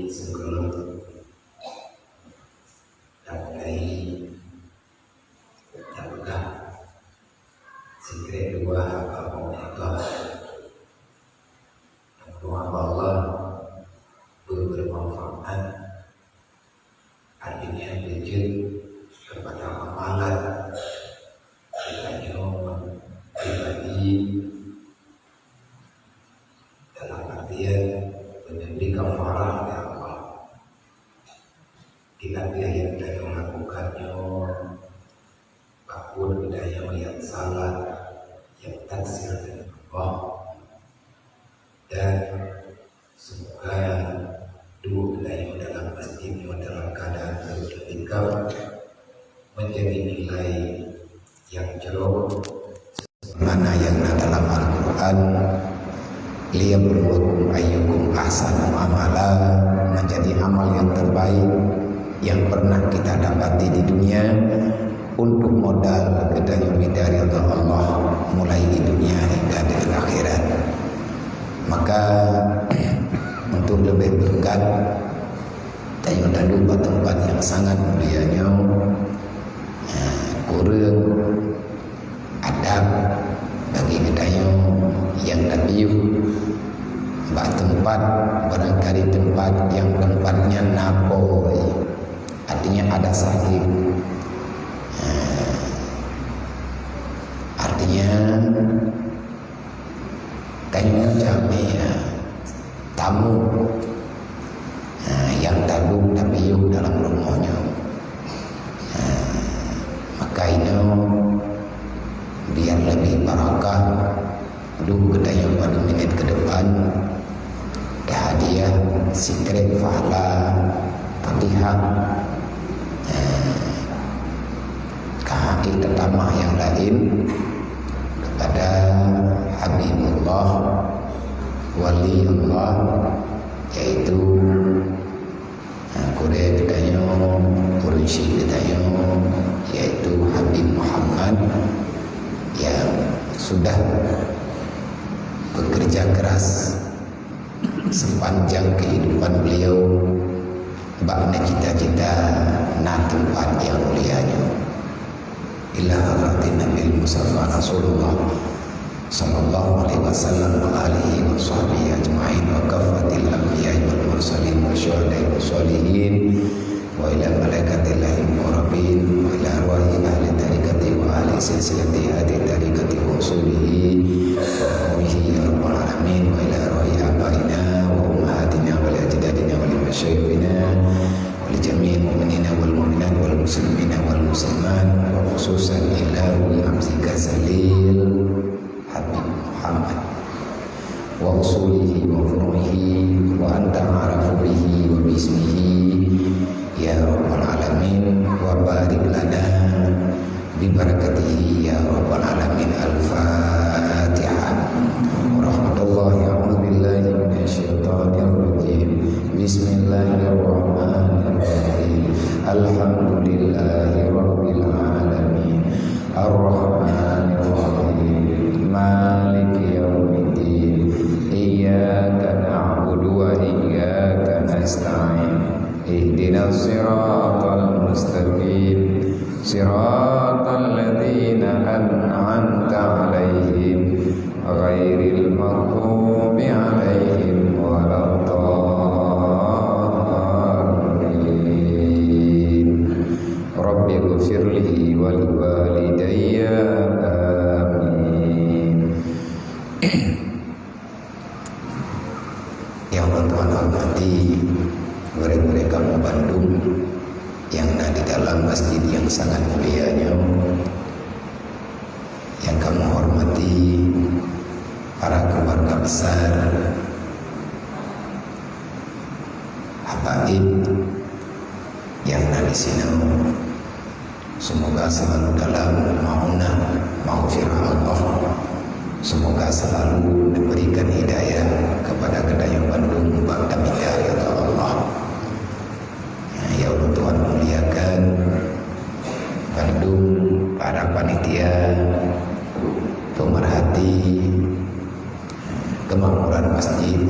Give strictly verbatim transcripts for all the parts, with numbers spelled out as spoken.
Sigohlom tapeugah sikrek dua haba Allah. Doa Allah bermanfaat, artinya jeuet kepada amalan kita nyoe pribadi, dalam artian menyembelih kafarah ya Allah. Kiban nyang tanyoe lakukan nyoe, apapun tanyoe nyang salah, nyang taksir dari Allah. Dan semoga duduk tanyoe dalam masjid nyoe dalam keadaan beriktikaf menjadi nilai nyang jroh. Mana nyang na dalam Al-Quran, "Liyabluwakum ayyukum ahsanu amala," menjadi amal yang terbaik yang pernah kita dapati di dunia untuk modal geutanyoe mita ridha Allah mulai di dunia hingga di akhirat. Maka untuk lebih berkat, tanyoe taduek bak teumpat nyang sangat mulia nyoe, eh, kureueng adab bagi geutanyoe nyang tapiôh bak teumpat, barangkali teumpat nyang teumpat nyan na apui, artinya ada sahib. Eh, artinya tanyoe jamé, ya, tamu, ha, nyang taduek tapiôh dalam rumoh nyoe. Ha, maka inoe biar lebih barakah, duek geutanyoe padum minit ke depan, tahadiah sikrek pahala Fatihah. Ha, ka hana tatamah nyang laén kepada Habibullah, Waliullah, yaitu, ha, gurée geutanyoe, ureuëng syik geutanyoe, yaitu Habib Muhammad yang sudah bekerja keras sepanjang kehidupan beliau bak na cita-cita na teumpat nyang mulia nyoe. Ila hadratin Nabil Mustafa Rasulullah sallallahu alaihi wasallam wa alihi wa sahbihi ajma'in wa kaffatil anbiya'i wal mursalin wa syuhada'i wa sholihin wa ila malaikatillahil muqarrabin wa ila arwahi ahli tariqati wa ahli silsilati hadhihi tariqati wa usulihi wa furu'ihi ya rabbal alamin wa ila arwahi abaina wa ummahatina wa li ajdadina wa li masyayikhina wa li jami'il mu'minina wal mu'minat wal muslimina wal muslimat wa khususan ila ruhi abdika Zalil Habib Muhammad wa usulihi wa furu'ihi wa anta a'rafu bihi wa bismihi ya rabbal alamin wa barik lana bi barakatihi ya rabbal alamin. Al-Fatihah. Rahmatullahi, a'udzu billahi minasy syaithanir rajim. Bismillahirrahmanirrahim. Alhamdulillahi rabbil alamin. Ar-Rahmanir Rahim. Maliki yaumiddin. Iyyaka na'budu wa iyyaka nasta'in. Ihdinas siratal mustaqim. Siratal ladzina an'amta 'alaihim, ghairil maghdubi 'alaihim waladdallin. Rabbighfirli wa liwalidayya. Amin. Nyang ulôn tuan hormati, murid-murid kamoe bandum nyang na di dalam masjid nyang sangat mulia nyoe, nyang kamoe hormati para keluarga besar habaib nyang na di sinoe. Semoga selalu dalam maunah maghfirah Allah. Semoga selalu diberikan hidayah kepada geutanyoe bandum bak tamita ridha Allah. Ya, ya Allah, Tuhan muliakan bandum para panitia, pemerhati, kemakmuran masjid,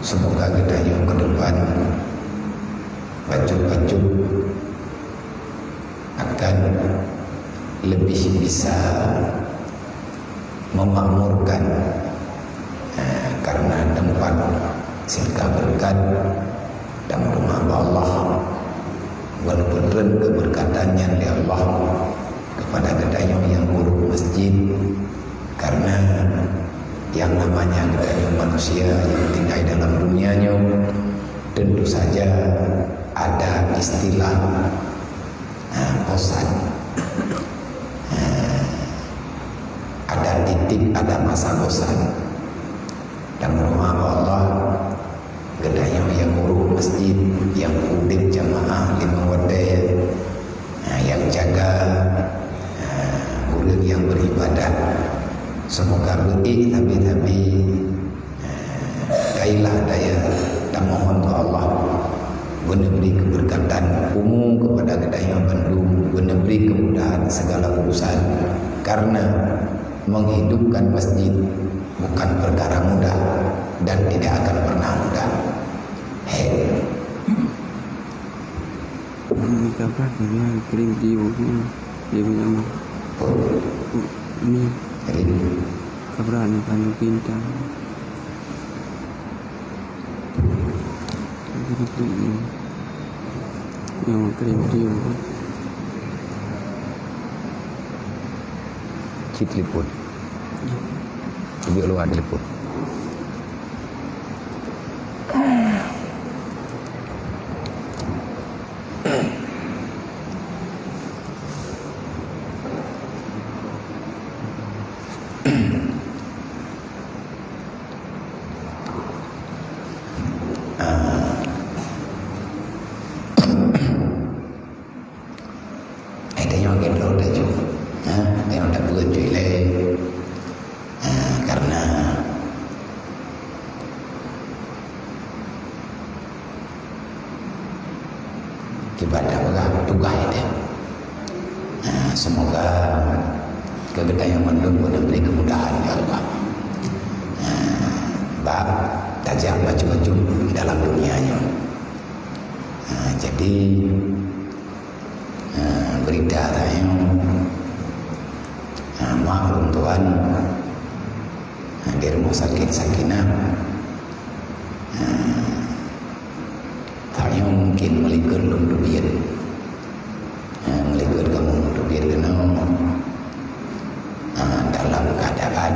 Semoga geutanyoe ke depan bacut-bacut akan lebih bisa memakmurkan, eh, karena tempat silka berkat dan rumah Allah walaupun keberkatan yang di Allah kepada geutanyoe yang urus masjid. Karena yang namanya geutanyoe manusia yang tinggal dalam dunia nyoe, tentu saja ada istilah, ha, bosan. Ha, ada titik, ada masa bosan. Dan meunyoe Allah, geutanyoe nyang urus masjid, nyang udeb jamaah limong watée, ha, nyang jaga, ha, ureuëng nyang beribadah. Semoga beuék sabe-sabe, ha, kailah daya tamohon bak Allah, beuneubri keubeureukat umu kepada geutanyoe bandum, beuneubri keumudahan segala urusan. Karena menghidupkan masjid bukan perkara mudah dan tidak akan pernah mudah. Hei. Ini kabar dia kirim di rumah. Dia punya mah. Ini. Jadi, kabar ni kan bintang. Yang kirim dia. Cit telepon. Lebih luar telepon. Hai, tanyoe gen lôn laju. Ha, tanyoe tabeuet ju ilée. Ha, karena kiban tapeugah tugaih teuh. Ha, semoga keu geutanyoe mandum Tuhan bri kemudahan, ya Allah. Ha, bak tajak maju-maju dalam dunia nyoe. Ha, jadi, ha, berita tanyoe, ha, mak lôn tuan, ha, di rumah sakit Sakinah. Ha, tanyoe mungkin meulikot lôn teubiet. Ha, meulikot kamoe teubiet keunoe, ha, dalam keadaan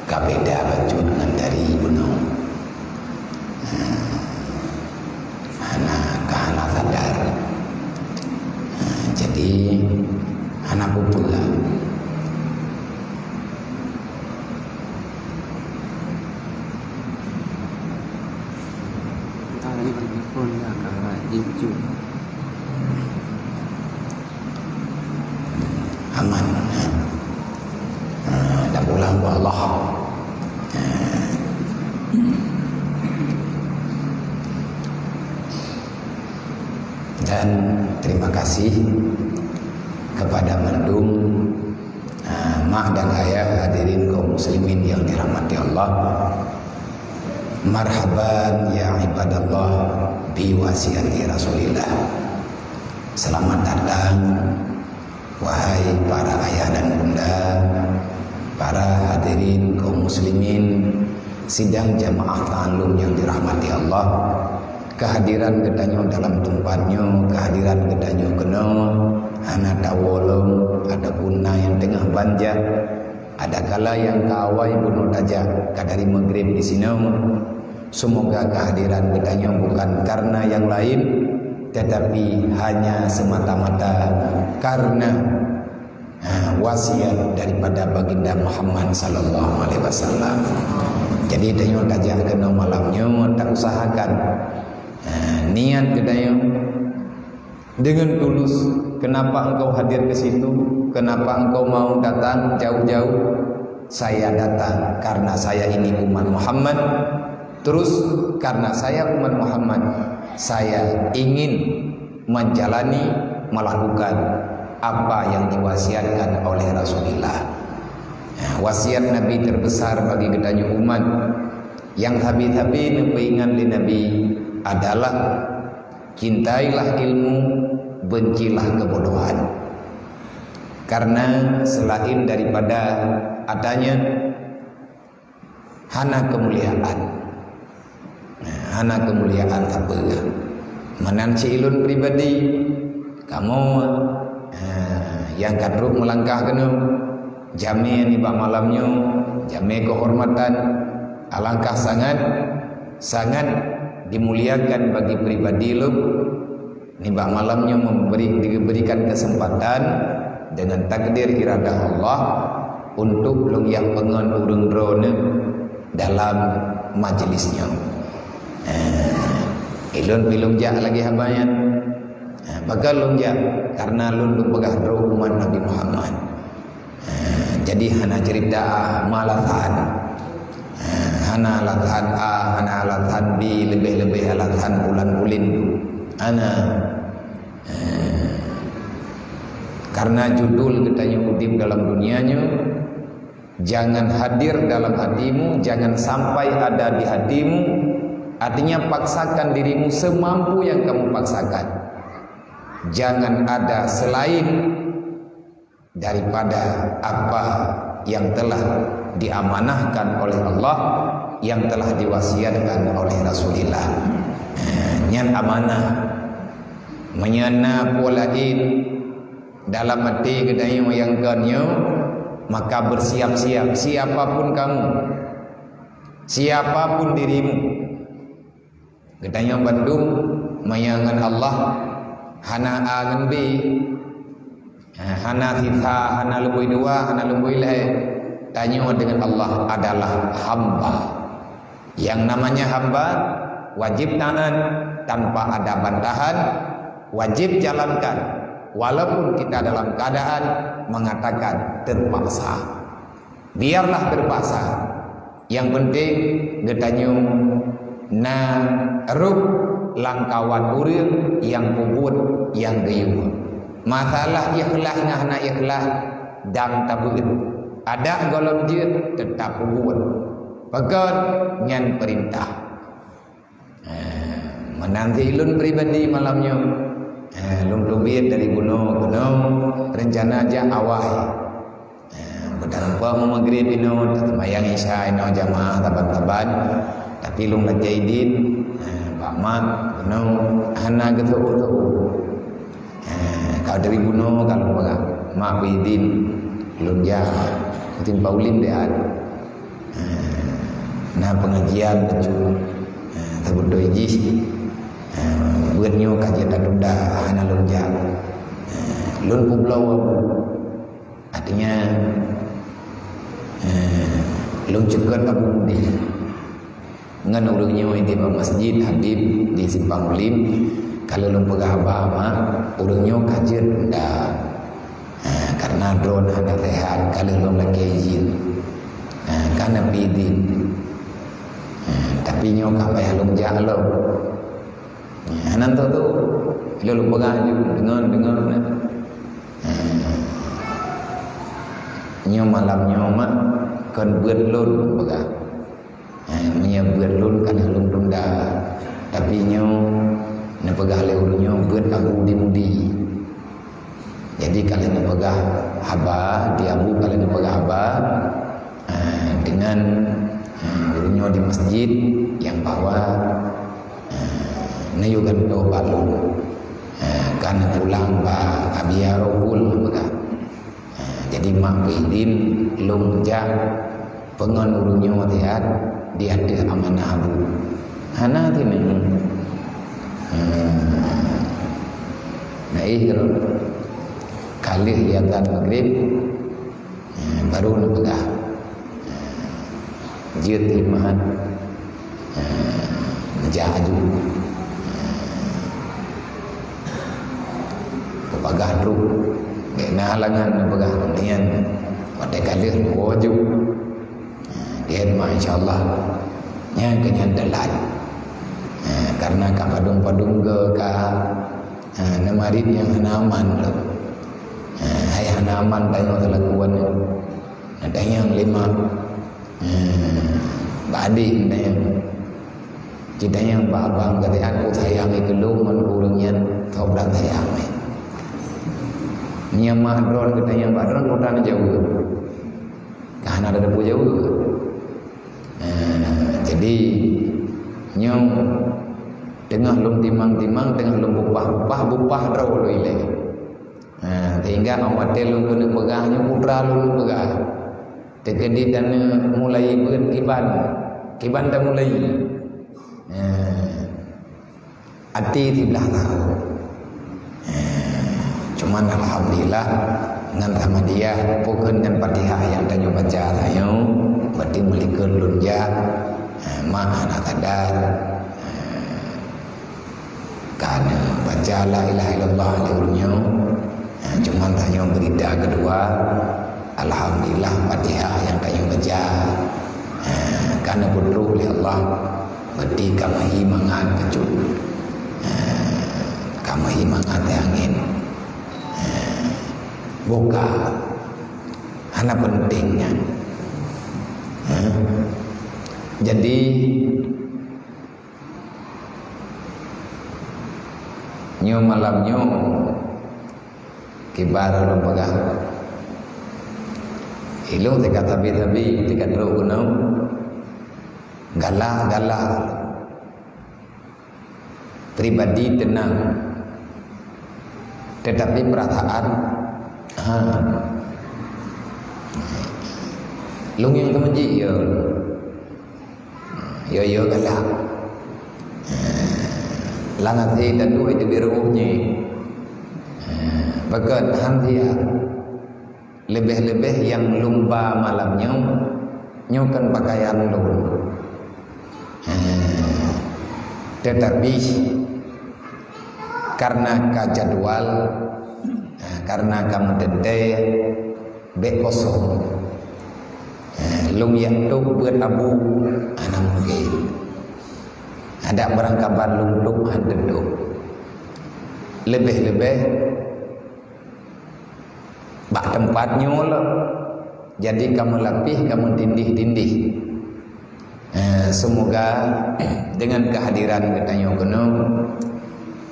ka beda bacut ngon dari bunoe. Ha, hana, ka hana sadar. Ha, jadi, hana peue-peue lah. Tadi telepon dah, Kak, jujur. Aman, eh. Ah, dan pulang ke Allah. Ah. Dan terima kasih kepada mandum, ah, mak dan ayah, hadirin kaum muslimin yang dirahmati Allah. Marhaban ya ibadallah bi wasiati Rasulillah. Selamat datang, wahai para ayah dan bunda, para hadirin kaum muslimin, sidang jamaah ta'alum yang dirahmati Allah. Kehadiran geutanyoe dalam tempat nyoe, kehadiran geutanyoe keunoe, hana tawoe lom, ataupun na nyang teungoh ban jak, adakala nyang ka awai bunoe tajak, ka dari Maghrib di sinoe. Semoga kehadiran geutanyoe bukan karena yang lain, tetapi hanya semata-mata karena, ha, wasiat daripada Baginda Muhammad sallallahu alaihi wasallam. Jadi, tanyoe tajak keunoe malam nyoe, tausahakan, ha, niat geutanyoe dengan tulus, kenapa engkau hadir ke situ? Kenapa engkau mau datang jauh-jauh? Saya datang karena saya ini umat Muhammad. Terus, karena saya umat Muhammad, saya ingin menjalani, melakukan apa yang diwasiatkan oleh Rasulullah. Nah, wasiat Nabi terbesar bagi geutanyoe umat, Nyang sabe-sabe neupeuingat lé Nabi adalah, "Cintailah ilmu, bencilah kebodohan." Karena selain daripada adanya, hana kemuliaan. Nah, hana kemuliaan sapeue. Meunan cit ulôn pribadi, kamoe, eh, nyang ka trok meulangkah keunoe, jamé nibak malam nyoe, jamé keuhormatan, alangkah sangat, sangat dimuliakan bagi pribadi lôn. Nibak malam nyoe memberi, diberikan kesempatan dengan takdir iradah Allah untuk lôn jak peungon ureuëng droeneuh dalam majlis nyoe. Eh, ulôn pi lôn jak lagée haba nyan. Eh, pakon lôn jak? Karena lôn lôn peugah droe umat Nabi Muhammad. Eh, jadi hana cerita malasan. Eh, hana alasan A, hana alasan B, leubeh-leubeh alasan pulan-pulin tu. Hana. Eh, karena judul geutanyoe udeb dalam dunia nyoe, jangan hadir dalam hatimu, jangan sampai ada di hatimu. Artinya, paksakan dirimu semampu yang kamu paksakan. Jangan ada selain daripada apa yang telah diamanahkan oleh Allah, yang telah diwasiatkan oleh Rasulullah. Eh, nyan amanah. Meunyoe na peue laén dalam até geutanyoe nyang kon nyoe, maka bersiap-siap, siapapun kamu, siapapun dirimu. Geutanyoe bandum manyang ngon Allah, hana A ngon B, hana sisa, hana lumboi dua, hana lumboi lhée. Tanyoe deungon Allah adalah hamba. Yang namanya hamba wajib taat tanpa ada bantahan, wajib jalankan walaupun kita dalam keadaan mengatakan terpaksa. Biarlah terpaksa. Nyang penting geutanyoe na rôh lamkawan ureuëng nyang peubuet nyang geuyue. Masalah ikhlas ngon hana ikhlas dang tabeuet. Adak gohlom jeuet teutap peubuet. Pakon? Nyan peurintah. Eh, meunan cit ulôn pribadi malam nyoe. Eh, lôn teubiet dari bunoe keunoe, reuncana jak awai. Eh, beutareumpa meumagrib inoe, taseumayang isya inoe jamaah saban-saban. Tapi lôn lakée idin, eh, bak mak keunoe hana geuteupeue-teupeue. Eh, ka dari bunoe ka lôn peugah, "Mak, bri idin lôn jak." Kutimpa ulin deh. Eh, na pengajian bacut, eh, sabeutôi jih, eh, buet nyoe ka jeuet tatunda, hana lôn jak. Eh, lôn peubloe Abu. Artinya, eh, lôn ceukeut Abu Mudi. Ngon ureuëng nyoe di masjid Habib di Simpang Ulim, ka lheueh lôn peugah haba, "Mak, ureuëng nyoe ka jeuet tunda." Ha, karena droeneuh hana sehat, ka lheueh lôn lakée izin. Ha, ka na pih izin. Ha, tapi nyoe ka payah lôn jak lom. Ha, hana teutu. Lôn peugah ju, deungon, deungon. Ha. Nyoe malam nyoe, Mak, kon beuet lôn peugah. Eh, meunyoe beuet lôn ka lheueh lôn tunda, tapi nyoe neupeugah lé ureuëng nyoe beuet Abu di Mudi. Jadi ka lheueh neupeugah haba, di Abu ka lheueh neupeugah haba, eh, dengan, eh, ureuëng nyoe di masjid nyang bahwa, eh, neuyue gantoe bak lôn, eh, ka neupulang bak Abiya Rokul peugah. Ha, jadi mak pih idin lôn jak peungon ureuëng nyoe siat di ateueh amanah Abu. Hana sineuk. Ha. Nah, eh, ka lheueh azan magrib, ha, baru neupeugah. Ha, jeuet iman. Ha, neujak aju. Ha, peubagah trok. Bék na halangan neupeugah nyan. Watée ka lheueh neuwoe aju. Ha, gét mah insya Allah. Nyan keu nyan teulat. Ha, karena ka padum-padum ge ka, ha, neumarit nyang hana aman lom. Ha, hai hana aman tanyoe teulakuan nyoe. Ada nyang lima. Eh, Adik nyan, geutanyoe bak abang geutanyoe, "Aku sayang keu lôn ngon ureueng nyan, tôb dan sayang." Meunyoe mak droe geutanyoe bak droe, peue tan jaweueb? Ka hana ada peue jaweueb. Eh, jadi, nyoe teungoh lôn timang-timang, teungoh lôn bupah-bupah, bupah droe lôn ilée. Ha, sehingga 'oh watée lôn keuneuk peugah nyoe, putra lôn peugah. Teukeudi taneuk mulai beuet kiban, kiban tamulai. Ha, até siblah laôt. Ha, cuman alhamdulillah, ngon Ahmadiyah, pokon ngon Fatihah nyang tanyoe baca tanyoe, berarti meulikot lôn jak, ha, mak hana sadar. Ha, Ka neubaca la ilaha illallah lé ureueng nyoe. Ha, cuman tanyoe beurita keudua, alhamdulillah, Fatihah nyang tanyoe baca. Ha, ka neupeutrok lé Allah, berarti ka meuhi mangat bacut. Ha, ka meuhi mangat angén. Ha, boka. Hana penting nyan. Ha? Jadi, nyoe malam nyoe, kiban lôn peugah. Ilôn teuka tabi-tabi, teuka trok keunoe. Galak-galak. Pribadi tenang. Tetapi perasaan, ha. Lôn nyang keumeuji, ya. Yo-yo galak. Lam até taduek itu biru nyi. Pakon han siap. Leubeh-leubeh nyang lôn ba malam nyoe, nyoe kan pakaian lôn. Tetapi karena ka jadwal, karena ka meuteuntée, bék kosong. Eh, lôn jak tôb beuet abu, hana mungken. Adak barangkaban lôn tôb han teutôb. Leubeh-leubeh bak teumpat nyoe lom. Jadi kamoe lapih, kamoe tindih-tindih. Eh, semoga dengan kehadiran geutanyoe keunoe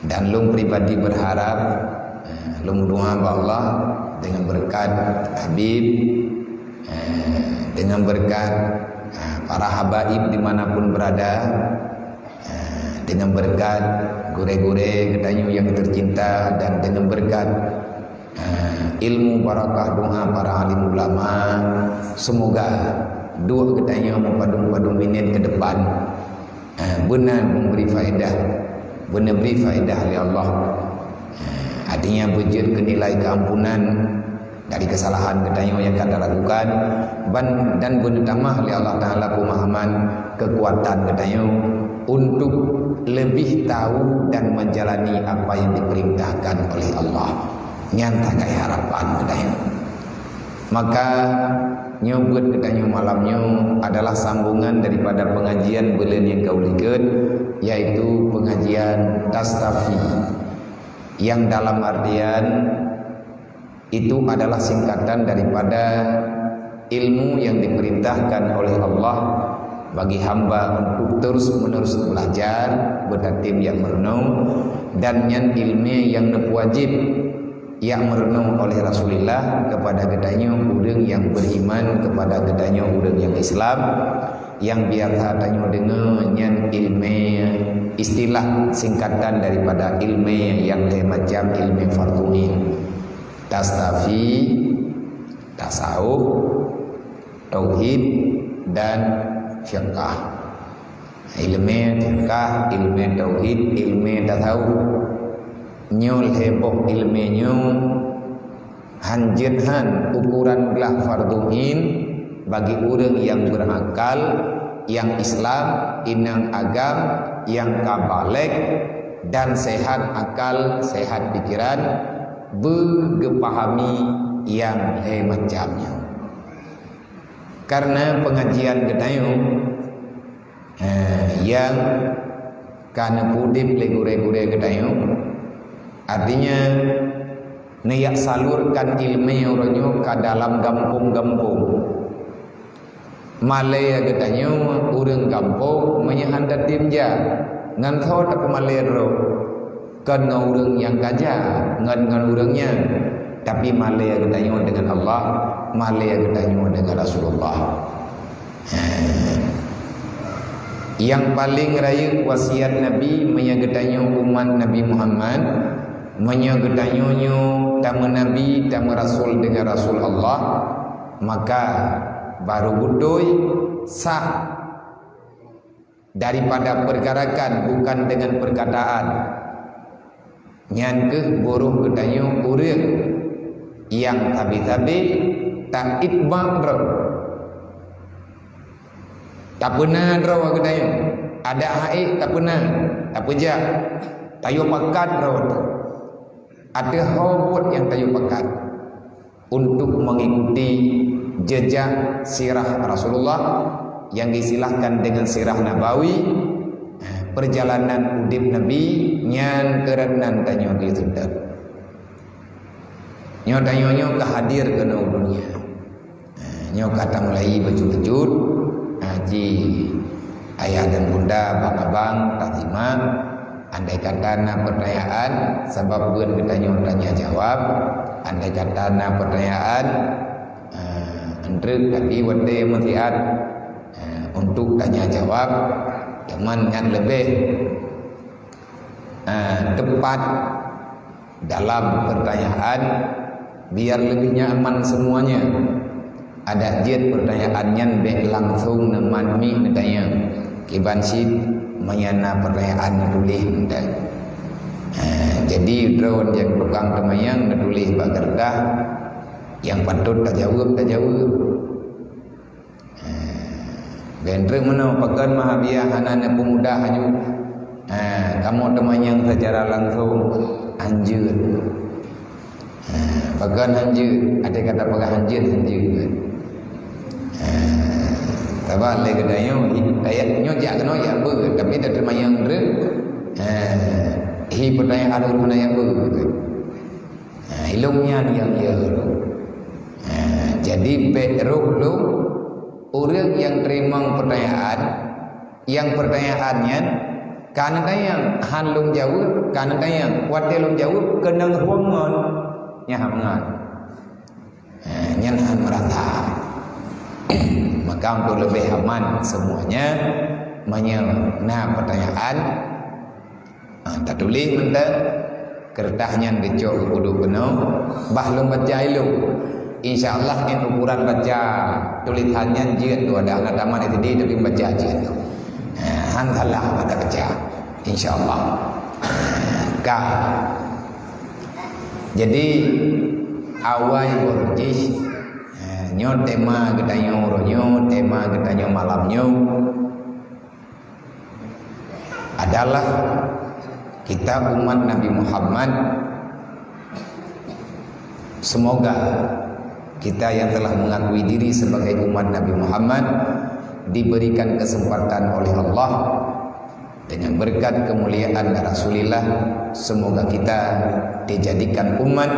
dan lôn pribadi berharap, eh, lôn meudoa bak Allah dengan berkat Habib, eh, dengan berkat, eh, para habaib di mana pun berada, eh, dengan berkat gurée-gurée geutanyoe yang tercinta dan dengan berkat Ah, ilmu barakah doa para alim ulama. Semoga duek geutanyoe meupadum-padum minét ke depan, ah, beuna memberi faedah, beuna beri faedah lé Allah. Ah, artinya beujeuet keu nilai keampunan dari kesalahan geutanyoe nyang ka talakukan, ban, dan beuna tamah lé Allah Taala peumahaman, kekuatan geutanyoe untuk lebih tahu dan menjalani apa yang diperintahkan oleh Allah. Nyan sagai harapan geutanyoe. Maka, nyoe beuet geutanyoe malam nyoe adalah sambungan daripada pengajian buleuen nyang ka u likot, yaitu pengajian Tastafi, yang dalam artian itu adalah singkatan daripada ilmu yang diperintahkan oleh Allah bagi hamba untuk terus-menerus belajar, beutatim jak meurunoe, dan nyan ilmu yang neupeuwajéb jak meurunoe oleh Rasulullah kepada geutanyoe ureuëng nyang beriman, kepada geutanyoe ureuëng nyang Islam, nyang biasa tanyoe deungoe nyan ilmu istilah singkatan daripada ilmu nyang lhée macam ilmu fardhu ain. Tastafi, tasawuf, tauhid, dan fiqah. Ilmu fiqah, ilmu tauhid, ilmu tasawuf. Nyoe lhée boh ilmu nyoe hanjeuet han ukuran glah fardhu ain bagi ureuëng nyang berakal, nyang Islam, inong agam, nyang ka balek, dan sehat akal, sehat pikiran, beugeupahami nyang lhée macam nyoe. Karena pengajian geutanyoe, eh, nyang ka neupeuudeb lé gurée-gurée geutanyoe, artinya, neujak salurkan ilmu uroe nyoe ka dalam gampông-gampông. Malée geutanyoe ureuëng gampông meunyoe hana tem jak, ngon soe tapeumalée droe? Kon ngon ureuëng nyang ka jak, ngon, ngon ureuëng nyan. Tapi malée geutanyoe deungon Allah, malée geutanyoe deungon Rasulullah. Nyang paleng rayeuk wasiat Nabi, meunyoe geutanyoe umat Nabi Muhammad, meunyoe geutanyoe nyoe tameunabi, tameurasul deungon Rasul Allah, maka baru beutôi sah daripada pergerakan bukan dengan perkataan. Nyan keuh buroh geutanyoe ureuëng nyang sabe-sabe taitba droe. Tapeuna droe geutanyoe, adak hai tapeuna, tapeujak, tayue pakat droe ateueh ho buet nyang tayue pakat untuk mengikuti jejak sirah Rasulullah yang disilahkan dengan sirah Nabawi, perjalanan udeb Nabi nyang keureunan tanyoe geuseutôt. Nyoe tanyoe nyoe ka hadir keunoe dunia. Nyoe ka tamulai bacut-bacut, ci ayah dan bunda, abang-abang, tasimak. Andai kata na pertanyaan, sabab buet geutanyoe tanya jawab. Andai kata na pertanyaan, eh, entreuk, tapi watée meusiat, eh, untuk tanya jawab, teuma nyan leubeh, eh, tepat dalam pertanyaan, biar lebih nyaman semuanya. Adak jeuet pertanyaan nyan bék langsung neumat mic neutanyong. Kiban cit meunyoe na pertanyaan neutuléh mantong. Ha, jadi droe nyang tukang teumanyong neutuléh bak keureutah nyang patôt tajaweueb, tajaweueb. Ha, bék treuk meunoe, pakon Mahabiah hana neupeumudah aju. Ha, kamoe teumanyong secara langsung hanjeuet. Ha, pakon hanjeuet, até kata peugah hanjeuet, hanjeuet. Ha, sabab lé geutanyoe, ayat nyoe jak keunoe jak beuet, tapi dak teumanyong treuk. Ha, hi peutanyaan ureuëng hana jak beuet. Ha, ilong nyan nyang ya. Ha, jadi bék roh lom ureuëng nyang teurimong peutanyaan, nyang peutanyaan nyan ka neutanyong, han lom jaweueb ka neutanyong, watée lom jaweueb keunong ruweueng ngon nyan. Ha, nyan han meurata. Maka untuk leubeh aman semuanya, meunyoe na peutanyaan, ha, tatuléh mantong, keureutah nyan geucok geuduek keunoe, bah lôn baca ilong. Insya Allah ngon ukuran baca tulésan nyan jeuet tu, adak hana tamat S D tapi baca jeuet tu. Ha, han salah mata baca. Insya Allah. Ka. Jadi awai boh jih, ha, nyoe tema geutanyoe uroe nyoe, tema geutanyoe malam nyoe adalah kita umat Nabi Muhammad. Semoga kita yang telah mengakui diri sebagai umat Nabi Muhammad diberikan kesempatan oleh Allah dengan berkat kemuliaan Rasulullah. Semoga kita dijadikan umat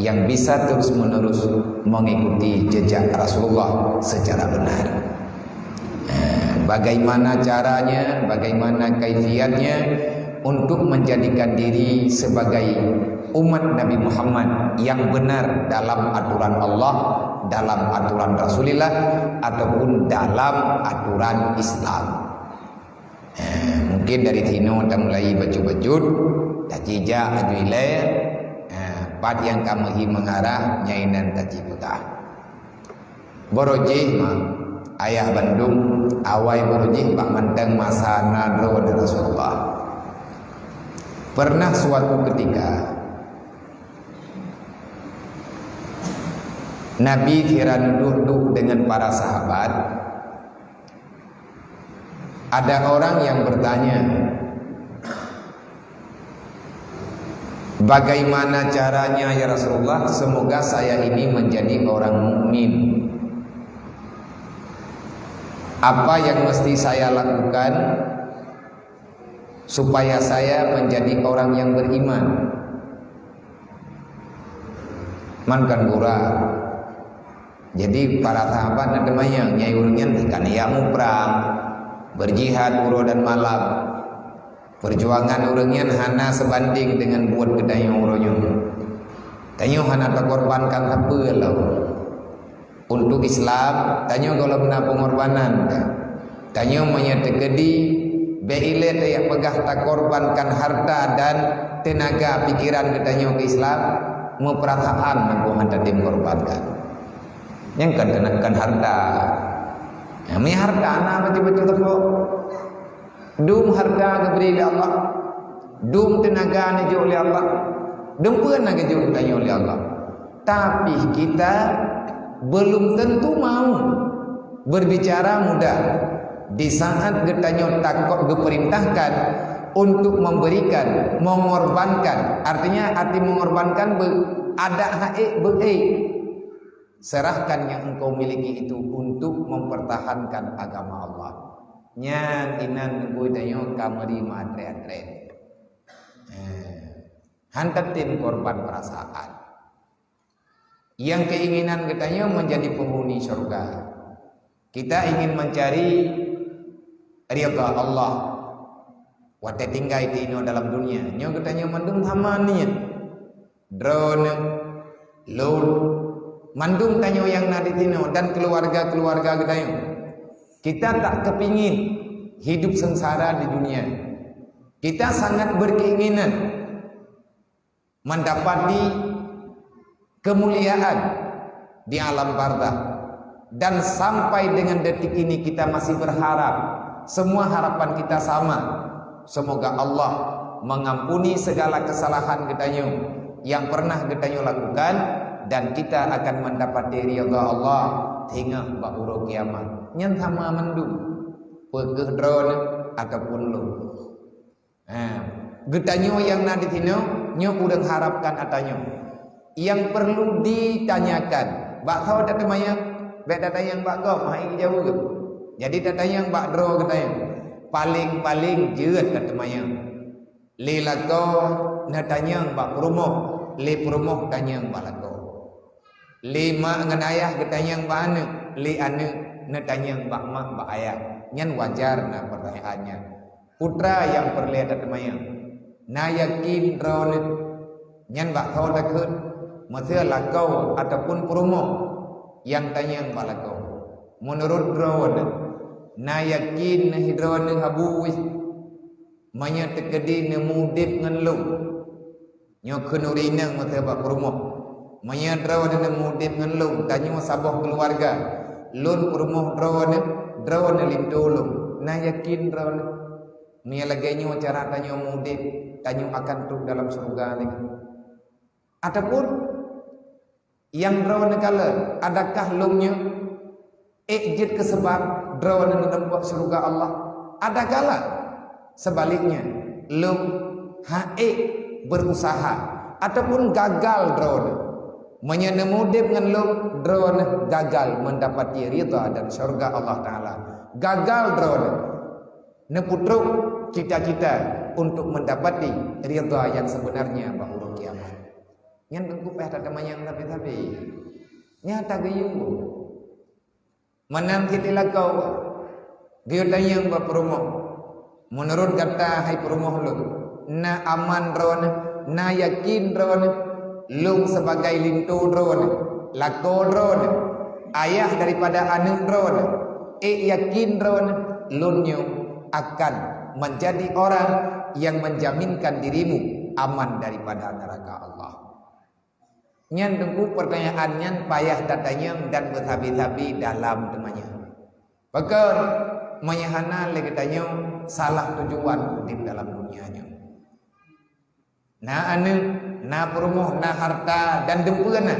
yang bisa terus-menerus mengikuti jejak Rasulullah secara benar. Eh, bagaimana caranya, bagaimana kaifiatnya untuk menjadikan diri sebagai umat Nabi Muhammad yang benar dalam aturan Allah, dalam aturan Rasulullah, ataupun dalam aturan Islam. Eh, mungkin dari sinoe tamulai bacut-bacut, tacijak aju ilée, eh, pat nyang ka meuhi meungarah, nyan inan taci peugah. Barojih ma, ayah bandum, awai barojih bak mantong masa na droe Rasulullah. Pernah suatu ketika, Nabi kira duduk-duduk dengan para sahabat, ada orang yang bertanya, "Bagaimana caranya, ya Rasulullah, semoga saya ini menjadi orang mukmin? Apa yang mesti saya lakukan supaya saya menjadi orang yang beriman?" Man kan gura. Jadi para sahabat na teumanyong, nyai ureuëng nyan kan ya muprang, berjihad uroe dan malam. Perjuangan ureuëng nyan hana sebanding dengan buet geutanyoe uroe nyoe. Tanyoe hana takorbankan sapeue lom. Untuk Islam, tanyoe gohlom na pengorbanan. Tanyoe meunyoe teukeudi, bék ilée tajak peugah takorbankan harta dan teunaga pikiran geutanyoe keu Islam, meupeurasaan meunyoe hana tatem korbankan. Nyang kan teunaga harta. Nyang harta na betul-betul teupeue. Dum harta geubri lé Allah, dum teunaga neujok lé Allah, dum peue na geujok tanyoe lé Allah. Tapi kita belum tentu mau berbicara mudah. Di saat geutanyoe takot geuperintahkan untuk memberikan, mengorbankan, artinya arti mengorbankan be-, adak haék beuék. Serahkan yang engkau miliki itu untuk mempertahankan agama Allah. Nyan inan nunggu tanyoe ka meuri meuatre-atre. Eh, han tatem korban perasaan. Yang keinginan geutanyoe menjadi penghuni syurga. Kita ingin mencari ridha Allah. Watée tinggai di inoe dalam dunia, nyoe geutanyoe mandum sama niet. Droeneuh, lôn, mandum tanyoe nyang na di sinoe dan keluarga-keluarga geutanyoe. Kita tak kepingin hidup sengsara di dunia. Kita sangat berkeinginan mendapati kemuliaan di alam barzakh. Dan sampai dengan detik ini kita masih berharap, semua harapan kita sama. Semoga Allah mengampuni segala kesalahan geutanyoe yang pernah geutanyoe lakukan dan kita akan mendapati ridha Allah hingga bak uroe kiamat. Nyan sama mandum, peue keuh droeneuh ataupun lôn. Ha, geutanyoe nyang na di sinoe, nyoe ureuëng harapkan ata nyoe. Nyang perlu ditanyakan, bak soe tateumayang, bék tatanyong bak gob, hai geujaweueb. Jadi tatanyong bak droe geutanyoe. Paleng-paleng jeuet tateumayang. Lé lakoe neutanyong bak peurumoh, lé peurumoh tanyong bak lakoe. Lé mak ngon ayah geutanyong bak aneuëk, lé aneuëk neutanyong bak mak bak ayah. Nyan wajar na peurtanyaan nyan. Peue teuma nyang peureulée tateumayang? Na yakin droeneuh? Nyan bak soe takheun, meuseu lakoe ataupun peurumoh nyang tanyong bak lakoe. Meunurot droeneuh, na yakin droeneuh Abu Uwais? Meunyoe teukeudi neumudeb ngon lôn, nyoe keuneuk rinang meuteubak peurumoh. Meunyoe droeneuh neumudeb ngon lôn, tanyoe saboh keuluwarga, lôn peurumoh droeneuh, droeneuh linto lôn, na yakin droeneuh? Meunyoe lagée nyoe cara tanyoe mudeb, tanyoe akan trok dalam syeuruga lagée. Ataupun nyang droeneuh kalon, adakah lôn nyoe ék jeuet keu seubab droeneuh neuteumpok syeuruga Allah? Adakala seubaliknya, lôn han ék berusaha ataupun gagal droeneuh? Meunyoe neumudeb ngon lôn, droeneuh gagal mendapati ridha dan syeuruga Allah Taala. Gagal droeneuh neupeutrok cita-cita untuk mendapati ridha yang sebenarnya bak uroe kiamat. Nyan teungku payah tateumayang sabe-sabe. Nyan tageuyue. Meunan cit lakoe, geuyue tanyong bak peurumoh. Meunurot gata hai peurumoh lôn, na aman droeneuh, na yakin droeneuh, lôn sibagai linto droeneuh, lakoe droeneuh, ayah daripada aneuëk droeneuh, ék yakin droeneuh, lôn nyoe akan menjadi orang yang menjaminkan dirimu aman daripada neraka Allah. Nyan teungku peurtanyaan nyan payah tatanyong dan beusabe-sabe dalam teumanyong. Pakon? Meunyoe hana lé geutanyoe salah tujuan udeb dalam dunia nyoe. Na aneuëk, na peurumoh, na harta, dan dum peue na.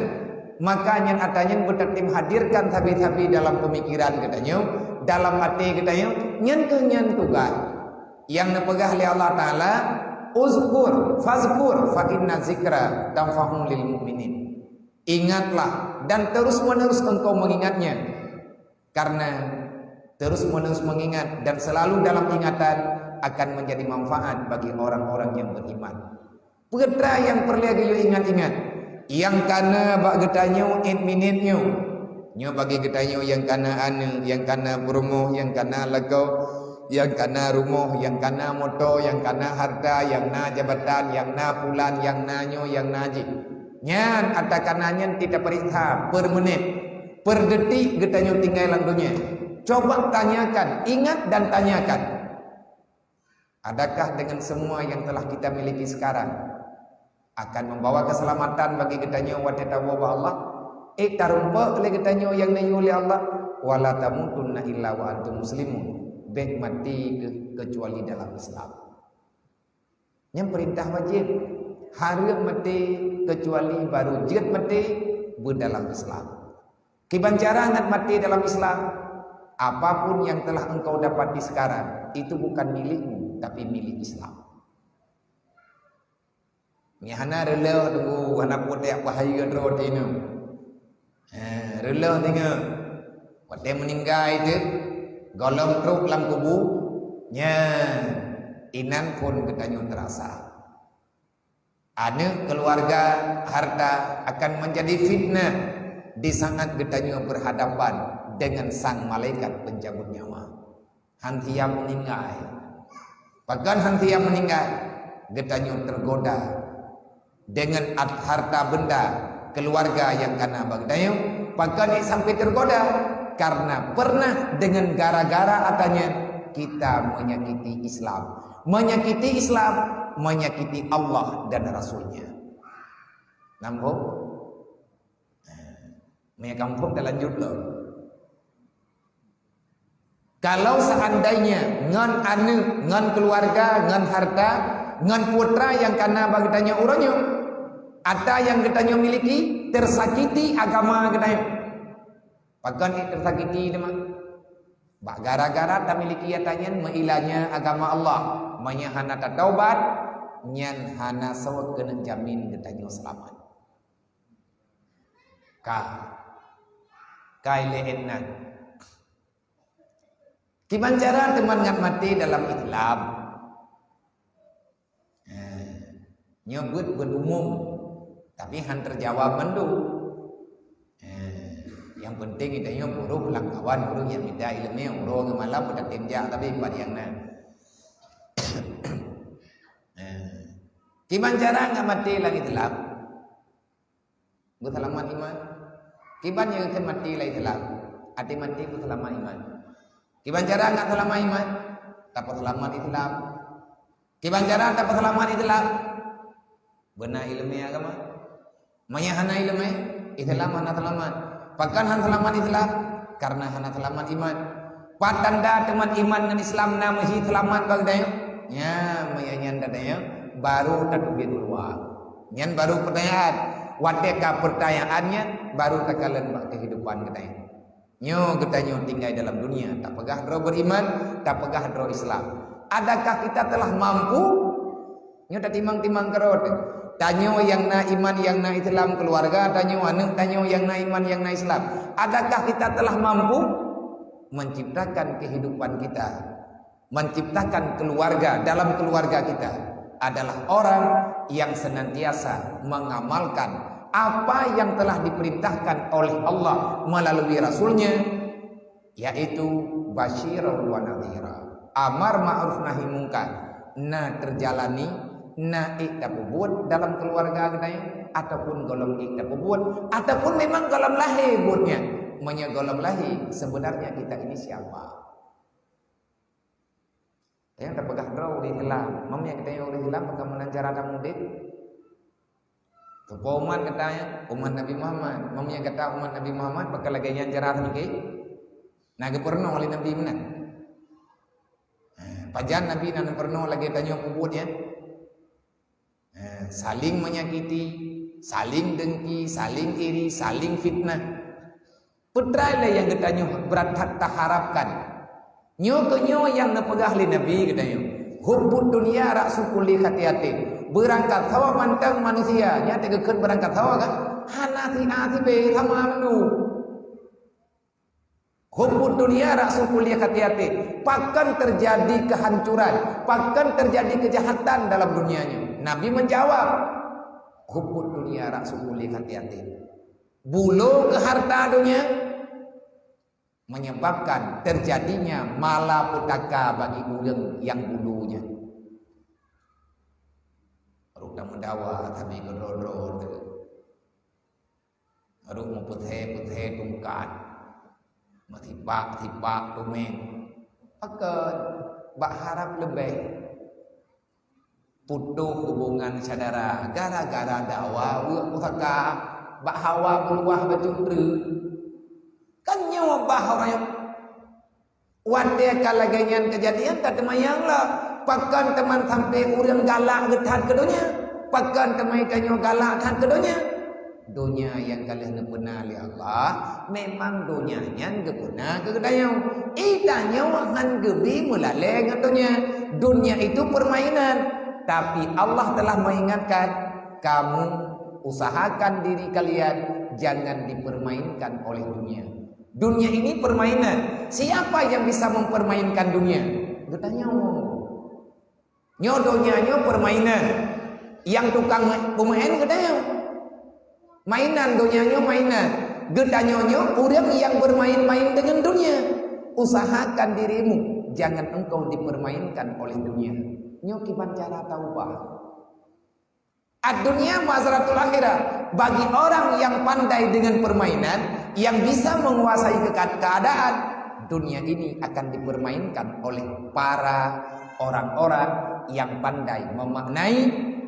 Maka nyan ata nyan beutatem hadirkan sabe-sabe dalam peumikiran geutanyoe, dalam até geutanyoe, nyan keuh nyan tugaih. Nyang neupeugah lé Allah Taala, "Uzkur, fazkur, fa inna zikra tanfa'u lil mu'minin." Ingatlah dan terus-menerus engkau mengingatnya, karena terus-menerus mengingat dan selalu dalam ingatan akan menjadi manfaat bagi orang-orang yang beriman. Peue teuma nyang peureulée geuyue ingat-ingat, nyang ka na bak geutanyoe ék minét nyoe, Nyoe bagi geutanyoe nyang kana aneuk, nyang kana peurumoh, nyang kana lakoe, nyang kana rumoh, nyang kana moto, nyang kana harta, nyang na jabatan, nyang na pulan, nyang na nyoe, nyang na jih. Nyan ata kana nyan teupeuriksa per menit, per detik geutanyoe tinggai lam donya. Coba tanyakan, ingat dan tanyakan. Adakah dengan semua yang telah kita miliki sekarang akan membawa keselamatan bagi geutanyoe watée tawoe bak Allah? Eh, tarumpok lé geutanyoe nyang neuyue lé Allah, "Wala tamutunna illa wa antum muslimun." Bék maté ke-, kecuali dalam Islam. Nyan perintah wajib. Hareuem maté kecuali baru jeuet maté beudalam Islam. Kiban cara ngat maté dalam Islam, apapun yang telah engkau dapati sekarang, itu bukan milikmu, tapi milik Islam. Nyan hana reuloh tunggu, hana putéh apa hayu droe tinoe. Eh, reuloh tinoe. Watée meuninggai teuh, gohlom trok lam kubu, nyan inan phon geutanyoe teurasa. Aneuk, keluarga, harta akan menjadi fitnah di saat geutanyoe berhadapan dengan sang malaikat pencabut nyawa. Han siap meuninggai. Pakon han siap meuninggai? Geutanyoe tergoda dengan at-, harta benda keluarga nyang kana bak geutanyoe. Pakon sampai tergoda? Karena pernah dengan gara-gara ata nyan kita menyakiti Islam. Menyakiti Islam, menyakiti Allah dan Rasul-Nya. Nampak? Meunyoe ka muphom, talanjut lom. Kalau seandainya ngon aneuk, ngon keluarga, ngon harta, ngon putra nyang kana bak geutanyoe uroe nyoe, ata nyang geutanyoe miliki tersakiti agama geutanyoe, pakon tersakiti teuma? Bak gara-gara tamiliki ata nyan meuilanya agama Allah. Meunyoe hana tataubat, nyan hana soe keuneuk jamin geutanyoe seulamat. Ka. Ka ilée nan. Kiban cara teuma ngat maté dalam Islam? Eh, nyoe buet-buet umum, tapi han teujawab mandum. Eh, nyang penting geutanyoe peuruh lam kawan ureuëng nyang mida iéleumé, uroe ngon malam beutatém jak tapi pat nyang na. Eh, kiban cara ngat maté lam Islam? Beuseulamat iman. Kiban nyang kheun maté lam Islam? Até maté beuseulamat iman. Kiban cara ngat seulamat iman? Tapeuseulamat Islam. Kiban cara tapeuseulamat Islam? Beuna iéleumé agama. Meunyoe hana iéleumé, Islam hana seulamat. Pakon han seulamat Islam? Karena hana seulamat iman. Pat tanda teuma iman ngon Islam na meuhi seulamat bak geutanyoe? Nyan, meunyoe nyan tanda nyan, baru tateubiet u luwa. Nyan baru peutanyaan. Watée ka peutanyaan nyan, baru takalon bak keuhidupan geutanyoe. Nyoe geutanyoe tinggai dalam dunia, tapeugah droe beriman, tapeugah droe Islam. Adakah kita telah mampu? Nyoe tatimang-timang keudroe teuh. Tanyoe nyang na iman, nyang na Islam, keuluwarga tanyoe, aneuk tanyoe nyang na iman, nyang na Islam. Adakah kita telah mampu menciptakan kehidupan kita, menciptakan keluarga, dalam keluarga kita adalah orang yang senantiasa mengamalkan apa yang telah diperintahkan oleh Allah melalui Rasul-Nya, yaitu basyiran wa nadhira, amar ma'ruf nahi mungkar, na teujalani, na ék tapeubuet dalam keuluwarga geutanyoe, ataupun gohlom ék tapeubuet, ataupun memang gohlom lahé buet nyan. Meunyoe gohlom lahé, sebenarnya kita ini siapa? Nyang tapeugah droe ureuëng Islam, meunyoe geutanyoe ureuëng Islam, bagaimana cara tamudik? Soe umat gata nyan? Umat Nabi Muhammad. Meunyoe gata umat Nabi Muhammad, pakon lagée nyan cara tamudik? Na geupeurunoe lé Nabi meunan. Ha, pajan Nabi na neupeurunoe lagée tanyoe peubuet nyan? Eh, saling menyakiti, saling dengki, saling iri, saling fitnah. Peutrai lé nyang geutanyoe brat that taharapkan. Nyoe keuh nyoe nyang neupeugah lé Nabi geutanyoe, "Hubbud dunya ra'su kulli khati'atin." Beurangkat sawa mantong manusia, nyan teuk geukheun beurangkat sawa kan? Hana si A si B, sama mandum. Hubbud dunya ra'su kulli khati'atin. Pakon teujadi keuhancuran, pakon teujadi keujahatan dalam dunia nyoe? Nabi menjawab, "Hubbud dunya ra'su kulli khati'atin." Bulo keu harta dunia, menyebabkan terjadinya malapetaka bagi ureuëng nyang budoe nyan. Rot tameudawa tapi keudroe-droe teuh. Rot meupeuthe-peuthe tungkat, meusibak-sibak tumeng. Pakon bak harab leubeh. Putôh hubungan syedara gara-gara dawa weuek pusaka, bak hawa beuluwah bacut treuk. Kan nyoe bah ureuëng watée ka lagée nyan keujadian, tateumayang lah. Pakon teuma sampai ureuëng galak geuthat keu donya? Pakon teuma tanyoe galak that keu donya? Donya nyang ka lheueh neupeuna lé Allah, memang donya nyan geupeuna keu geutanyoe. Geutanyoe hán geubi meulalée ngon donya. Dunia itu permainan, tapi Allah telah mengingatkan, "Kamu usahakan diri kalian jangan dipermainkan oleh dunia." Dunia ini permainan. Siapa yang bisa mempermainkan dunia? Geutanyoe. Nyoe donya nyoe permainan. Nyang tukang peumaén geutanyoe. Mainan donya nyoe mainan. Geutanyoe nyoe ureuëng nyang bermain-main dengan dunia. Usahakan dirimu, jangan engkau dipermainkan oleh dunia. Nyoe kiban cara taubah. Ad-dunya mazratul akhirah. Bagi orang yang pandai dengan permainan, yang bisa menguasai keka-, keadaan, dunia ini akan dipermainkan oleh para orang-orang yang pandai memaknai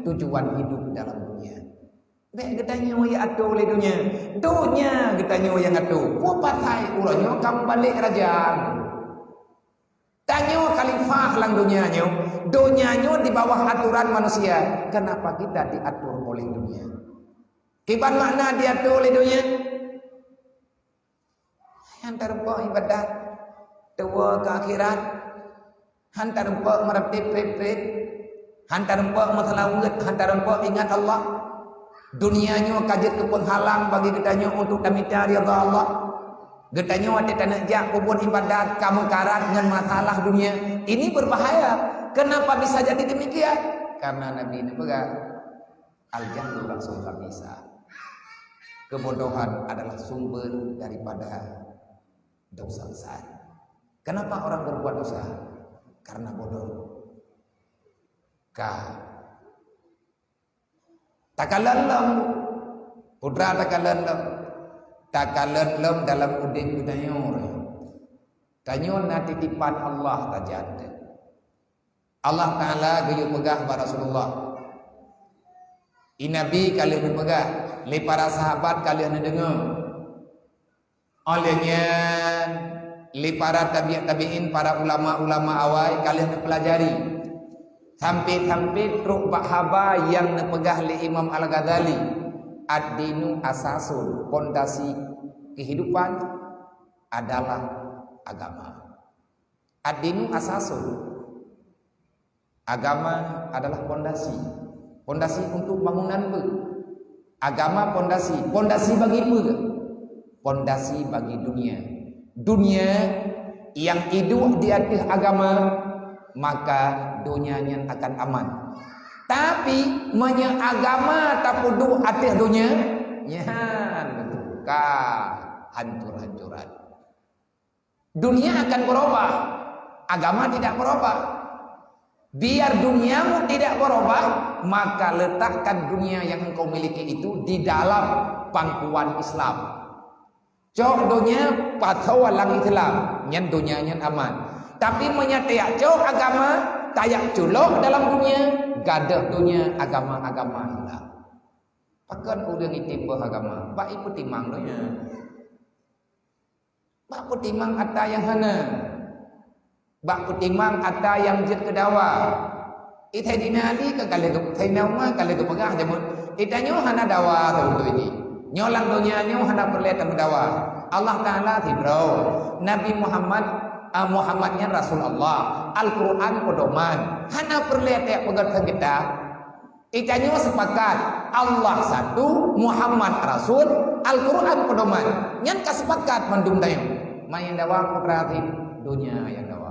tujuan hidup dalam dunia. Bék geutanyoe nyang atur lé dunia. Dunia geutanyoe nyang atur. Peue pasai uroe nyoe ka meubalek raja. Tanyoe khalifah lam donya nyoe, donya nyoe di bawah aturan manusia. Kenapa kita diatur oleh dunia? Kiban makna diatur oleh donya? Han tarumpok ibadat, tuwoe keu akhirat, han tarumpok meuratéb prit-prit, han tarumpok meuseulaweuet, han tarumpok ingat Allah. Dunia nyoe ka jeuet keu peunghalang bagi geutanyoe untuk tamita ridha Allah. Geutanyoe watée taneuk jak peubuet ibadat ka meukarat ngon masalah dunia. Ini berbahaya. Kenapa bisa jadi demikian? Karena Nabi neupeugah, "Al-jahlu ra'sul khabithah." Kebodohan adalah sumber daripada dosa besar. Kenapa orang berbuat dosa? Karena bodoh. Ka Takalon lom, putra takalon lom. Takalon lom dalam udeb geutanyoe. Tanyoe na titipan Allah sajan. Allah Taala geuyue peugah bak Rasulullah. I Nabi ka lheueh neupeugah, lé para sahabat ka lheueh neudeungoe. Óh lheueh nyan, lé para tabi'-, tabi'in, para ulama-ulama awai ka lheueh neupeulajari. Sampai-sampai trok bak haba nyang neupeugah lé Imam Al-Ghazali, "Ad-dinu asasun," pondasi kehidupan adalah agama. Ad-dinu asasun. Agama adalah pondasi. Pondasi untuk bangunan peue? Agama pondasi. Pondasi bagi peue? Pondasi bagi dunia. Dunia nyang idup di ateueh agama, maka dunia nyan akan aman. Tapi, meunyoe agama tapeuduek ateueh dunia, nyan ka hancur-hancuran. Dunia akan berubah, agama tidak berubah. Biar duniamu tidak berubah, maka letakkan dunia yang engkau miliki itu di dalam pangkuan Islam. Cok dunia pasoe lam Islam, nyan dunia nyan aman. Tapi meunyoe tajak cok agama, tajak culok dalam dunia, gadôh dunia agama-agama hilang. Pakon ureuëng item boh agama? Bak ipeutimang dunia. Bak peutimang atra nyang hana. Bak peutimang atra nyang jeuet keu dawa. I Saidina Ali ka ka lheueh geu-, Saidina Umar ka lheueh geupeugah jameun, "Geutanyoe hana dawa saboh ini. Nyoe lam donya nyoe hana peureulée tameudawa." Allah Taala sidroe. Nabi Muhammad, ah, Muhammad nyan Rasul Allah. Al-Quran pedoman. Hana peureulée tajak peugét ngon geutanyoe. Geutanyoe sepakat, Allah satu, Muhammad Rasul, Al-Quran pedoman. Nyan ka sepakat mandum tanyoe. Ma nyang dawa putra sih, dunia nyang dawa.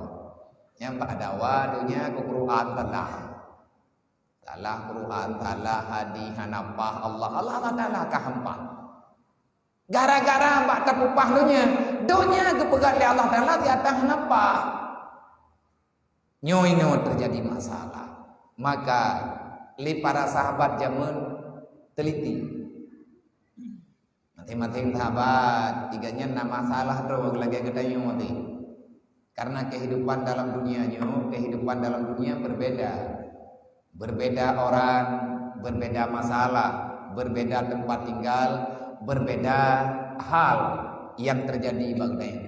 Nyang bak dawa dunia keu Quran salah. Salah Quran, salah hadis, hana paih Allah. Allah, Allah Taala ka hampa. Gara-gara bak tapupah donya, donya geupeugah lé Allah Taala di atas nampak. Nyoe inoe teujadi masalah. Maka lé para sahabat jameun teliti. Maséng-maséng sahabat, tiga nyan na masalah droe lagée geutanyoe teuh. Karena kehidupan dalam dunia nyoe, kehidupan dalam dunia berbeda. Berbeda orang, berbeda masalah, berbeda tempat tinggal, berbeda hal yang terjadi bak geutanyoe.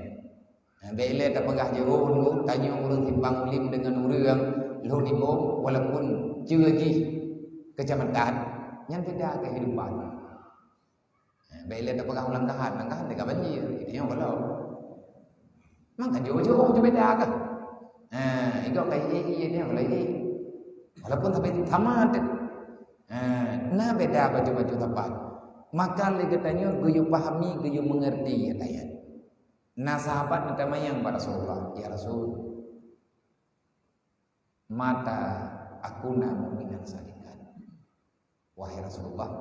Nah, bèk ilée tapeugah jeuet, tanyoe ureuëng Simpang Ulim deungon ureuëng Lhok Nibong, walaupun ceue jih kecamatan, nyan beda kehidupan. Nah, bèk ilée tapeugah u Langkahan, Langkahan teuka banjir, geutanyoe gohlom. Mangka jauh-jauh beda kah? Nah, igoe ka ié-ié nyoe lagée. Walaupun tapi sama teuh. Nah, na beda bacut-bacut sapat. Maka lé geutanyoe geuyue pahami, geuyue mengerti ayat-ayat. Na sahabat geutamanyong bak Rasulullah, "Ya Rasul, mata akuna mu'minan sadiqan." Wahai Rasulullah,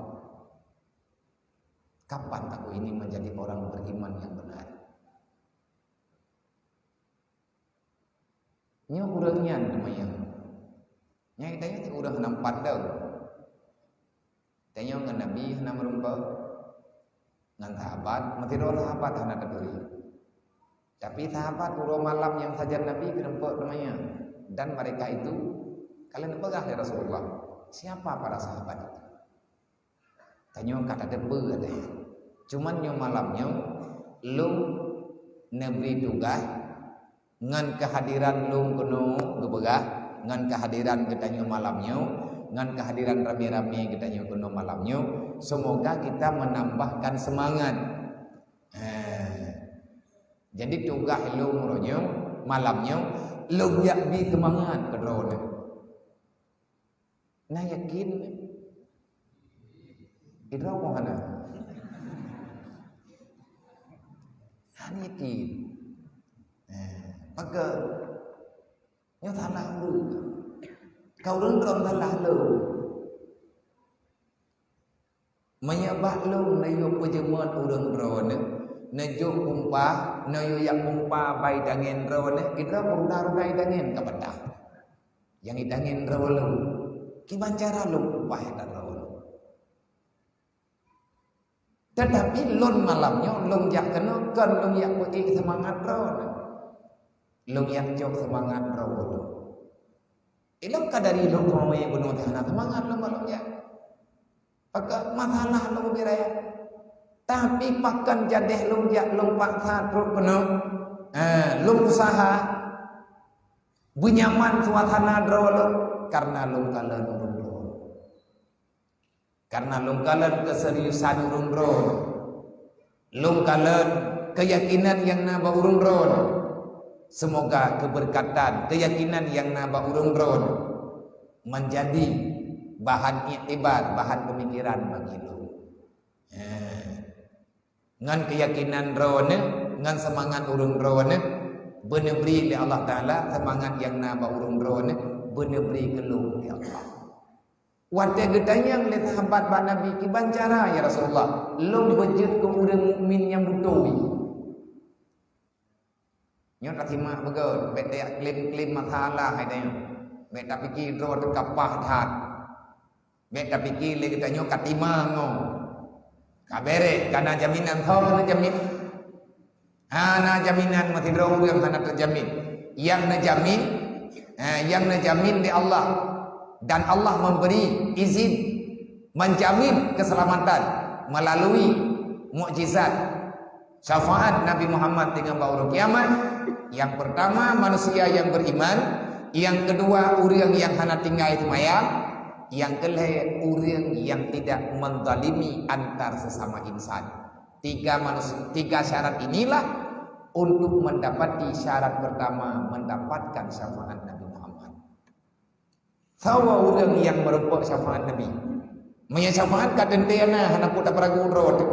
kapan aku ini menjadi orang beriman yang benar? Nyoe ureuëng nyan teumanyong. Nyan geutanyoe ureuëng hana meupadong. Tanyoe ngon Nabi hana meurumpok, ngon sahabat, meusidroe sahabat hana taturi. Tapi sahabat uroe malam nyang sajan Nabi keureumpok teumanyong, dan mereka itu ka lheueh neupeugah lé Rasulullah, "Siapa para sahabat itu?" Tanyoe ka tateupeue até. Cuman nyoe malam nyoe lôn neubri tugaih ngon keuhadiran lôn keunoe geupeugah, ngon keuhadiran geutanyoe malam nyoe, ngon keuhadiran ramé-ramé geutanyoe keunoe malam nyoe, semoga kita menambahkan semangat. Ha. Jadi tugaih lôn uroe nyoe, malam nyoe, lôn jak bi seumangat keu droeneuh. Na yakin? Idroe kong hana? Hana yakin. Eh, maka nyoe salah ureuëng. Ka ureuëng kon salah lôn. Meunyoe bak lôn neuyue peujeumeut ureuëng droeneuh, neujok umpa, neuyue jak umpa bai tangen droeneuh, kira peuruna-runa itangen ka patah. Nyang itangen droe lôn, kiban cara lôn ubah ata droe lôn. Tetapi lôn malam nyoe lôn jak keunoe kon lôn jak peuék seumangat droe lôn. Lôn jak cok seumangat droe lôn. Ilôn ka dari lôn keunoe bunoe hana seumangat lôn, lôn jak. Pakon masalah lôn ubé raya. Tapi pakon jadeh lôn jak lôn paksa trok keunoe. Ha, lôn usaha. Beunyaman suasana droe lôn karena lôn kalon ureuëng droe. Karena lôn kalon keuseriusan ureuëng droe. Lôn kalon keuyakinan nyang na bak ureuëng droe. Semoga keubeureukatan keuyakinan nyang na bak ureuëng droe menjadi bahan iktibar, bahan peumikiran bagi lôn. Ha. Ngon keuyakinan droeneuh, ngon seumangat ureuëng droeneuh, beuneubri lé Allah Taala seumangat nyang na bak ureuëng droeneuh, beuneubri keu lôn lé Allah. Watée geutanyong lé sahabat bak Nabi, "Kiban cara, ya Rasulullah, lôn beujeuet keu ureuëng mukmin nyang beutôi?" Nyoe tasimak beugét, bék tayak klaim-klaim masalah hai tanyoe. Bék tapike droe teuka paih that. Bék tapike lé geutanyoe ka timang nyoe. Ka béréh, ka na jaminan, soe nyang neujamin? Hana jaminan, meusidroe ureuëng hana teujamin. Nyang neujamin, eh, nyang neujamin lé Allah. Dan Allah memberi izin, menjamin keselamatan melalui mukjizat. Syafaat Nabi Muhammad teungoh bak uroe kiamat, nyang peurtama manusia nyang beriman, nyang keudua ureuëng nyang hana tinggai seumayang, nyang keulhée ureuëng nyang tidak menzalimi antar sesama insan. Tiga manus-, tiga syarat inilah untuk mendapati syarat pertama mendapatkan syafaat Nabi Muhammad. Sawa ureuëng nyang meurumpok syafaat Nabi. Meunyoe syafaat ka teuntée na, hana peue tapeurugoe droe teuh.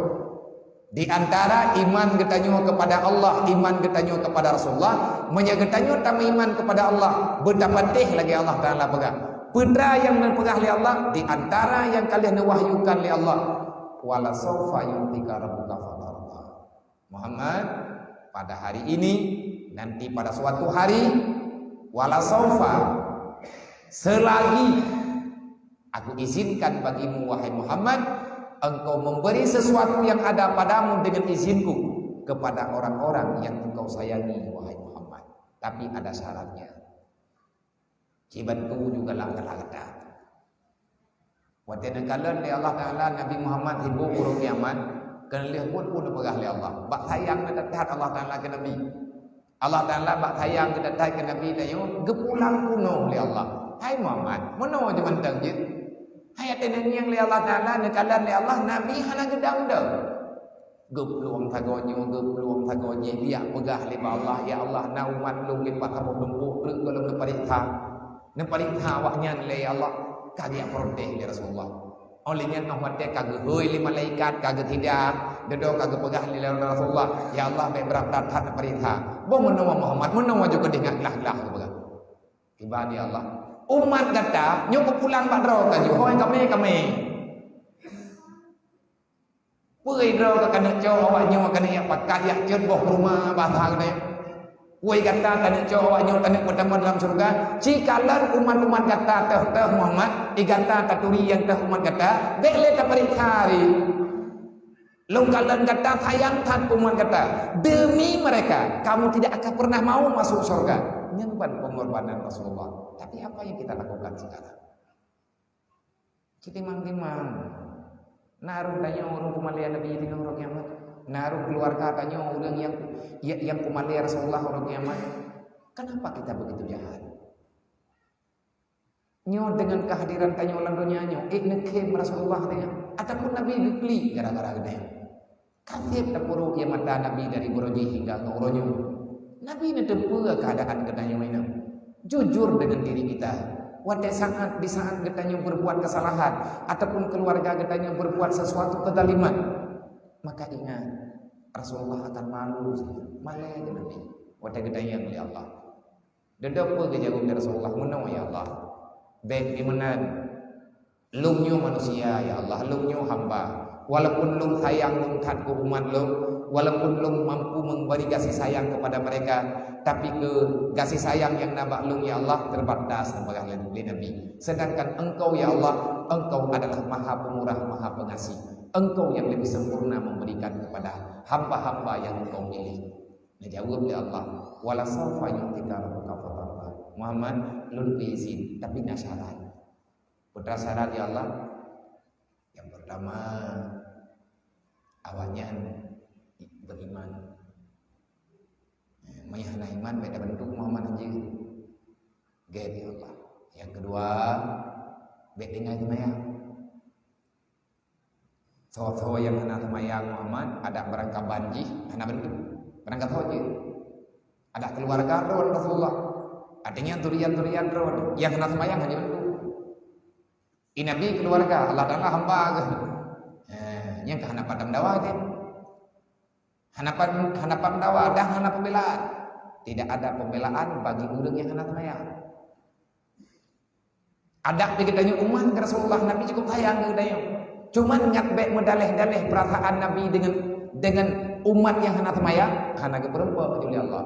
Di antara iman geutanyoe kepada Allah, iman geutanyoe kepada Rasulullah, meunyoe geutanyoe tameuiman kepada Allah, beutapatéh lagée Allah Taala peugah. Peue nyang neupeugah lé Allah, di antara nyang ka lheueh neuwahyukan lé Allah, "Wala saufa yu'tika rabbuka fatarda." Muhammad, pada hari ini, nanti pada suatu hari, wala saufa, selagi aku izinkan bagimu, wahai Muhammad, engkau memberi sesuatu yang ada padamu dengan izinku kepada orang-orang yang engkau sayangi, wahai Muhammad. Tapi ada syaratnya. Jibantu juga lah gata. Watée neukalon lé Allah Taala Nabi Muhammad hiboh uroe kiamat, keuneulheueh buet peue neupeugah lé Allah. Bak sayang that-that Allah Taala keu Nabi. Allah Taala bak sayang that-that keu Nabi tanyoe, geupulang keunoe lé Allah. Hai Muhammad, meunoe jeuet mantong jeuet. Hai até nyan lé Allah Taala, neukalon lé Allah, Nabi hana geudong-dong. Geuplueng sagoe nyoe, geuplueng sagoe jih, jak peugah lé bak Allah, "Ya Allah, na umat lôn limpat saboh lumpok treuk gohlom neupareksa." Neupareksa awaknyan lé Allah, ka geujak protes lé Rasulullah. Óh lheueh nyan óh watée ka geuhôi lé malaikat, ka geutida, dudoe ka geupeugah lé Rasulullah, "Ya Allah, bék brat that neupareksa." Boh meunoe Muhammad, meunoe ju keudeh ngat glah-glah geupeugah. Kiban ya Allah. Umat gata nyoe geupulang bak droe ka jih, hôi kamé-kamé. Peue droe ka keuneuk cok awak nyoe keuneuk jak pakat, jak cot boh kurma, bahasa keuneuk. Woi gata keuneuk cok awak nyoe keuneuk peutamong lam syurga. Ci kalon umat-umat gata teuh-teuh Muhammad, i gata taturi nyang teuh umat gata, bék lé tapareksa ri. Lôn kalon gata sayang that keu umat gata. Demi mereka, kamu tidak akan pernah mau masuk surga. Nyan ban pengorbanan Rasulullah. Tapi apa yang kita lakukan sekarang? Ceutimang-timang. Na roh tanyoe ureuëng peumalée Nabi teungoh uroe kiamat. Na roh keuluwarga tanyoe ureuëng nyang, nyang peumalée Rasulullah uroe kiamat. Kenapa kita begitu jahat? Nyoe deungon keuhadiran tanyoe lam donya nyoe, ék neukhém Rasulullah nyan, ataupun Nabi geuklik gara-gara geutanyoe? Ka seb tapeuruek ie mata Nabi dari uroe jih hingga keu uroe nyoe. Nabi neuteupeue keuadaan geutanyoe inong. Jujur deungon diri kita. Watée saát, di saát geutanyoe berbuat kesalahan ataupun keuluwarga geutanyoe berbuat sesuatu kezaliman, maka ingat, Rasulullah akan malu, malée keu Nabi watée geutanyong lé Allah. Dudoe peue geujaweueb lé Rasulullah, "Meunoe, ya Allah. Bék dimeunan. Lôn nyoe manusia, ya Allah. Lôn nyoe hamba. Walaupun lôn sayang lôn that keu umat lôn, walaupun lôn mampu memberi kasih sayang kepada mereka, tapi keu gaséh sayang nyang na bak lôn, ya Allah, terbatas," neupeugah lé, lé Nabi. "Sedangkan Engkau, ya Allah, Engkau adalah Maha Pemurah, Maha Pengasih. Engkau yang lebih sempurna memberikan kepada hamba-hamba yang Engkau pilih." Neujaweueb lé Allah, "Wala saufa yu'tika rabbuka fatarda." Muhammad, lôn bri izin, tapi na syarat. Peue syarat, ya Allah? Yang pertama, awaknyan beriman. Meunyo hana iman, bék tabantu Muhammad hanjeuet. Gét, ya Allah. Yang kedua, bék tinggai seumayang. Soe-soe nyang hana seumayang Muhammad, adak barangkaban jih hana bantu. Barangkasoe jih. Adak keuluwarga droe Rasulullah. Artinya durian-durian droe nyang hana seumayang hana bantu. I Nabi keuluwarga, Allah Taala hamba geuh. Eh, nyang ka hana padam dawa jih. Hana pan-, hana padam dawa dan hana pembelaan. Tidak ada pembelaan bagi ureuëng nyang hana seumayang. Adak di geutanyoe umat Rasulullah, Nabi cukup sayang keu geutanyoe. Cuman ngat bék meudaleh-daleh perasaan Nabi dengan, dengan umat nyang hana seumayang, hana geupeureumpok kecuali Allah.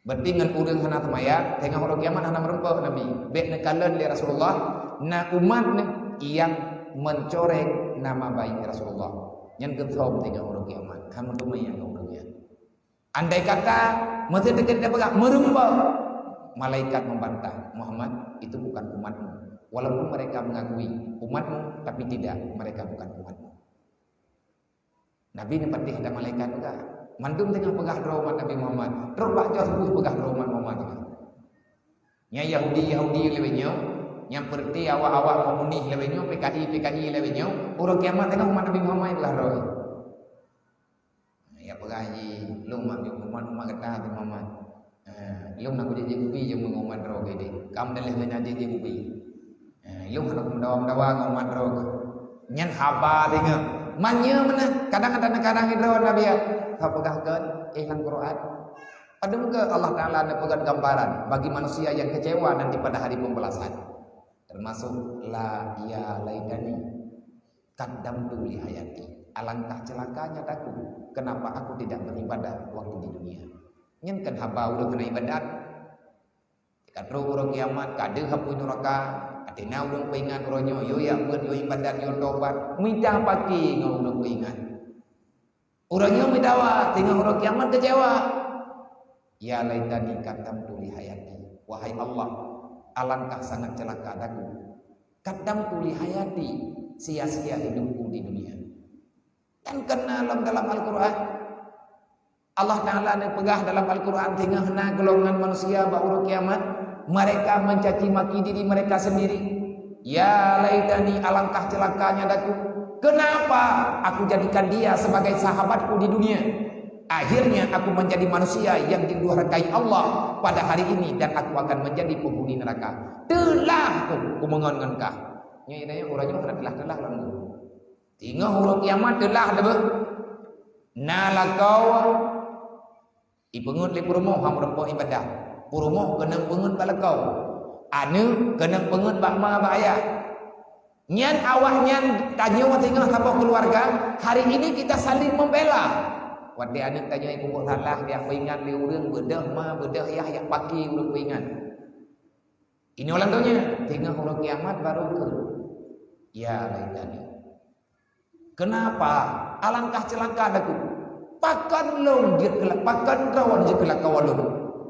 Berarti ngon ureuëng hana seumayang, teungoh uroe kiamat hana meureumpok Nabi. Bék neukalon lé Rasulullah, na umat neuh nyang mencoreng nama baik Rasulullah. Nyan geuthom teungoh uroe kiamat, hana teumé nyang ureuëng nyan. Andai kata, meuseuti kita peugah, "Meureumpok," malaikat membantah, "Muhammad, itu bukan umatmu. Walaupun mereka mengakui umatmu, tapi tidak, mereka bukan umatmu." Nabi neupatéh dan malaikat peugah, "Mandum teungoh peugah droe umat Nabi Muhammad, trok bak joh peugah droe umat Muhammad." Nyang Yahudi-Yahudi lewat nyoe, nyang peureuté awak-awak komunis lewat nyoe, P K I, P K I lewat nyoe, uroe kiamat teungoh umat Nabi Muhammad peugah droe. Ya peugah jih, lôn mak umat, umat gata tu Muhammad. Ha, lôn nak kujak jikupi je ngon umat droe gede. Kam daleh ngon jikupi. Ha, lôn nak mendawa-mendawa ngon umat droe. Nyan haba deungoe. Manyeu mana? Kadang ada kadang droe Nabi ya. Ka peugah kan, eh, lam Quran. Padahal ke Allah Taala ada peugah gambaran bagi manusia yang kecewa nanti pada hari pembalasan. Termasuk la ya laitani qaddamtu li hayati. "Alangkah celakanya diriku, kenapa aku tidak beribadah waktu di dunia?" Nyan kan haba ureuëng hana ibadat. Ka trok uroe kiamat, ka deuh apui nuraka, até na ureuëng peuingat uroe nyoe, yo jak beuet, yo ibadat, yo tobat, mita paki ngon ureuëng peuingat. Uroe nyoe meudawa, teungoh uroe kiamat keucewa. "Ya laitani qaddamtu li hayati." Wahai Allah, alangkah sangat celaka daku. "Qaddamtu li hayati, sia-sia hidupku di dunia." Dan karena dalam, dalam Al-Quran, Allah Ta'ala neupeugah dalam Al-Quran, teungoh na golongan manusia bak uroe kiamat, mereka mencaci maki diri mereka sendiri. "Ya laitani, alangkah celakanya daku. Kenapa aku jadikan dia sebagai sahabatku di dunia? Akhirnya aku menjadi manusia yang didurhakai Allah pada hari ini dan aku akan menjadi penghuni neraka." Teulah ku, ku meungon ngon kah. Nyoe, nyoe, uroe nyoe hana teulah-teulah lom. Teungoh uroe kiamat teulah leubeh. Na lakoe ipeungeut lé peurumoh han meurumpok ibadah. Peurumoh keunong peungeut bak lakoe. Aneuk keunong peungeut bak ma bak ayah. Nyan awaknyan tanyoe teungoh saboh keuluwarga, hari ini kita saling membela. Watée aneuk tanyoe peubuet salah, jak peuingat lé ureuëng, beudôh ma, beudôh yah, jak paki ureuëng peuingat. Inoe lam donya, teungoh uroe kiamat baru keu, "Ya laitani." Kenapa? Alangkah celaka daku. Pakon lôn jeuet keu la-, pakon droe jeuet keu lakoe lôn.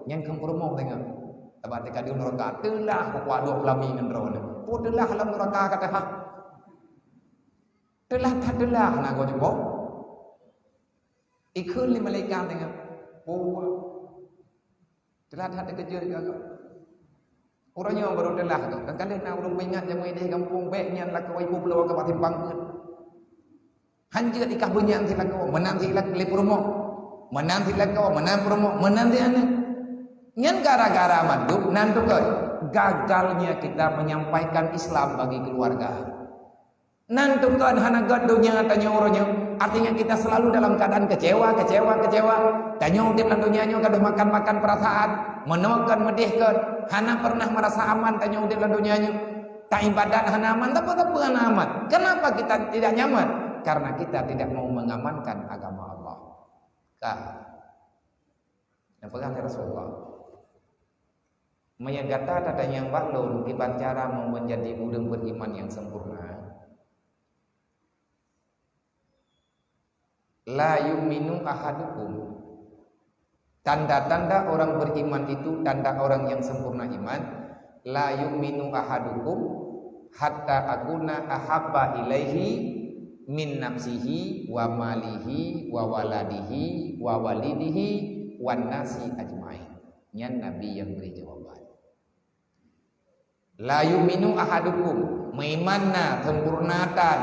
Nyang kheun peurumoh teungoh. Sabab teuka di nuraka teulah pukua dua belas ngon droe lôn. Peue teulah lam nuraka ka teuhah. Teulah that teulah na goe jubok. Ikheun lé malaikat teungoh. Peue. Teulah that teukeujot geuh. Uroe nyoe baru teulah geuh. Dan ka lheueh na ureuëng peuingat nyang meudeh gampông bék nyan lakoe ibu bloe ka bak simpang peuet. Han jeuet ikah beunyan si lakoe, meunan si lak-, lé peurumoh. Meunan si lakoe, meunan peurumoh, meunan si aneuk. Nyan gara-gara mandum nan tukon gagalnya kita menyampaikan Islam bagi keluarga. Nan tukon hana gét donya tanyoe uroe nyoe. Artinya kita selalu dalam keadaan kecewa, kecewa, kecewa. Tanyoe udeb lam donya nyoe gadoh makan-makan perasaan, meunoe kon meudeh kon, hana pernah merasa aman tanyoe udeb lam donya nyoe. Taibadat hana aman, tapi apa hana aman? Kenapa kita tidak nyaman? Karena kita tidak mau mengamankan agama Allah. Ka. Nyang peugah lé Rasulullah, "Meunyoe gata tatanyong bak lôn kiban cara menjadi ureuëng beriman yang sempurna, la yu'minu ahadukum." Tanda-tanda orang beriman itu, tanda orang yang sempurna iman, "La yu'minu ahadukum hatta akuna ahabba ilaihi min nafsihi wa malihi wa waladihi wa walidihi wan nasi ajmain." Nyan Nabi nyang bri jawaban. "La yu'minu ahadukum," meuiman na sempurna tan.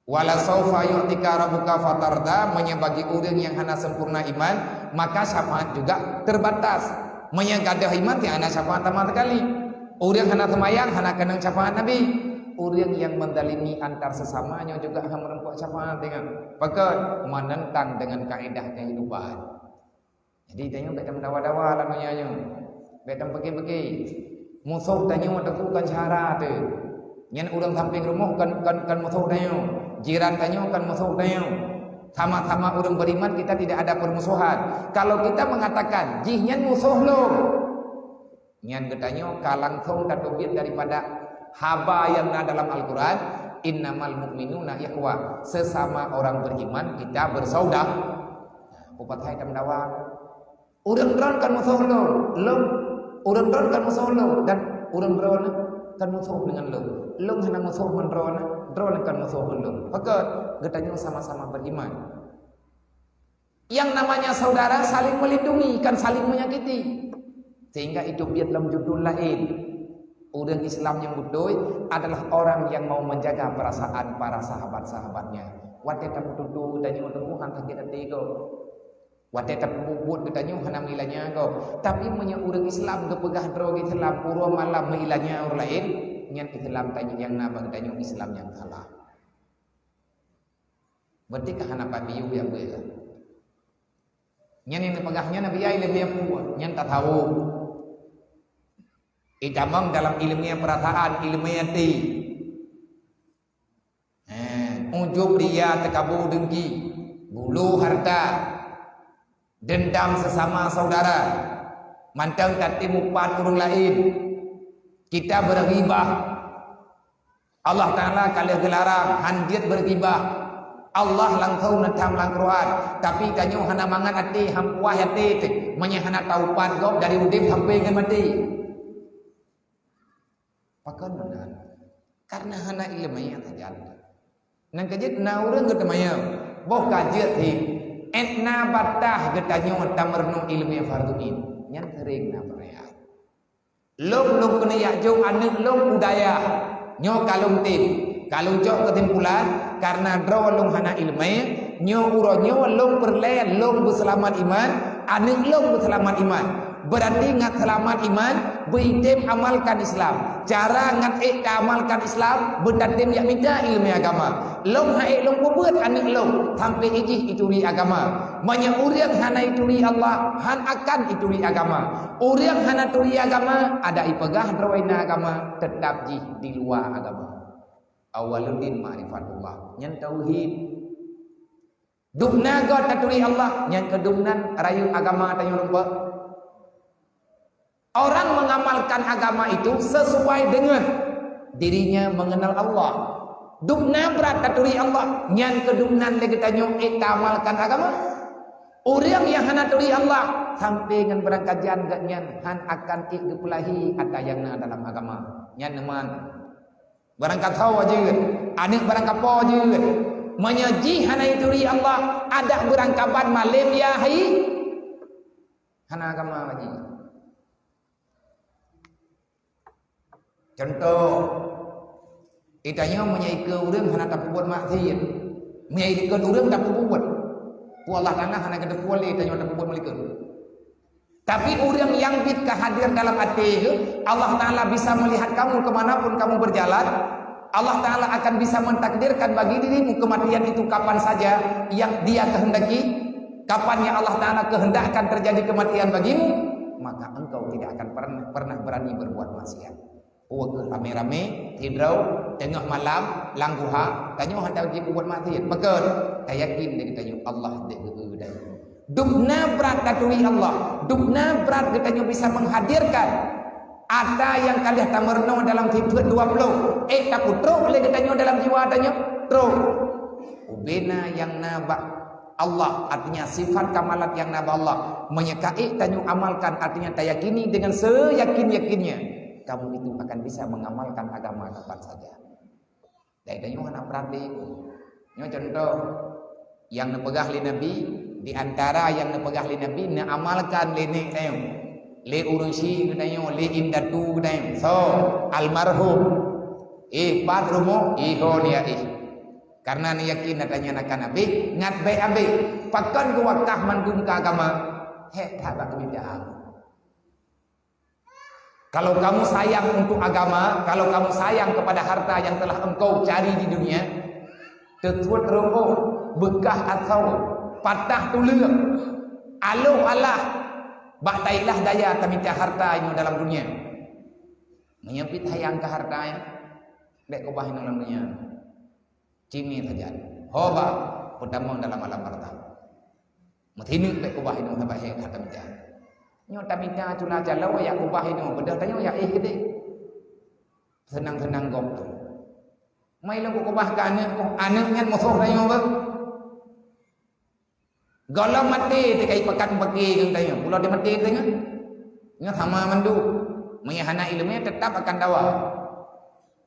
"Wala saufa yu'tika rabbuka fatarda," meunyoe bagi ureuëng nyang hana sempurna iman, maka syafaat juga terbatas. Meunyoe gadoh iman, tiada syafaat sama sekali. Ureuëng hana seumayang, hana keunong syafaat Nabi. Ureuëng nyang menzalimi antar sesama nyoe juga hana meurumpok syafaat, tengok. Pakon? Menentang dengan kaedah kehidupan. Jadi, tanyoe bék tameudawa-dawa lam donya nyoe. Bék tameupiké-piké. Musoh tanyoe teuku kan syara teuh. Nyan ureuëng sampéng rumoh kan, kan, kan musoh tanyoe. Jiran tanyoe kan musoh tanyoe. Sama-sama ureuëng beriman, kita tidak ada permusuhan. Kalau kita mengatakan, "Jih nyan musoh lôn," nyan geutanyoe ka langsung tateubiet daripada haba nyang na dalam Al-Quran, "Innamal mu'minuna ikhwah." Sesama orang beriman, kita bersaudara. Nah, peue patai tameudawa. Ureuëng droen kan musoh lôn, lôn. Ureuëng droen kan musoh lôn, dan ureuëng droen kan musoh deungon lôn. Lôn hana musoh ngon droen, droen kan musoh ngon lôn. Pakon? Geutanyoe sama-sama beriman. Yang namanya saudara saling melindungi, kan saling menyakiti. Sehingga itu biet lam judul lain. Ureuëng Islam yang beutôi adalah orang yang mau menjaga perasaan para sahabat-sahabatnya. Watée tameututoe tanyoe teungoh han sakét até gob. Watée tapeubuet geutanyoe hana meuilanya gob, tapi meunyoe ureuëng Islam geupeugah droe Islam uroe malam meuilanya ureuëng laén, nyan Islam tanyoe nyang na bak geutanyoe Islam nyang salah. Berarti ka hana pat miyueb nyang beue. Nyan nyang neupeugah nyan Nabi ai lé miyueb, nyan tasawuf. Itamong dalam ilmu perasaan, ilmu hati. Eh, Ujub, ria, teukabu, deungki, gulu harta, dendam sesama saudara, mantong tatem upat ureuëng laén. Kita berghibah. Allah Taala ka lheueh geularang, han jeuet berghibah. Allah langsong neutham lam Quran, tapi tanyoe hana mangat até, han puas até teuh, meunyoe hana taupat gob dari udeb sampai ngon maté. Pakon meunan? Karena hana iéleumé sajan. Nyang keujeuet na ureuëng geuteumanyong, boh ka jeuet hi, ék na bataih geutanyoe tameurunoe iéleumé fardhu ain. Nyan seuréng na peurayaan. Lôn, lôn keuneuk jak jok aneuëk lôn u dayah. Nyoe ka lôn tem, ka lôn cok keusimpulan, karena droe lôn hana iéleumé, nyoe uroe nyoe lôn peureulée lôn beuseulamat iman, aneuëk lôn beuseulamat iman. Beurati ngat seulamat iman, beuitem amalkan Islam. Cara ngat ék taamalkan Islam, beutatem jak mita iéleumé agama. Lôn han ék lôn peubeuet aneuëk lôn sampai jih ituri agama. Meunyoe ureuëng hana ituri Allah, han akan ituri agama. Ureuëng hana turi agama, adak ipeugah droe na agama, teutab jih di luwa agama. Awaluddin ma'rifatullah, nyan tauhid. Dubna gob taturi Allah, nyan keuh dubnan rayeuk agama tanyoe rumpok. Orang mengamalkan agama itu sesuai dengan dirinya mengenal Allah. Dubna brat taturi Allah, nyan keuh dubnan lé geutanyoe ék taamalkan agama. Ureuëng nyang hana turi Allah, sampai ngon beurangkajan gobnyan han akan ék geupeulahi atra nyang na dalam agama. Nyan neuman. Beurangkasoe jeuet, aneuëk beurangkapo jeuet. Meunyoe jih hana ituri Allah, adak beurangkaban malém ya hai. Hana agama lagi. Contoh, geutanyoe meunyoe ikeue ureuëng hana tapeubuet maksiat. Meunyoe ikeue ureuëng tapeubuet. Pu Allah Taala hana geuteupeue lé tanyoe tapeubuet meulikot. Tapi ureuëng nyang bit ka hadir dalam até geuh, Allah Taala bisa melihat kamu ke mana pun kamu berjalan. Allah Taala akan bisa mentakdirkan bagi dirimu kematian itu kapan saja yang Dia kehendaki, kapan yang Allah Taala kehendakkan terjadi kematian bagimu, maka engkau tidak akan pernah, pernah berani berbuat maksiat. Uweuh kheueh ramé-ramé, sidroe, teungoh malam, lam guha, tanyoe hana jipeubuet maksiat. Pakon? Tayakin lé geutanyoe Allah deuh geueu dayah. Dubna brat taturi Allah, dubna brat geutanyoe bisa menghadirkan atra nyang ka lheueh tameurunoe dalam sifeuet dua ploh. Ék tapeutrok lé geutanyoe dalam jiwa tanyoe? Trok. Ubena nyang na bak Allah, artinya sifat kamalat nyang na bak Allah. Meunyoe ka ék tanyoe amalkan, artinya tayakini dengan seyakin-yakinnya, kamu itu akan bisa mengamalkan agama kapan saja. Dan tanyoe hana peureulée. Nyoe contoh nyang neupeugah lé Nabi, di antara nyang neupeugah lé Nabi, neuamalkan lé nék tanyoe, lé ureuëng syiek geutanyoe, lé indatu geutanyoe. So, almarhum. Eh, pat rumoh, ihon ya ih. Karena neuyakin atra nyan akan abéh, ngat bék abéh. Pakon geuwakah mandum keu agama? Hék that bak keubidaan. Kalau kamu sayang untuk agama, kalau kamu sayang kepada harta yang telah engkau cari di dunia, teutuet reuôh, beukah asoe, patah tuleueng, aloh alah, bak tailah daya tamita harta nyoe dalam dunia. Meunyoe pih sayang keu harta nyan, bék keubah inoe lam dunia. Cimé sajan. Ho bah, peutamong dalam alam barzakh. Meusineuk bék keubah inoe saban hék that tamita. Nyoe tamita cula caloe jak keubah inoe, beudôh tanyoe jak éh keudéh. Seunang-seunang gob tu. Mai lôn kukeubah keu aneuëk ku, aneuëk nyan musoh tanyoe beuh. Gohlom maté teuka ipakat bak geutanyoe, pulo teumaté teuka. Nyoe sama mandum. Meunyoe hana iéleumé, teutap akan dawa.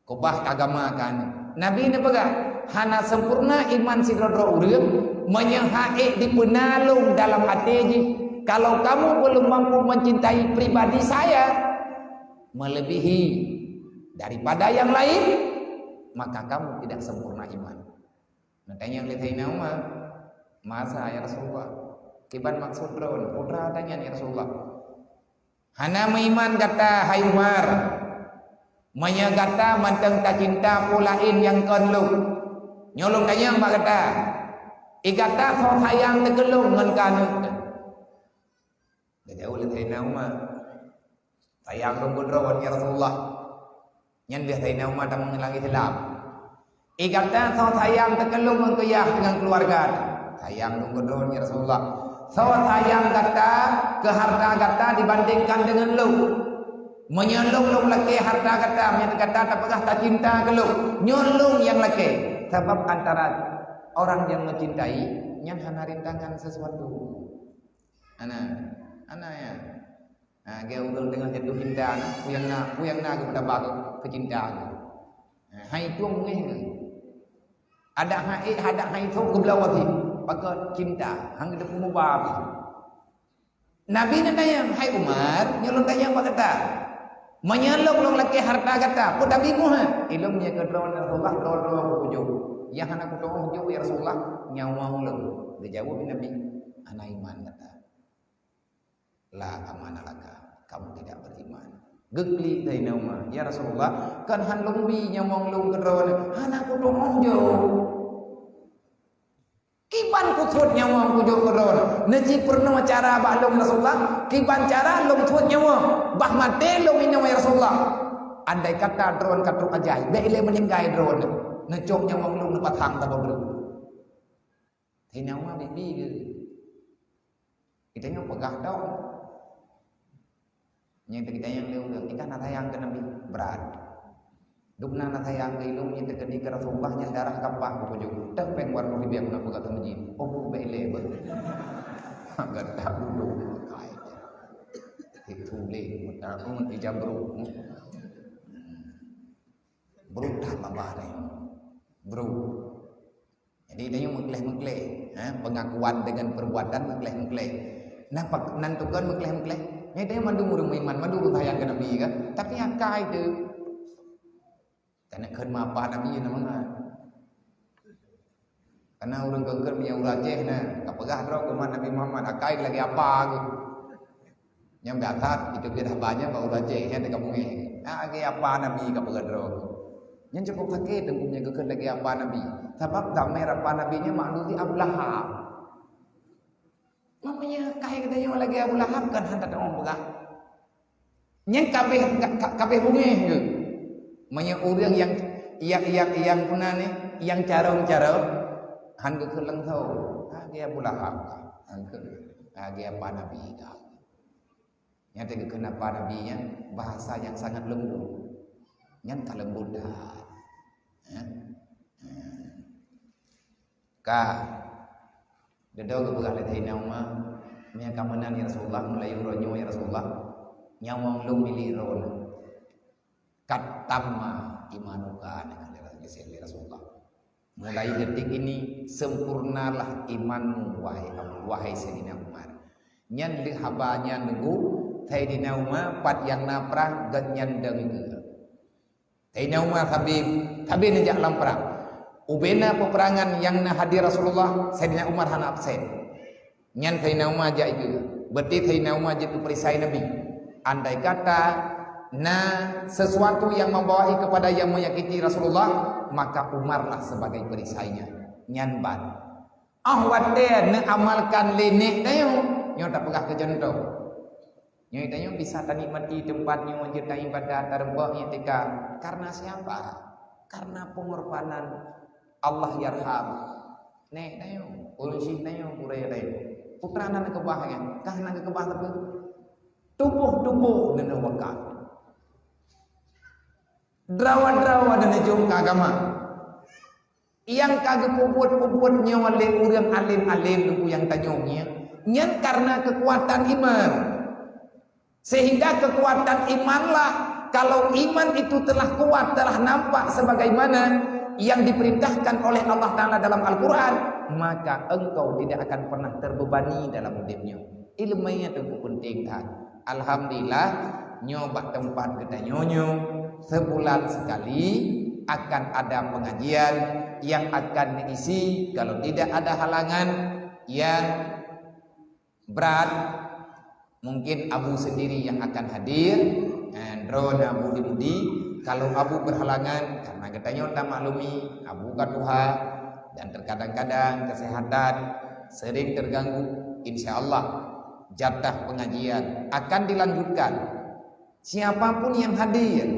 Keubah agama kan. Nabi neupeugah, hana sempurna iman sidroe-droe ureuëng meunyoe han ék dipeuna lom dalam até jih. Kalau kamu belum mampu mencintai pribadi saya melebihi daripada yang lain, maka kamu tidak sempurna iman. Neutanyong lé Saidina Umar, "Masa, ya Rasulullah? Kiban maksud droe, peue atra nyan, ya Rasulullah?" "Hana meuiman gata, hai Umar, meunyoe gata mantong tacinta peue laén nyang kon lôn. Nyoe lôn tanyong bak gata, i gata soe sayang teuh keu lôn ngon keu aneuëk teuh?" Geujaweueb lé Saidina Umar, "Sayang lôn keu droe, ya Rasulullah." Nyan lheueh Saidina Umar tamong lam Islam. Eh gata soe sayang teukeulong ngon keu yah deungon keuluwarga? Sayang lôn keu droe, ya Rasulullah. Soe sayang gata keu harta gata dibandingkan deungon lôn? Meunyoe lôn, lôn lakée harta gata, meunyoe gata tapeugah tacinta keu lôn, nyoe lôn nyang lakée. Sabab antara orang nyang mencintai nyan hana rintangan sesuatu. Hana, hana ya. Ha, geu ureuëng teungoh jatuh cinta na, peue nyang na, peue nyang na geupeutaba keu cinta geuh. Ha, hai tueng beungéh geuh. Adak hai, adak hai thok geubloe até, pakat cinta, han geuteupeue muba pih. Nabi neutanyong, "Hai Umar, nyoe lôn tanyong bak gata. Meunyoe lôn, lôn lakée harta gata, peue tabi muha?" "Ilôn nyang keudroe Rasulullah, droe-droe kupeujok. Nyang hana kutuoh jok ya Rasulullah, nyawa ulôn." Geujaweueb Nabi, "Hana iman gata." "La amana laka, kamu tidak beriman." Geuklik Saidina Umar, "Ya Rasulullah, kan han lôn bi nyawöng lôn keudroe, hana kutuoh jok. Kiban kusuet nyawöng kujok keudroe? Neuci peurunoe cara bak lôn Rasulullah, kiban cara lôn suet nyawöng, bah maté lôn inoe ya Rasulullah. Andai kata droe ka trok ajai, bèk ilée meuninggai droe, neucok nyawöng lôn neupasang saboh droe." Saidina Umar bi-bi geuh. Geutanyoe peugah dong. Nyang teuka geutanyoe lé ureuëng, "Ikah na sayang keu Nabi?" Brat. "Dum na, na sayang keu ilôn, nyang teukeudi keu Rasulullah nyang darah kapah kupeujok." Teuh péng warna ribèe na peugah teumeuji. Oh, bèk lé beuh. Gata dulu kai. Itu lé, mata pun ijam bro. Bro dah babah deh. Bro. Jadi, tanyoe meukleh-meukleh, ha, pengakuan dengan perbuatan meukleh-meukleh. Nah, pak-, nan tukon meukleh-meukleh. Nyan tanyoe mandum ureuëng meuiman, mandum ureuëng sayang keu Nabi kan. Tapi akai teuh. Kana kheun mapa Nabi na mangat. Kana ureuëng kheun-kheun meunyoe ureuëng Aceh na, ka peugah droe keu umat Nabi Muhammad, akai lagèe apa geuh. Nyang biasa itu dia dah banyak bak ureuëng Aceh nyang teuka bungéh. Ah, lagèe apa Nabi ka peugah droe. Nyan cukup sakét teungku nyang geukheun lagèe apa Nabi. Sabab damé rapa Nabi nyan makhluk Abu Lahab. Maknanya kai geutanyoe lagèe Abu Lahab kan hana teuong peugah. Nyan kabéh ka-, ka-, kabéh bungéh geuh. Meunyoe ureuëng nyang, nyang, nyang, nyang puna ni, nyang carông-carông, han geukheun langsông. Lagèe Abu Lahab ka. Han geukheun. Lagèe apa Nabi ka. Nyang teuka keuneuk Nabi nyan bahasa nyang sangat lembut. Nyan ka lembut that. Ya. Ka. Dudoe geupeugah lé Saidina Umar, "Meunyoe ka meunan ya Rasulullah, meulayeue uroe nyoe ya Rasulullah, nyawöng lôn milék droeneuh." "Qad tamma imanuka," na kheun lé Rasulullah. "Mulai detik ini sempurnalah imanmu, wahai Abu, wahai Saidina Umar." Nyan lheueh haba nyan teungku, Saidina Umar pat nyang na prang, gobnyan dong geuh. Saidina Umar sabe, sabe neujak lam prang. Ubena peperangan nyang na hadir Rasulullah, Saidina Umar hana absen. Nyan Saidina Umar jak ikeu. Berarti Saidina Umar jeuet keu perisai Nabi. Andai kata na sesuatu yang membawai kepada yang menyakiti Rasulullah, maka Umarlah sebagai perisainya. Nyan ban. Ah watèe neuamalkan lé nèk tanyoe, nyoe tapeugah keu contoh. Nyoe tanyoe bisa tanikmati teumpat nyoe jeuet taibadat, tareumpok nyoe teuka. Karena siapa? Karena pengorbanan Allah yarham. Nèk tanyoe, ureueng syik tanyoe, gurèe tanyoe. Peue teuma na neukeubah nyan, ka hana geukeubah sapeue? Tuboh-tuboh neuneuk wakaf. Droe-droe neuneuk jok keu agama. Nyang ka geupeubuet-peubuet nyoe lé ureueng além-além teungku nyang tanyoe nyan, nyan karena kekuatan iman. Sehingga kekuatan imanlah, kalau iman itu telah kuat, telah nampak sebagaimana yang diperintahkan oleh Allah Ta'ala dalam Al-Quran, maka engkau tidak akan pernah terbebani dalam hidupnya. Ilmu nyan teungku penting that. Alhamdulillah, nyoe bak teumpat geutanyoe nyoe, sebulan sekali akan ada pengajian yang akan diisi, kalau tidak ada halangan yang berat, mungkin Abu sendiri yang akan hadir. Eh, droeneuh Abu di Budi, kalau Abu berhalangan, karena geutanyoe tamaklumi, Abu ka tuha, dan terkadang-kadang kesehatan sering terganggu, insya Allah jatah pengajian akan dilanjutkan. Siapapun yang hadir,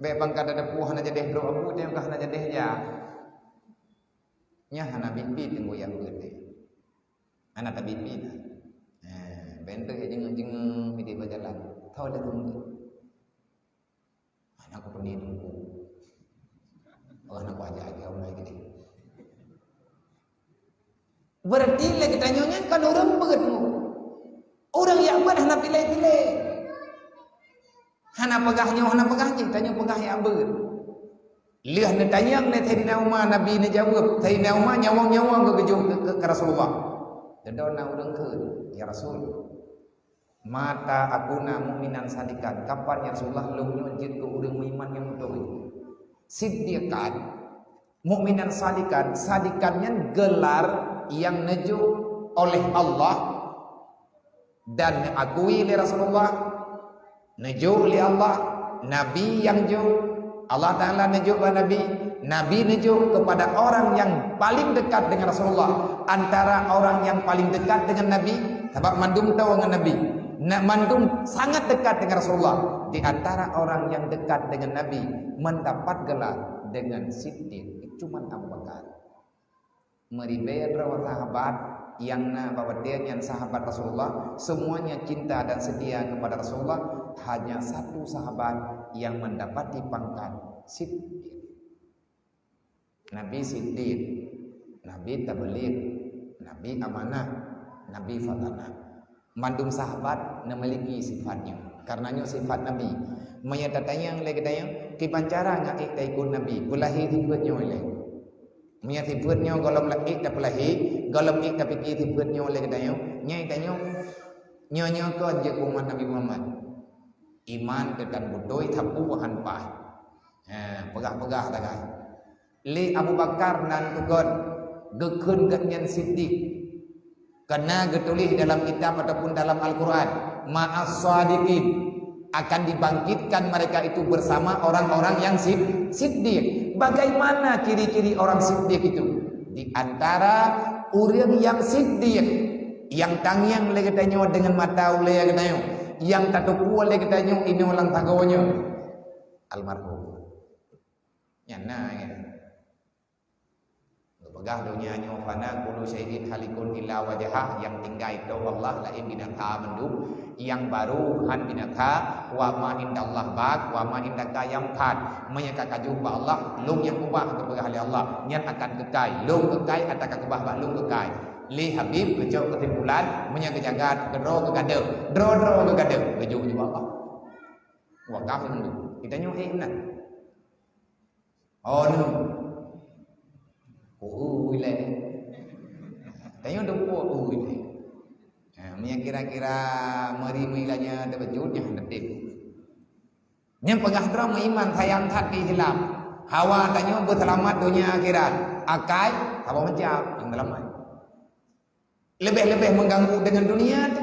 bèk bangka tadeungoe hana jadeh droe Abu, teuka hana jadeh jak. Nyan hana biet-biet teungku nyang beuet. Hana tabiet-biet. Eh, bèk teuk jingeueng-jingeueng di bak jalan. Tho lé teungku. Hana kupeuniet teungku. Oh, hana kuaja-aja ulôn lagèe nyan. Berarti lé geutanyoe nyan kon ureueng beuet teungku. Ureueng nyang beuet hana piléh-piléh. Hana peugah nyoe, hana peugah jih, tanyoe peugah nyang beuet. Lheueh neutanyong lé Saidina Umar, Nabi neujaweueb. Saidina Umar nyawöng-nyawöng geuh geujok keu, keu, keu Rasulullah. Dudoe na ureueng kheun, "Ya Rasul, mata akuna mu'minan sadiqan." Kapan, ya Rasulullah, lôn nyoe jeuet keu ureueng meuiman nyang beutôi? Siddiqan, mu'minan sadiqan, sadiqan nyan gelar nyang neujok oleh Allah dan neuakui lé Rasulullah, neujok lé Allah, Nabi nyang jok, Allah Taala neujok bak Nabi, Nabi neujok kepada orang yang paling dekat dengan Rasulullah, antara orang yang paling dekat dengan Nabi, sabab mandum toe ngon Nabi, na mandum sangat dekat dengan Rasulullah. Di antara orang yang dekat dengan Nabi mendapat gelar dengan Siddiq, cuman Abu Bakar. Meuribèe droe sahabat nyang na bak watèe nyan sahabat Rasulullah, semuanya cinta dan setia kepada Rasulullah, hanya satu sahabat yang mendapati pangkat Siddiq. Nabi Siddiq, Nabi Tabligh, Nabi Amanah, Nabi Fatanah. Mandum sahabat neumiliki sifat nyoe. Kareuna nyoe sifat Nabi. Meunyoe tatanyong lé geutanyoe, kiban cara ngat ék taikot Nabi, peulahé sifat nyoe lé. Meunyoe sifeuet nyoe gohlom ék tapeulahé, gohlom ék tapike sifeuet nyoe lé geutanyoe, nyan tanyoe, nyoe-nyoe kon jeuet umat Nabi Muhammad. Iman teuh tan beutôi, sapeue han paih. Ha, peugah-peugah sagai. Lé Abu Bakar nan teugon geukheun geuhnyan Siddiq. Karena geutuléh dalam kitab ataupun dalam Al-Quran, "Ma'as shadiqin", akan dibangkitkan mereka itu bersama orang-orang yang sid-, siddiq. Bagaimana ciri-ciri orang siddiq itu? Di antara ureueng yang siddiq, yang tangieng lé geutanyoe deungon mata ulèe geutanyoe, yang tateupeue lé geutanyoe inoe lam sagoe nyoe, almarhum. Nyan na, ya. Geupeugah donya nyoe fana, kullu syai'in halikun illa wajhah, nyang tinggai toh Allah, laén binatang mandum, nyang barô han binatang, wa ma indallah baq, wa ma indaka yanfad. Meunyoe ka kajôh bak Allah, lôn nyang ubah, geupeugah lé Allah, nyan akan keukai, lôn keukai, ata ka keubah bak lôn keukai. Lé Habib geucok keusimpulan, meunyoe geujaga keudroe geugadôh, droe-droe geugadôh, geujôh ju bak Allah. Wakaf mandum. Geutanyoe ék meunan. Oh, nu. Ui lé. Tanyoe deuh ui lé. Ha, meunyo kira-kira meuri meuilanya teubeujeuet nyang hana tem. Nyang peugah droe meuiman sayang that keu Islam. Hawa tanyoe beuseulamat donya akhirat. Akai, saboh macam nyang seulamat. Leubeh-leubeh mengganggu dengan dunia tu.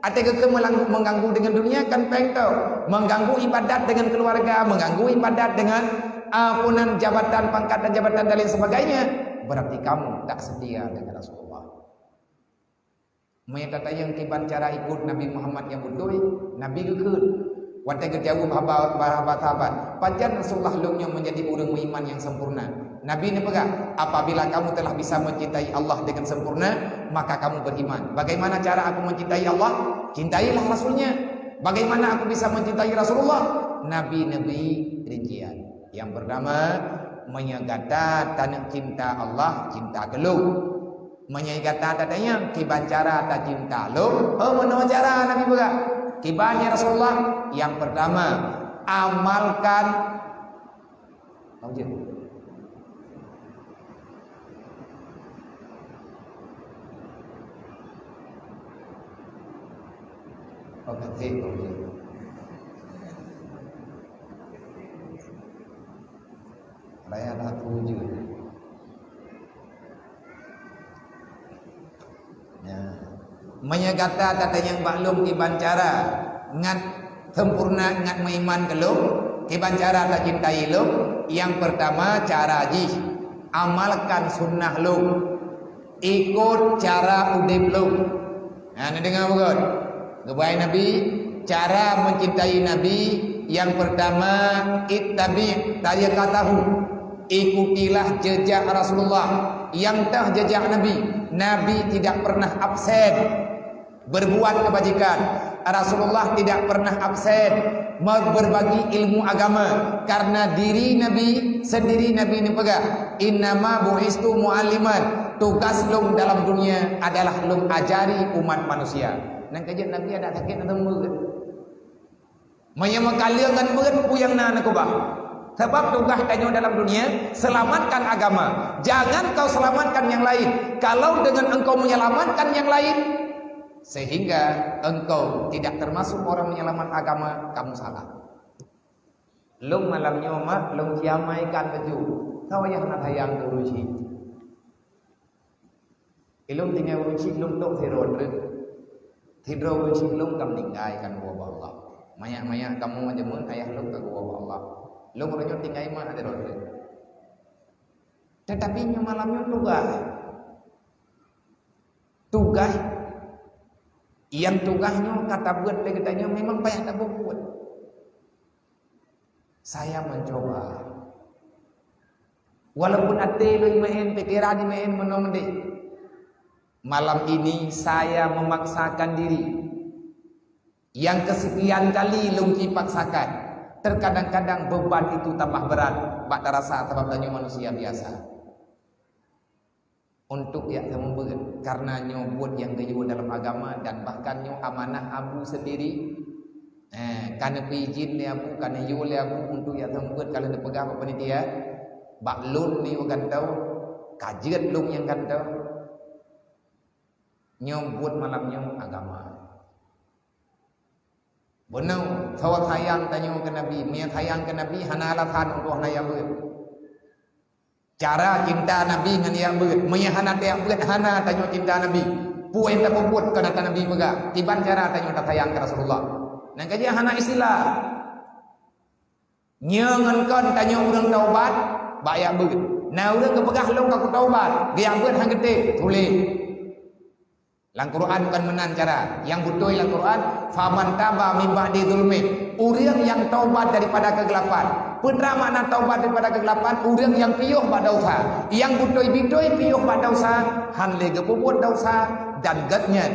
Até geukheun melang-, mengganggu dengan dunia kan péng tau. Mengganggu ibadat dengan keluarga, mengganggu ibadat dengan, ah, punan jabatan, pangkat dan jabatan dan lain sebagainya. Berarti kamu tak setia dengan Rasulullah. Meunyo tatanyong kiban cara ikut Nabi Muhammad nyang beutôi, Nabi geukheun. Watée geujaweueb haba, haba sahabat, "Pajan Rasulullah lôn nyoe menjadi ureuëng meuiman nyang sempurna?" Nabi neupeugah, "Apabila kamu telah bisa mencintai Allah dengan sempurna, maka kamu beriman." Bagaimana cara aku mencintai Allah? Cintailah Rasulnya. Bagaimana aku bisa mencintai Rasulullah? Nabi neubri rincian. Yang pertama, meunyoe gata taneuk cinta Allah, cinta keu lôn. Meunyoe gata tatanyong kiban cara tacinta lôn, oh, meunoe cara Nabi peugah. Kiban, ya Rasulullah? Yang pertama, amalkan. Oh, betul, betul. Raya dah tuju. Ya. Meunyoe gata tatanyong bak lôn kiban cara ngat sempurna, ngat meuiman keu lôn, kiban cara tacintai lôn, nyang pertama cara jih, amalkan sunnah lôn, ikot cara udeb lôn. Ha, neudeungoe beugöt. Geubai Nabi, cara mencintai Nabi yang pertama, ittabi' tariqatahu. Ikutilah jejak Rasulullah, nyang teuh jejak Nabi. Nabi tidak pernah absen berbuat kebajikan. Rasulullah tidak pernah absen me-, berbagi ilmu agama. Karena diri Nabi sendiri, Nabi neupeugah, "Innama bu'istu mu'alliman." Tugas lôn dalam dunia adalah lôn ajari umat manusia. Nyan ka jeuet Nabi adak sakét ateueh meuet. Meunyoe meukaleueng ngon beuet, peue nyang na neukeubah. Sabab tugaih tanyoe dalam dunia, selamatkan agama. Jangan kau selamatkan yang lain. Kalau dengan engkau menyelamatkan yang lain, sehingga engkau tidak termasuk orang menyelamat agama, kamu salah. Lôn malam nyoe mak, lôn ciamai kan baju. Kau yang na sayang guru cit. Ilôn tinggai ureueng chik lôn tôk sidroe treuk. Sidroe ureueng chik lôn ka meuninggai, ka geuwoe bak Allah. Manyak-manyak kamoe jameun ayah lôn ka geuwoe bak Allah. Lôn uroe nyoe tinggai mak sidroe treuk. Tetapi nyoe malam nyoe tugaih. Tugaih. Nyang tugaih nyoe ka tabeuet lé geutanyoe memang payah tabeuet. Saya mencoba. Walaupun até lôn meu'en, pikeran meu'en meunoe meudeh. Malam ini saya memaksakan diri. Nyang kesekian kali lôn jipaksakan. Terkadang-kadang beban itu tambah berat bak tarasa sabab tanyoe manusia biasa. Untuk jak seumeubeuet, karena nyoe buet nyang geuyue dalam agama dan bahkan nyoe amanah Abu sendiri. Eh, ka neupeuijin lé Abu, ka neuyue lé Abu untuk jak seumeubeuet, ka lheueh neupeugah bak panitia, bak lôn neuyue gantoe, ka jeuet lôn nyang gantoe. Nyoe buet malam nyoe agama. Beuneu, soe sayang tanyoe keu Nabi, meunyoe sayang keu Nabi hana alasan untuk hana jak beuet. Cara cinta Nabi ngon jak beuet. Meunyoe hana tajak beuet, hana tanyoe cinta Nabi. Peue nyang tapeubuet keu ata Nabi peugah, kiban cara tanyoe tasayang keu Rasulullah. Nyan ka jeuet hana istilah. Nyoe ngon kon tanyoe ureueng taubat, bak jak beuet. Na ureueng geupeugah lôn ka kutaubat, geujak beuet han geutem, tuléh. Lam Quran bukan meunan cara. Nyang beutôi lam Quran, "Faman taba min ba'di zulmi." Ureueng nyang taubat daripada keugelapan. Peue makna taubat daripada keugelapan? Ureueng nyang piôh bak desya. Nyang beutôi-beutôi piôh bak desya, han lé geupeubuet desya, dan gobnyan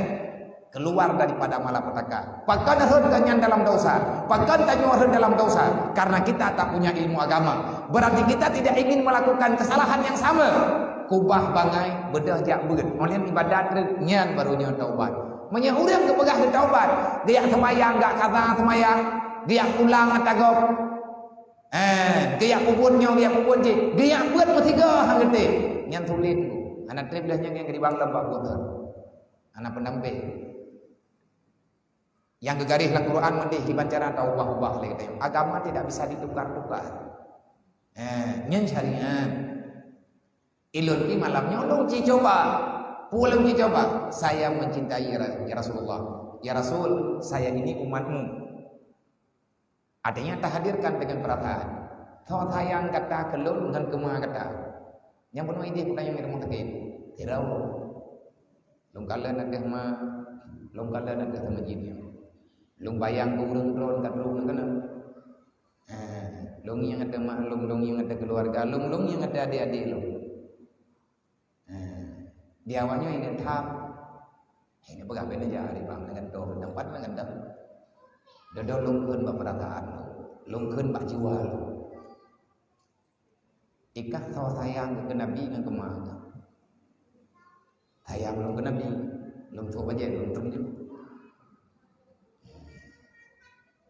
keuluar daripada malapetaka. Pakon rhot gobnyan dalam desya? Pakon tanyoe rhot dalam desya? Karena kita tak punya ilmu agama. Berarti kita tidak ingin melakukan kesalahan yang sama. Kubah bangai, beudôh jak beuet. Óh lheueh ibadat treuk, nyan baru nyoe taubat. Meunyoe ureueng geupeugah geutaubat, geujak seumayang, geujak kaza seumayang, geujak pulang ata gob. Eh, geujak peubuet nyoe, geujak peubuet jih, geujak beuet meusigoe han geutem. Nyan sulet. Hana treb lheueh nyan nyang keudibang lom bak buet. Hana peundampé. Nyang geugaréh lam Quran meudeh kiban cara taubah-ubah lé geutanyoe. Agama tidak bisa ditukar-tukar. Eh, nyan syariat. Ilôn pih malam nyoe lôn ci coba. Peue lôn ci coba? Saya mencintai Ra-, ya Rasulullah. Ya Rasul, saya ini umatmu. Artinya tahadirkan dengan perasaan. Soe sayang gata keu lôn ngon keu ma gata. Nyang bunoe idéh geutanyoe ngon rumoh sakét. Sidroe. Lôn kalon ateueh ma, lôn kalon ateueh sama jih nyoe. Lôn bayang keu ureueng droen ka droen keunoe. Ha, lôn nyang ateueh ma lôn, lôn nyang ateueh keuluwarga lôn, lôn nyang ateueh adék-adék lôn. Ha, di awak nyoe ingat tham. Hai, neupeugah bak neujak hari bang, neugantoe, teumpat neugantoe. Dodo lôn kheun bak peurasaan lôn, lôn kheun bak jiwa lôn. Ikah soe sayang keu Nabi ngon keu ma. Sayang lôn keu Nabi, lôn sôk bajée lôn tunjuk.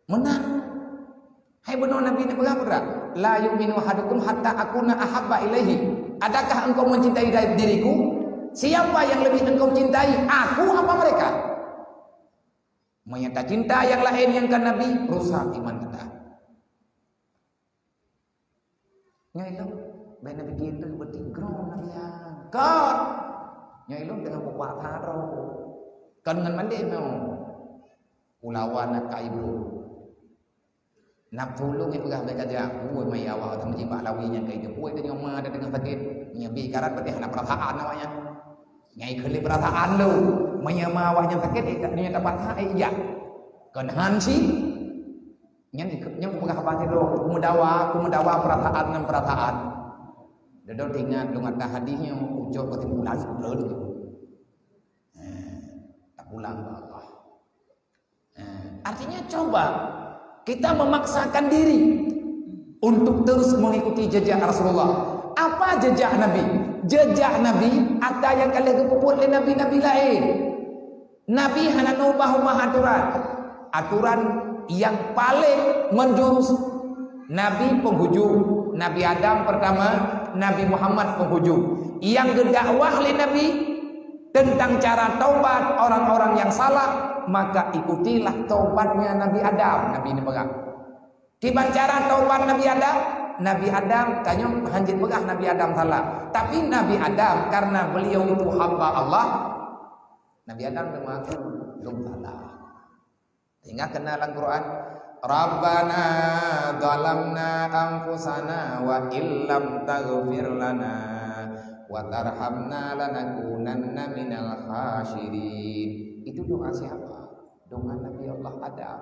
Meunan. Hai bunoe Nabi neupeugah peue? "La yu'minu ahadukum hatta akuna ahabba ilaihi." Adakah engkau mencintai dari diriku? Siapa yang lebih engkau cintai, aku apa mereka? Meunyoe tacinta nyang laén nyang kon Nabi, rusak iman gata. Nyoe ilôn, bèk neupike teuk beuti groe Nabi nyan. Kon! Nyoe ilôn teungoh peubasa droe. Kon ngon malém nyoe. Ulawan akai brôk. Nafsu lôn nyang peugah bèk kajak, "Woi, mai awak teuma jibak lawi nyan kai teuh." Woi, tanyoe ma teungoh sakét. Nyoe bi karat berarti hana peurasaan awak nyan. Nyai kheun lé peurasaan lôn. Meunyoe ma awak nyan sakét, eh, nyoe tapaksa, eh, ijak. Kon han si. Nyan, nyan kupeugah haba sidroe, kumeudawa, kumeudawa peurasaan ngon peurasaan. Dodot ingat lôn ata hadis nyoe, ucok keusimpulan buleuen. Eh, tapulang bak Allah. Eh, artinya coba kita memaksakan diri untuk terus mengikuti jejak Rasulullah. Apa jejak Nabi? Jejak Nabi ata nyang ka lheueh geupeubuet lé nabi-nabi laén. Nabi hana ubah-ubah aturan. Aturan yang paling menjurus, Nabi penghujung, Nabi Adam pertama, Nabi Muhammad penghujung. Yang geudakwah lé Nabi tentang cara taubat orang-orang yang salah, maka ikutilah taubatnya Nabi Adam, Nabi neupeugah. Kiban cara taubat Nabi Adam? Nabi Adam, tanyoe hanjeuet peugah Nabi Adam salah. Tapi Nabi Adam, karena beliau itu hamba Allah, Nabi Adam geumengaku lôn salah. Sehingga keunan lam Quran, "Rabbana zalamna anfusana wa illam taghfir lana wa tarhamna lanakunanna minal khasirin." Itu doa siapa? Doa Nabi Allah Adam.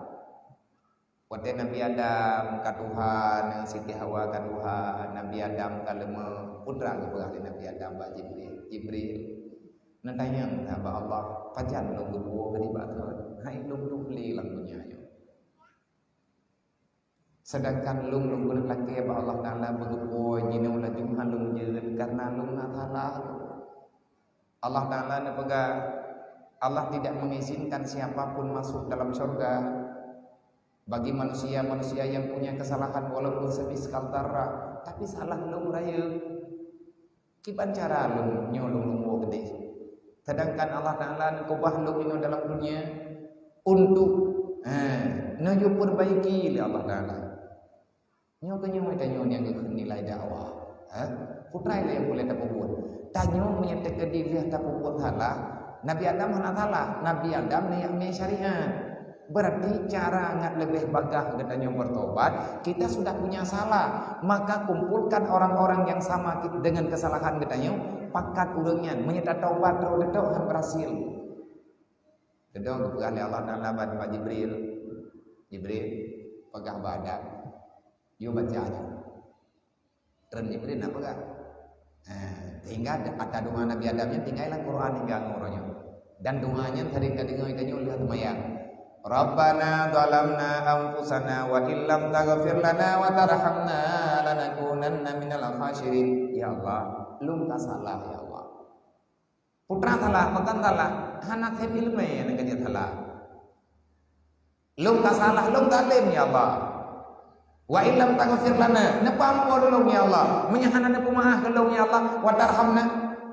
Watée Nabi Adam ka tuha, neu Siti Hawa ka tuha, Nabi Adam ka leumeuh, peue geupeugah lé Nabi Adam bak Jibril, "Jibril, neutanyong bak Allah, pajan lôn geupuwoe keu nibak Tuhan? Hai lôn duek lé lam donya nyoe. Sedangkan lôn, lôn beuneuk lakée bak Allah Taala beugeupuwoe jinoe laju han lôn jeuet, karena lôn na salah." Allah Taala neupeugah, Allah tidak mengizinkan siapa pun masuk dalam syurga. Bagi manusia-manusia yang punya kesalahan walaupun semiskal darah, tapi salah lôn rayeuk. Kiban cara lôn nyoe lôn lôn woe keudeh. Sedangkan Allah Taala neukeubah lôn inoe dalam dunia untuk, eh, neujeuet perbaiki lé Allah Taala. Nyoe keuh nyoe tanyoe nyang geukheun nilai dakwah. Ha? Peue treuk lé nyang peureulée tapeubuet. Tanyoe meunyoe teukeudi lheueh tapeubuet salah, Nabi Adam hana salah. Nabi Adam neujak mé syariat. Berarti cara ngat leubeh bagah geutanyoe bertobat, kita sudah punya salah. Maka kumpulkan orang-orang yang sama ki-, dengan kesalahan geutanyoe, pakat ureuëng nyan. Meunyoe tataubat troh teutap han berhasil. Teudong geupeugah lé Allah Taala bak Jibril, "Jibril, peugah bak Adam, yue baca nyoe." Treun Jibril na peugah. Eh, sehingga ata doa Nabi Adam nyan tinggai lam Quran hingga uroe nyoe. Dan doa nyan sering tadeungoe tanyoe lheueh seumayang. "Rabbana zalamna anfusana wa illam taghfir lana wa tarhamna lanakunanna minal khasirin." Ya Allah, lôn ka salah, ya Allah. Peue treuk salah, pakon salah, hana sép iéleumé nyang ka jeuet salah. Lôn ka salah, lôn zalém, ya Allah. Wa illam taghfir lana, neupeuamphon lôn, ya Allah. Meunyoe hana neupeumaáh keu lôn, ya Allah, wa tarhamna,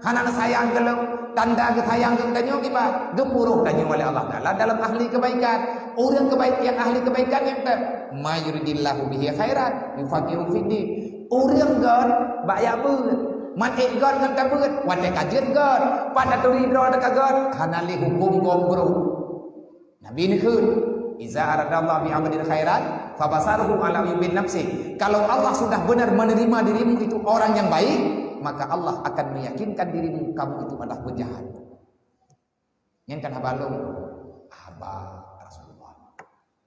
hana neusayang keu lôn, tanda geusayang keu tanyoe kiban, geupuroh tanyoe oleh Allah Taala dalam ahli kebaikan. Ureuëng kebaik-, nyang ahli kebaikan nyang ka, "Man yuridillahu bihi khairan yufaqihu fiddin." Ureuëng göt bak jak beuet, man ék göt ngon tabeuet, watée ka jeuet göt, pat taturi droe teuka göt, hana lé huköm gob brôk. Nabi neukheun, "Iza aradallahu bi abdin khairan, fabasaruhu ala uyubin nafsi." Kalau Allah sudah benar menerima dirimu itu orang yang baik, maka Allah akan meyakinkan dirimu kamu itu adalah penjahat. Nyan kan haba lôn, haba Rasulullah.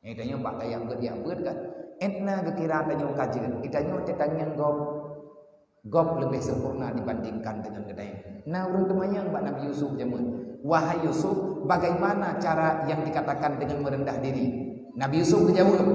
Nyan tanyoe bak tajak beuet jak beuet kan. Étna geukira tanyoe ka jeuet, geutanyoe teutangieng gob, gob leubeh sempurna dibandingkan dengan geutanyoe. Na ureuëng teumanyong bak Nabi Yusuf jameun, "Wahai Yusuf, bagaimana cara yang dikatakan dengan merendah diri?" Nabi Yusuf geujaweueb,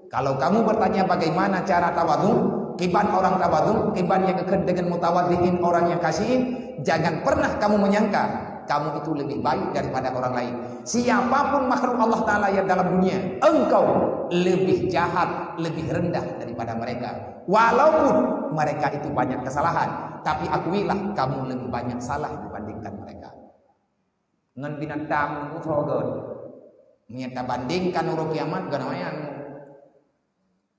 "Kalau kamu bertanya bagaimana cara tawadhu, kiban orang tawadhu, kiban nyang geukheun dengan mutawadhiin orang yang khasyiin, jangan pernah kamu menyangka kamu itu lebih baik daripada orang lain. Siapapun makhluk Allah Taala yang dalam dunia, engkau lebih jahat, lebih rendah daripada mereka. Walaupun mereka itu banyak kesalahan, tapi akuilah kamu lebih banyak salah dibandingkan mereka." Ngon binatang nyoe tho göt. Meunyoe tabandingkan uroe kiamat, geunawan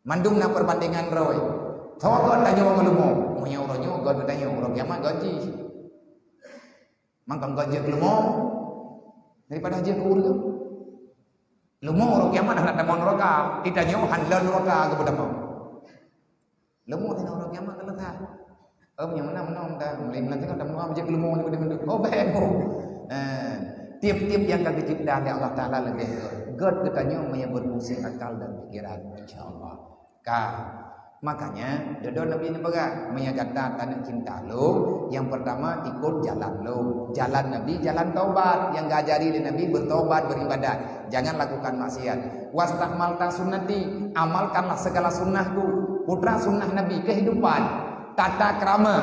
mandum na perbandingan droe. Tho göt tanyoe ngon leumo. Meunyoe uroe nyoe göt tanyoe, uroe kiamat göt jih. Mangkang göt jeuet keu leumo daripada jeuet keu ureuëng. Leumo uroe kiamat hana tamong neraka, geutanyoe han lé neraka geupeutamong. Leumo teuh uroe kiamat ka leutha. Em, nyang meunan-meunan dah. Mulai meunan teuka tameudoa meujak leumo nyoe beudeuh-beudeuh. Oh, bèk boh. Eh, tiep-tiep nyang ka geucebta lé Allah Taala leubeh göt. Göt geutanyoe meunyoe beupuseng akal dan pikiran, insya Allah. Ka. Makanya, dudoe Nabi neupeugah, "Meunyoe gata taneuk cinta lôn, nyang peurtama ikot jalan lôn." Jalan Nabi, jalan taubat. Nyang geuajari lé Nabi, bertaubat, beribadat. Jangan lakukan maksiat. "Wastakmalta sunnati," amalkanlah segala sunnahku. Putra sunnah Nabi, kehidupan, tata krama.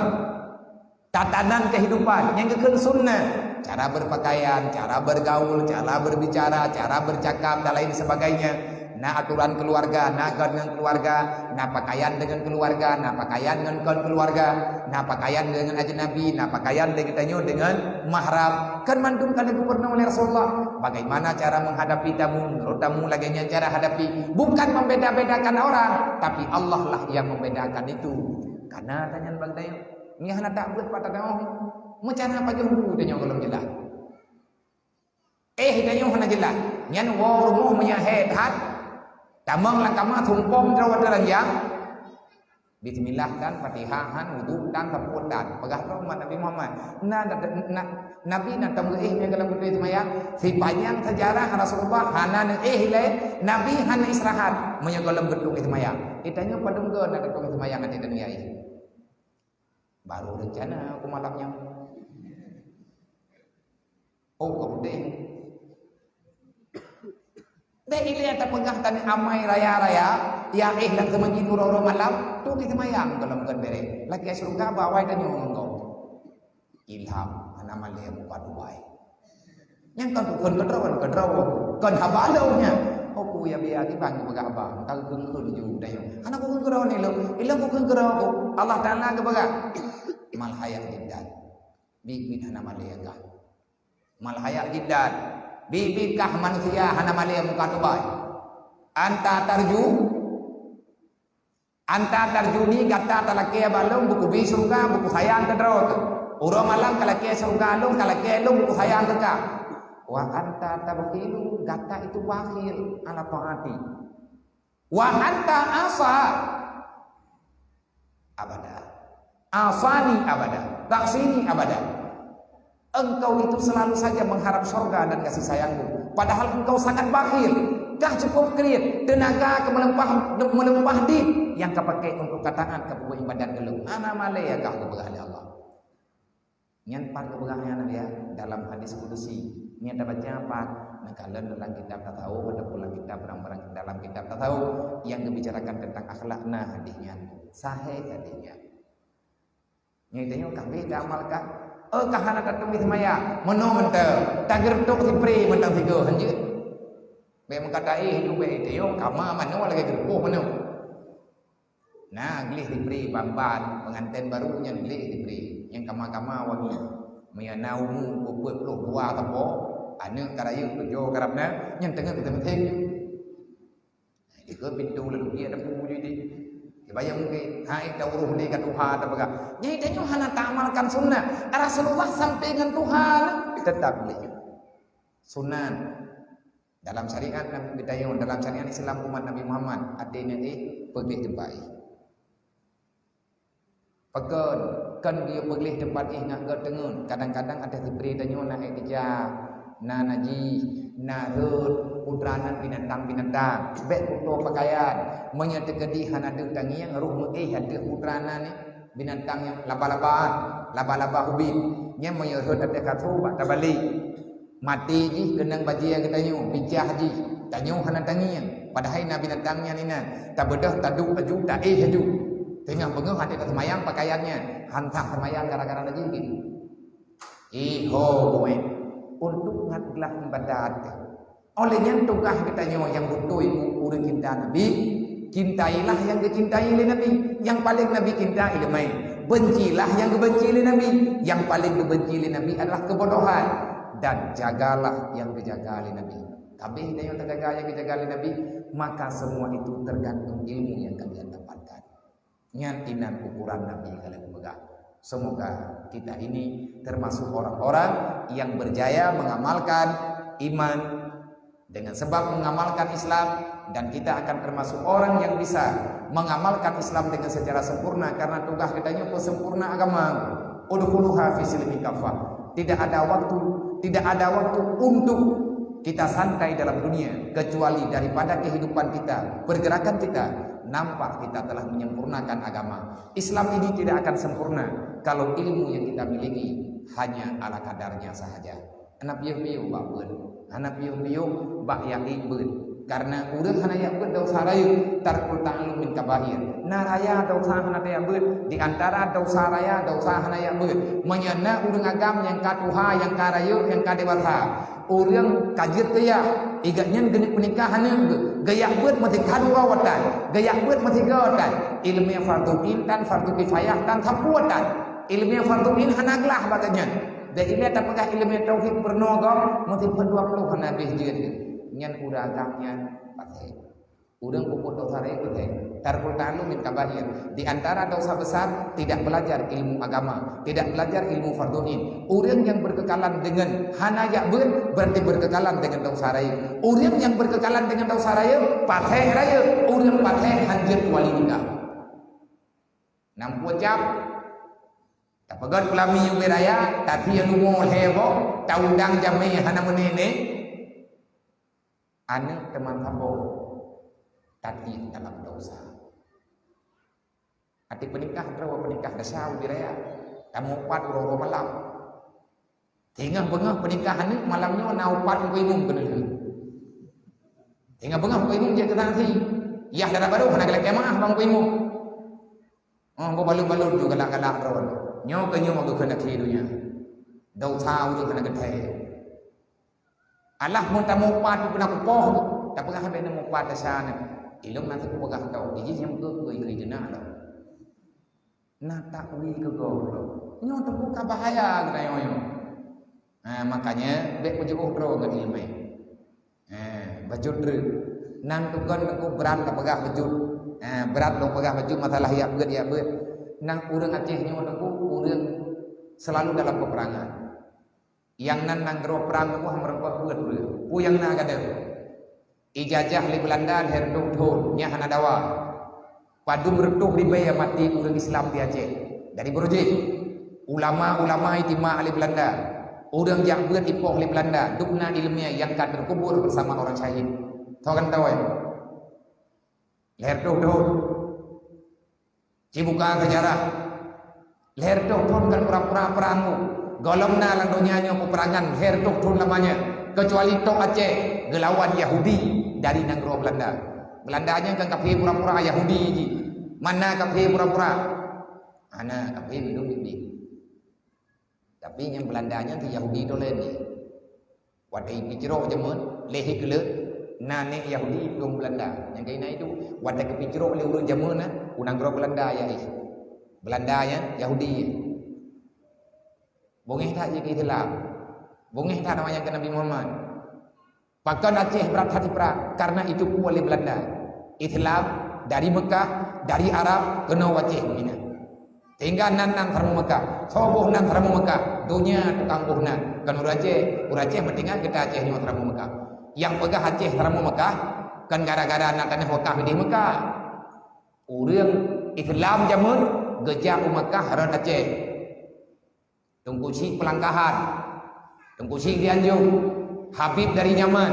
Tatanan kehidupan nyang geukheun sunnah, cara berpakaian, cara bergaul, cara berbicara, cara bercakap dan lain sebagainya. Na aturan keluarga, na gon ngon keluarga, na pakaian dengan keluarga, na pakaian ngon kon keluarga, na pakaian dengan ajnabi, na pakaian lé geutanyoe dengan mahram. Kan mandum ka lheueh geupeureunoe lé Rasulullah. Bagaimana cara menghadapi tamu? Menurut tamu lagèe nyan cara hadapi. Bukan membeda-bedakan orang, tapi Allah lah yang membedakan itu. Kana tanyan bak geutanyoe. Nyan hana tabeuet pat tadong. Meucana pajoh bu tanyoe gohlom jeulaih. Eh, tanyoe hana jeulaih. Nyan woe rumoh meunyoe hèk that. Tamong lam kama sumpong droe teuranjang. Bismillah tan, Fatihah han, wudu tan, sapeue tan. Peugah lom umat Nabi Muhammad. Na, na, na, Nabi na tameuéh nyang dalam beutôi seumayang. Sipanjang sejarah Rasulullah hana neuéh lé, Nabi hana istirahat meunyoe gohlom geutueng seumayang. Eh, tanyoe padum go na geutueng seumayang até dunia nyoe. Baru rencana aku malam nyoe. Oh, kau deh. Deh, ilée tapeugah tani amai raya-raya, ya eh, lam seumeujid uroe-uroe malam, tu di seumayang dalam kon bere. Lagi syurga bawai dan nyuruh engkau. Ilham, hana malée muka duai. Nyang kon kukheun keudroe, keudroe. Kon haba lôn nyan. Oh, ku ya biya di bang peugah haba. Ka kukheun-kheun ju dayong. Hana kukheun keudroe ni lôn. Ilôn kukheun keudroe ku. Allah Taala geupeugah. Mal hayat jiddan. Biet-biet hana malée kah. Mal hayat jiddan. Biet-biet kah manusia hana malée muka duai. Anta tarju Anta tarjuni, gata talakée bak lôn bukeubi syeuruga, bukeu sayang keu droe teuh. Uroe malam kalakée syeuruga lôn, kalakée lôn bukeu sayang keu kah. Wa anta tabkhilu, gata itu bakhil ala taati. Wa anta asa abada. Asani abada. Taksini abada. Engkau itu selalu saja mengharap sorga dan kasih sayangku, padahal engkau sangat bakhil. Kah cukup kriet, teunaga keu meuleumpah, meuleumpah dit nyang kapaké untuk kataát keu peubuet ibadat keu lôn. Hana malée ya kah geupeugah lé Allah. Nyan pat geupeugah nyan ya, dalam hadis kudusi. Nyan tabaca pat, neukalon dalam kitab tasawuf ataupun dalam kitab barang-barang dalam kitab tasawuf yang membicarakan tentang akhlak, na hadis nyan. Sahih hadis nyan. Nyan tanyoe ka habéh taamalkan. Oh, ka hana tatueng seumayang. Meunoe mantong. Tageureutok sipré mantong sigoe, hanjeuet. Bék meukat taéh ju bék tanyoe kama manoe lagée geurupoh manoe. Na gleh sipré ban-ban, penganten baru nyan gleh sipré. Nyang kama-kama wangi. Meunyoe na umu peuet ploh dua sapo, aneuk ka rayeuk tujoh karab na, nyan teungoh geuteumeuséng. Dikeue pintoe lalu dia ada pungu jadi. Dibayang mungkin, hai ta uroh ni ka tuha ta peugah. Jadi tanyoe hana taamalkan sunnah. Rasulullah sampai ngon tuha tetap boleh. Sunat. Dalam syariat Nabi tanyoe, dalam syariat Islam umat Nabi Muhammad, até nyan eh, peugléh teumpat eh. Pakon, kon geupeugleh teumpat eh ngat geuteungeut. Kadang-kadang ateueh sipré tanyoe na ék teuja, na najih, na rhot, putra nan binatang-binatang. Bék putôh pakaian. Meunyoe teukeudi hana deuh tangieng, roh meuéh ateueh putra nan eh, binatang nyang laba-laba, laba-laba ubit. Nyan meunyoe rhot ateueh kasô bak tabalek. Maté jih keunong bajée geutanyoe, bicah jih, tanyoe hana tangieng. Padahai na binatang nyan inan, tabeudôh taduek laju, taéh laju. Teungoh beungoh até taseumayang pakaian nyan, han sah seumayang gara-gara laju gitu. Iho buet, untuk ngat glah ibadat. Oleh nyan tugaih geutanyoe nyang beutôi ureuëng cinta Nabi, cintailah nyang geucintai lé Nabi. Nyang paleng Nabi cinta ileumai. Bencilah nyang geubenci lé Nabi. Nyang paleng geubenci lé Nabi adalah keubodohan. Dan jagalah nyang geujaga lé Nabi. Kabeh tanyoe tajaga nyang geujaga lé Nabi, maka semua itu tergantung ilmu yang kalian dapatkan. Nyan inan ukuran Nabi kalian peugah. Semoga kita ini termasuk orang-orang yang berjaya mengamalkan iman dengan sebab mengamalkan Islam, dan kita akan termasuk orang yang bisa mengamalkan Islam dengan secara sempurna, karena tugas kita nyoe peusempurna agama. Udkhuluha fi silmi kafah. Tidak ada waktu, tidak ada waktu untuk kita santai dalam dunia kecuali daripada kehidupan kita, pergerakan kita Nampak kita telah menyempurnakan agama. Islam ini tidak akan sempurna kalau ilmu yang kita miliki hanya ala kadarnya sahaja. Hana piôh-piôh bak beuet. Hana piôh-piôh bak jak beuet. Karena ureuëng hana jak beuet desya rayeuk, tarkul ta'allum min kabair. Na raya desya hana jak beuet, di antara desya raya, desya hana jak beuet. Meunyoe na ureuëng agam nyang ka tuha, nyang ka rayeuk, nyang ka dewasa, ureuëng ka jeuet keu yah, i gobnyan geuneuk peunikah aneuk geuh, geujak beuet meusti ka dua watèe, geujak beuet meusti tiga watèe. Ileumèe fardhu ain dan fardhu kifayah dan sapeue watèe. Ileumèe fardhu ain hana glah bak gobnyan. Dan ileumèe tapeugah ileumèe tauhid peurunoe gob meusti peuet dua ploh hana habéh jeuet. Nyan ureuëng agam nyan patéh. Ureuëng peubuet desya rayeuk patéh. Tarkul ta'allum min kabair. Di antara desya besar, tidak belajar ilmu agama, tidak belajar ilmu fardhu ain. Ureuëng nyang berkekalan dengan hana jak beuet, berarti berkekalan dengan desya rayeuk. Ureuëng nyang berkekalan dengan desya rayeuk, patéh rayeuk. Ureuëng patéh hanjeuet wali nikah. Nam pucap, tapeugöt peulami ubé raya, tapi nyang lumoe lhèe boh, taundang jamé hana meuneuk-neuk. Aneuk teuma saboh, tatiek dalam desya. Até peunikah droe peunikah desya ubé raya, tamupat uroe-uroe malam. Teungoh beungoh peunikah aneuk malam nyoe na upat Teungku Imum keuneulheueh. Teungoh beungoh Teungku Imum jeuet keu saksi. Yah dara barô hana galak jamaah bang Teungku Imum. Oh, beubalon-balon ju galak-galak droe. Nyoe keuh nyoe geukheun akhé donya. Desya ureuëng hana geuthèe. Alah mun tamupat peue na kupoh, tapeugah bèk na mupat desya nyan. Ilôn na teupeugah tau, ijih nyang keu keu ikeu jeunah lom. Na takwil keu gohlom. Nyoe teungku ka bahaya geutanyoe nyoe. Ha, makanya bèk peujiôh droe ngon ileumèe. Ha, bacut treuk. Nan tukon teungku brat tapeugah bacut. Ha, brat lôn peugah bacut masalah jak beuet, jak beuet. Nan ureuëng Aceh nyoe teungku ureuëng selalu dalam peperangan. Nyang nan nanggroe prang nyoe meureumpok buet-buet. Peue nyang na gadôh? Ijajah lé Beulanda lhèe reutôh thôn, nyan hana dawa. Padum reutôh ribèe maté ureuëng Islam di Aceh. Dari beurujéh. Ulama-ulama ijitimak lé Beulanda. Ureuëng jak beuet ipoh lé Beulanda. Dum na ileumèe nyang ka teukubur bersama orang syahid. Soe kan tahu, ya? Lhèe reutôh thôn. Ci buka seujarah. Lhèe reutôh thôn kan pura-pura prang. Gohlom na lam donya nyoe peperangan lhèe reutôh thôn lamanya. Kecuali tok Aceh geulawan Yahudi dari nanggroe Beulanda. Beulanda nyan kan kafé pura-pura Yahudi jih. Mana kafé pura-pura? Hana kafé lôn biet. Tapi nyang Beulanda nyan si Yahudi toh lé nyan. Watèe peucrok jameun, lé hi keuleuh, na nèk Yahudi dong Beulanda. Nyang keunan itu, watèe geupeucrok lé ureuëng jameun na, u nanggroe Beulanda ya ih. Beulanda nyan Yahudi. Beungéh that jih keu Islam. Beungéh that awak nyan keu Nabi Muhammad. Pakon Aceh brat that iprang? Karena itu peue lé Beulanda. Islam dari Mekah, dari Arab keunoe u Aceh meunan. Sehingga nan-nan seuramoe Mekah, soe boh nan seuramoe Mekah, donya tukang boh nan. Kon ureuëng Aceh, ureuëng Aceh meutinggai geutanyoe Aceh nyoe seuramoe Mekah. Nyang peugah Aceh seuramoe Mekah, kon gara-gara na tanoh wakaf idéh Mekah. Ureuëng Islam jameun geujak u Mekah rot Aceh. Teungku Chik Peulangkahan, Teungku Chik Dianjong, Habib dari Yaman.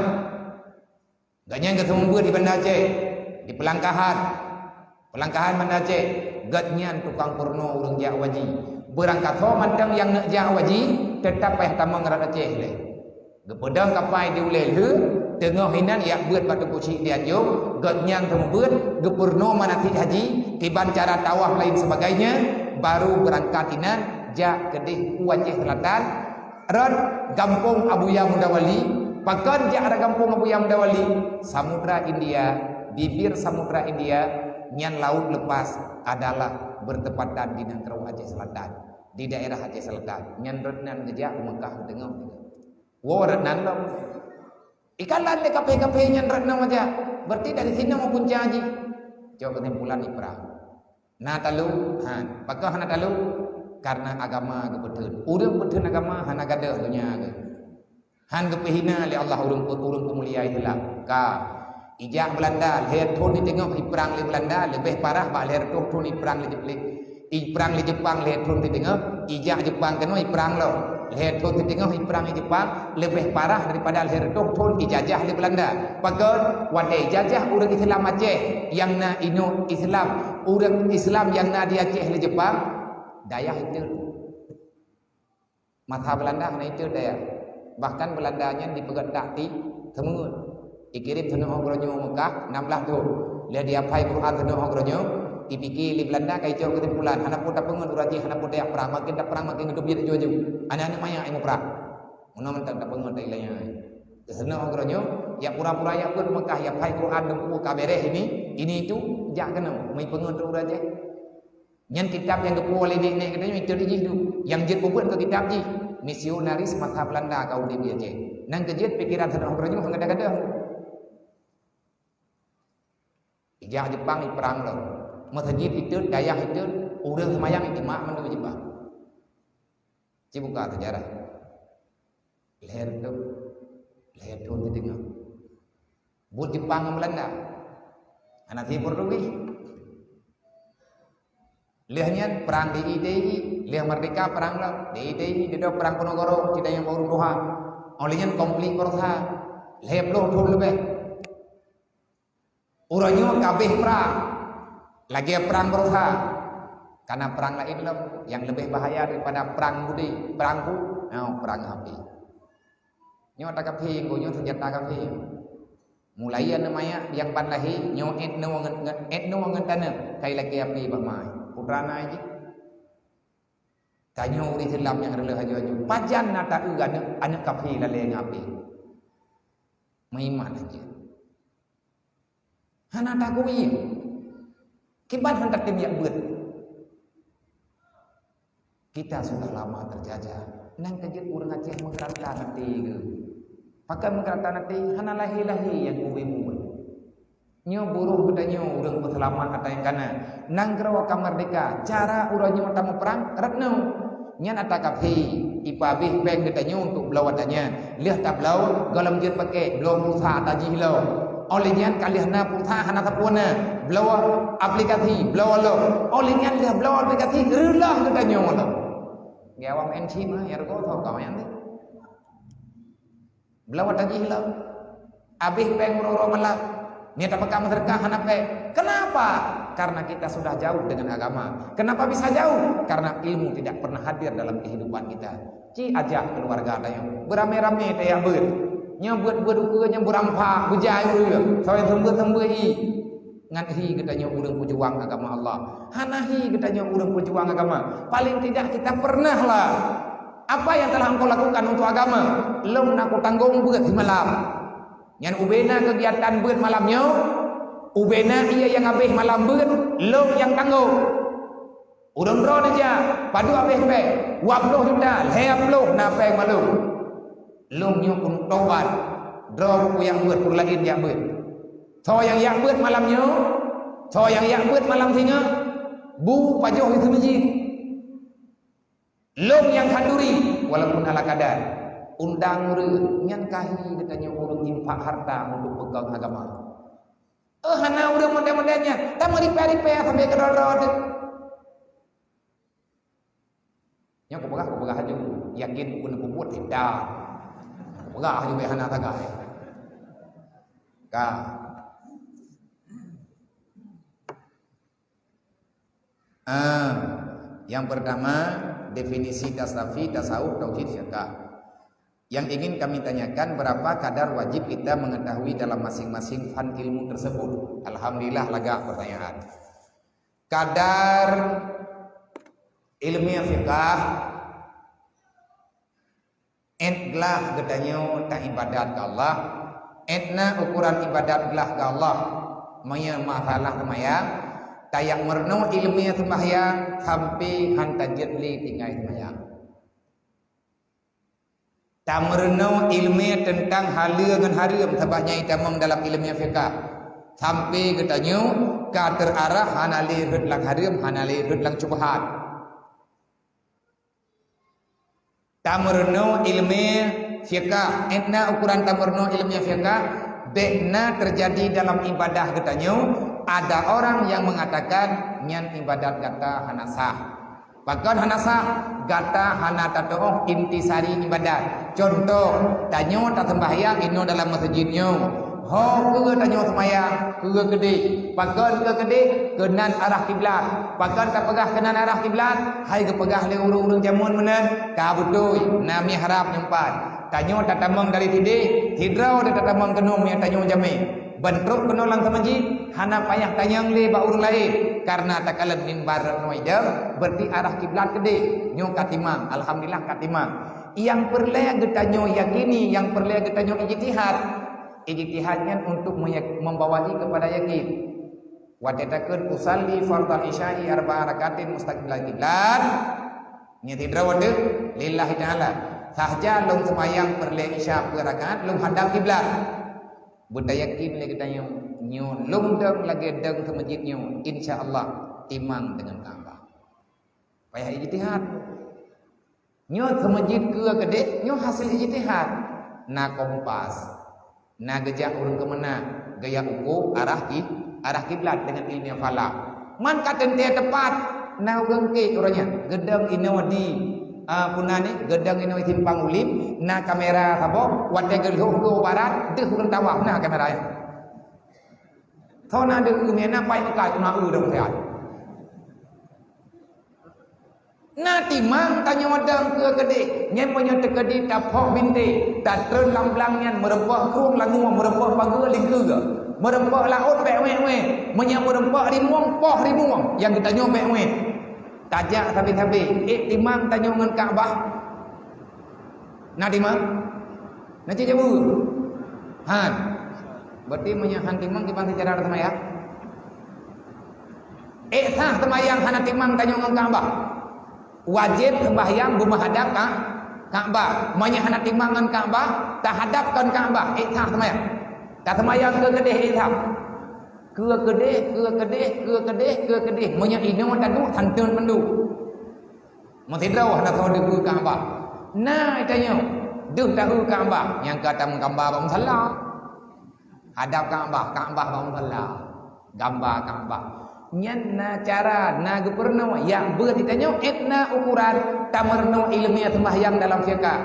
Gobnyan geuseumeubeuet di Banda Aceh, di Peulangkahan. Peulangkahan Banda Aceh, gobnyan tukang peurunoe ureuëng jak u haji. Beurangkasoe mantong nyang neuk jak u haji, teutab payah tamong rot Aceh lé. Geupeudong kapai di ulèe lheueh, teungoh inan jak beuet bak Teungku Chik Dianjong, gobnyan seumeubeuet, geupeurunoe manasik haji, kiban cara tawaf lain sebagainya, baru beurangkat inan jak keudéh u Aceh Selatan, rot gampông Abuya Mudawali. Pakon jak rot gampông Abuya Mudawali? Samudra India, bibir Samudra India, nyan Laut Lepas adalah bertepatan di nanggroe Aceh Selatan, di daerah Aceh Selatan. Nyan rot nan geujak u Mekah teungoh. Woe rot nan lom. Ikalon lé kafé-kafé nyan rot nan geujak. Berarti dari sinoe punca jih. Cok keusimpulan iprang. Na talu, han. Pakon hana talu? Karena agama geupeutheun. Ureuëng peutheun agama hana gadôh donya geuh. Han geupeuhina lé Allah ureuëng pe-, ureuëng peumulia Islam. Ka. Ijak Beulanda, lhèe thôn di teungoh iprang lé Beulanda, leubeh parah bak lhèe reutôh thôn iprang lé Jep-, lé, iprang lé Jepang lhèe thôn di teungoh, ijak Jepang keunoe iprang lom. Lhèe thôn siteungoh iprang Jepang leubeh parah daripada lhèe reutôh thôn ijajah lé Beulanda. Pakon? Watèe ijajah ureueng Islam Aceh nyang na inong Islam, ureueng Islam nyang na di Aceh lé Jepang, dayah itot. Masa Beulanda hana itot dayah. Bahkan Beulanda nyan jipeugöt taktik seumeungeut. Ikirém sinoe uroe nyoe Meukah, nam blah thôn. Lheuh jiapai Quran sinoe uroe nyoe, ipike lé Beulanda ka icok keusimpulan, hana peue tapeungeut ureueng Aceh, hana peue tajak prang, makin taprang makin geuteubiet laju-laju. Aneuk-aneuk manyak nyang muprang. Meunoe mantong tapeungeut ilèe nyan. Sinoe uroe nyoe, jak pura-pura jak beuet Meukah, jiapai Quran, dum peue ka bèrèh ini, ini itu, jak keunoe, meupeungeut ureueng Aceh. Nyan kitab nyang geupuwoe lé nek-nek geutanyoe, itot jih duek. Nyang jeuet peubeuet keu kitab jih, misionaris masa Beulanda ka udép di Aceh. Nyan keuh jeuet pikeran sinoe uroe nyoe hana gadôh-gadôh. Ijak Jepang iprang lom. Meuseujid itot, dayah itot, ureueng seumayang ijeumak mandum Jepang. Ci buka seujarah. Lhèe reutôh, lhèe thôn siteungoh. Buet Jepang ngon Beulanda. Hana si Portugis. Lheuh nyan prang di I T I, lheuh merdeka prang lom. Di I T I, di doe prang Ponorogo, kita nyang baru tuha. Óh lheueh nyan konflik Barossa. Lhèe ploh thôn leubeh. Uroe nyoe ka abéh prang, lagèe prang Barossa. Kana prang laén lom nyang leubeh bahaya daripada prang budi, prang bu, nyoe prang api. Nyoe ata kafé, nyoe seunjata kafé. Mulai aneuk manyak nyang ban lahé, nyoe èt noe ngon, ngon, èt noe ngon taneuk, ka ilakèe api bak ma. Peue teuma na jih. Tanyoe ureueng Islam nyang reuloh aju-aju, pajan na ta-eu aneuk, aneuk kafé lalè ngon api? Meuiman aja. Hana takui. Kiban han tatem jak beuet. Kita sudah lama terjajah. Nyan keuh jeuet ureueng Aceh meukeurata até geuh. Pakon meukeurata até? Hana lahé-lahé nyang ubé mumet. Nyoe buroh geutanyoe ureueng peuseulamat ata nyang kana. Nanggroe ka meurdeka, cara uroe nyoe tamuprang rot nyoe. Nyan ata kafé, ipabéh péng geutanyoe untuk bloe ata nyan. Lheueh tabloe, gohlom jeuet pakèk, bloe pulsa ata jih lom. Óh lheueh nyan ka lheueh na pulsa hana sapeue na, bloe aplikasi, bloe lom. Óh lheueh nyan lheueh bloe aplikasi, reuloh geutanyoe lom. Geuawam N C mah, ya rego tho kawan nyan. Bloe ata jih lom. Abéh péng uroe-uroe malam. Nyan tapeugah meuseudeukah hana péng. Kenapa? Karena kita sudah jauh dengan agama. Kenapa bisa jauh? Karena ilmu tidak pernah hadir dalam kehidupan kita. Ci ajak keluarga tanyoe. Beuramé-ramé tajak beuet. Nyoe beuet-beuet ukeue nyoe beurampak, beujai ureueng. Sabe seumeubeuet-seumeubeuet hi. Ngan hi geutanyoe ureueng peujuang agama Allah. Hana hi geutanyoe ureueng peujuang agama. Paling tidak kita pernah lah. Apa yang telah engkau lakukan untuk agama? Lôn na kutanggong beuet simalam. Nyan ubé na keugiatan beuet malam nyoe, ubé na ié nyang abéh malam beuet, lôn nyang tanggong. Ureueng droeneuh jak, padub abéh péng, dua ploh juta, lhèe ploh na péng malam. Lôn nyoe keuneuk tobat, droe kujak beuet, ureueng laén jak beuet. Soe nyang jak beuet malam nyoe, soe nyang jak beuet malam singoh, bu pajoh di seumeujid. Lôn nyang khanduri, walaupun ala kadar. Undang ureueng, nyan ka hi geutanyoe ureueng infak harta untuk peugöt agama. Eh, hana ureueng model-model nyan, tameuripèe-ripèe sampai keudroe-droe teuh. Nyoe kupeugah, kupeugah laju, yakin bukan peubuet, tidak. Kupeugah laju, hana sagai. Ka. Ah, yang pertama, definisi tasafi, tasawuf, tauhid, fiqah. Yang ingin kami tanyakan, berapa kadar wajib kita mengetahui dalam masing-masing fan ilmu tersebut? Alhamdulillah, lagak pertanyaan. Kadar ilmiah fiqah, Ét glah geutanyoe taibadat keu Allah, ét na ukuran ibadat glah keu Allah. Meunyoe masalah seumayang, tajak meurunoe ileumèe seumbahyang sampoe han tajeuet lé tinggai seumayang. Tameurunoe ileumèe teuntang haleue ngon hareuem, sabab nyan itamong dalam ileumèe fiqah. Sampoe geutanyoe ka teuarah hana lé rhot lam hareuem, hana lé rhot lam syubhat. Tameurunoe ileumèe fiqah. Ét na ukuran tameurunoe ileumèe fiqah, bèk na teujadi dalam ibadah geutanyoe, ada orang yang mengatakan nyan ibadat gata hana sah. Pakon hana sah? Gata hana tatu'oh intisari ibadat. Contoh, tanyoe taseumbahyang inoe dalam meuseujid nyoe. Ho keue tanyoe seumayang? Keue keudeh. Pakon keue keudeh? Keunan arah kiblat. Pakon tapeugah keunan arah kiblat? Hai geupeugah lé ureuëng-ureuëng jameun meunan, ka beutôi, na mihrab nyoe pat. Tanyoe tatamong dari sideh, sidroe tatamong keunoe meunyoe tanyoe jamé. Ban trok keunoe lam meuseujid, hana payah tanyong lé bak ureuëng laén, kareuna takalon mimbar nyoe idong, berarti arah kiblat keudeh. Nyoe ka timang, alhamdulillah ka timang. Nyang peureulée geutanyoe yakini, nyang peureulée geutanyoe ijtihad. Ijtihad nyan untuk meyek-, membawai kepada yakin. Watée takheun, "Usalli fardhal isya'i arba'a rakaatin mustaqbilal qiblat." Nyan sidroe watée, "Lillahi ta'ala." Sah jih lôn seumayang peureulée Isya peuet rakaat, lôn hadab kiblat. Beutayakin lé geutanyoe, nyoe lôn dong lagée dong seumeujid nyoe, insya Allah timang deungon Ka'bah. Payah ijtihad. Nyoe seumeujid keue keudeh, nyoe hasil ijtihad. Na kompas, na geujak ureuëng keumeunak, geujak uko arah ki-, arah kiblat deungon ilmu falak. Man ka teuntée teupat, na ureuëng kek uroe nyan, geudong inoe di, ah, puna ni, geudong inoe Simpang Ulim, na kamera saboh, watée geulhôh keu barat, deuh ureuëng tawaf, na kamera nyan. Tho na deuh u mian na pai meukat, na u dong sehat. Na timang tanyoe dong keue keudeh, nyan meunyoe teukeudi taphok bintéh, tatreun lam blang nyan, meureumpok krueng langue, meureumpok pageue likeue, meureumpok laôt bék wéh-wéh, meunyoe meureumpok rimueng, poh rimueng, nyang geutanyoe bék wéh. Tajak sabe-sabe, ék timang tanyoe ngon Ka'bah? Na timang? Na cit jaweueb? Han. Berarti meunyoe han timang, kiban cara seumayang? Ék sah seumayang hana timang tanyoe ngon Ka'bah? Wajéb seumbahyang beumeuhadab ka, Ka'bah. Meunyoe hana timang ngon Ka'bah, tahadab kon Ka'bah, ék sah seumayang? Taseumayang keue keudeh ék sah? Keue keudeh, keue keudeh, keue keudeh, keue keudeh. Meunyoe inoe taduek, santeun mandum. Meusidroe hana soe deuh u Ka'bah. Na tanyoe deuh taeu Ka'bah, nyang ka tameugambar bak musala. Hadab Ka'bah, Ka'bah bak musala. Gamba Ka'bah. Nyan na cara, na geupeurunoe, yak beuet tanyoe, ék na ukoran, tameurunoe ileumèe seumbahyang dalam fiqah.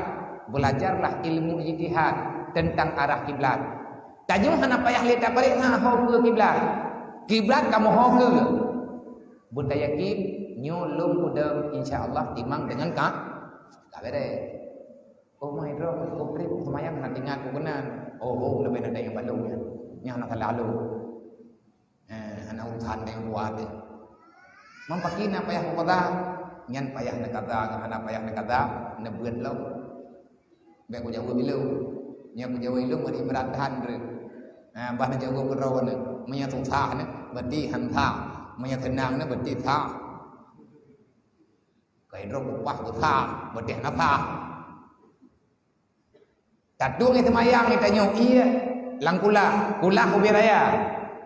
Beulajarlah ilmu ijtihad teuntang arah kiblat. Tanyoe hana payah lé tapareksa ho keue kiblat. Kiblat kamoe ho keue. Beutayakin, nyoe lôn udeb, insya Allah timang deungon ka, ka beres. Oh, mai droe, kukriet seumayang hana teuingat kukeunan. Oh, oh, leubeh na dayang balong nyan. Nyan hana salah lôn. Eh, hana urusan dayang buat deh. Mam pakri na payah meukaza, nyan payah neukaza, hana payah neukaza, neubeuet lom. Bék kujaweueb ilôn. Nyan kujaweueb ilôn bari brat that reuh. Ha, bah neujaweueb keudroe nyoe. Meunyoe susah nyoe, berarti han sah. Meunyoe seunang nyoe, berarti sah. Keu droe kupaih geusa, beudeh na sah. Taduek i seumayang i tanyoe ié lam kulah, kulah ubé raya.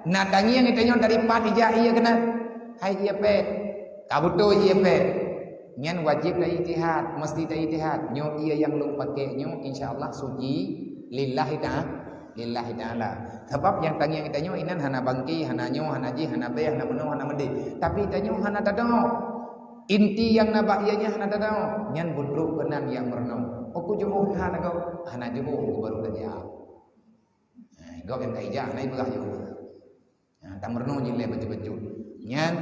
Na tangieng i tanyoe dari pat ijak ié keunan. Hai ié pék. Ka beutôi ié pék. Nyan wajéb taijtihad, meusti taijtihad. Nyoe ié nyang lôn paké nyoe, insya Allah suci lillahi ta'ala. Lillahi ta'ala. Sabab nyang tangieng i tanyoe inan hana bangke, hana nyoe, hana jih, hana bèe, hana meunoe, hana meudeh. Tapi tanyoe hana tadeungoe. Inti nyang na bak ié nyan hana tadeungoe. Nyan beudroe keunan nyang meurunoe. Uku jiôh hana gob, hana jiôh uku baru tajak. Nah, gob nyang ka ijak hana ipeugah jiôh. Nah, tameurunoe jih lé bacut-bacut. Nyan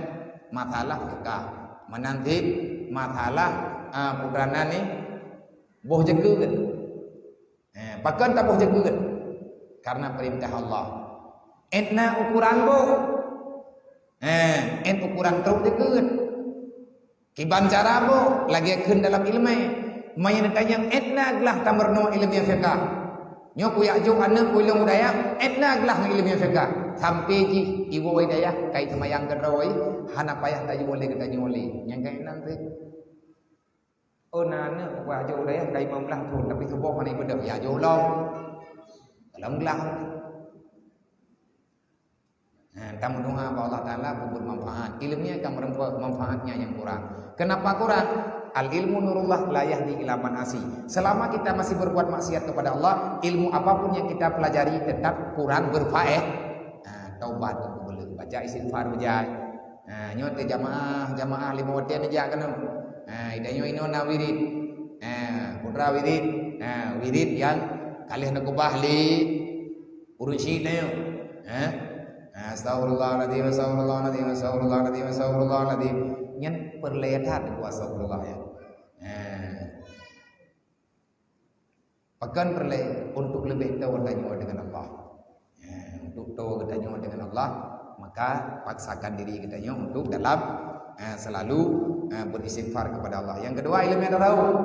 masalah fiqah. Meunan cit masalah, ah, putra nan ni boh jeukeue. Eh, pakon taboh jeukeue? Karena perintah Allah. Ét na ukuran boh. Eh, ét ukuran trok jeukeue. Kiban cara boh, lagée kheun dalam ileumèe. Meunyoe neutanyong ét na glah tameurunoe ileumèe fiqah. Nyoe kujak jok aneuk keu ilôn u dayah, ét na glah ngon ileumèe fiqah. Sampai jih iwoe dayah kai seumayang keudroe, hana payah tajok lé geutanyoe lé. Nyang ka inan teuh. Oh, na aneuk, wah, jok dayah ka limong blaih thon, tapi suboh hana ibeudôh, ya, jok lom. Lom glah. Nah, tameudoa bak Allah Taala beubuet manfaat. Ileumèe ka meureumpok manfaatnya nyang kurang. Kenapa kurang? Al ilmu nurullah la yahdi ila man asi. Selama kita masih berbuat maksiat kepada Allah, ilmu apapun yang kita pelajari tetap kurang berfaedah. Nah, taubat, baca istighfar bejai. Nah, nyoe teuh jamaah, jamaah lima watèe neujak keunoe. Ha, tanyoe inoe na wirid. Ha, peue teuma wirid? Ha, wirid nyang ka lheueh neukeubah lé ureueng syiek tanyoe. Ha? Ha, astagfirullahaladzim, astagfirullahaladzim, astagfirullahaladzim, astagfirullahaladzim. Nyan peureulèe that buet astagfirullah nyan. Ha. Pakon peureulèe? Untuk leubeh toe geutanyoe deungon Allah. Ya, untuk toe geutanyoe deungon Allah, maka paksakan diri geutanyoe untuk dalam, eh, selalu, eh, beristighfar kepada Allah. Yang kedua, ilmu tasawuf.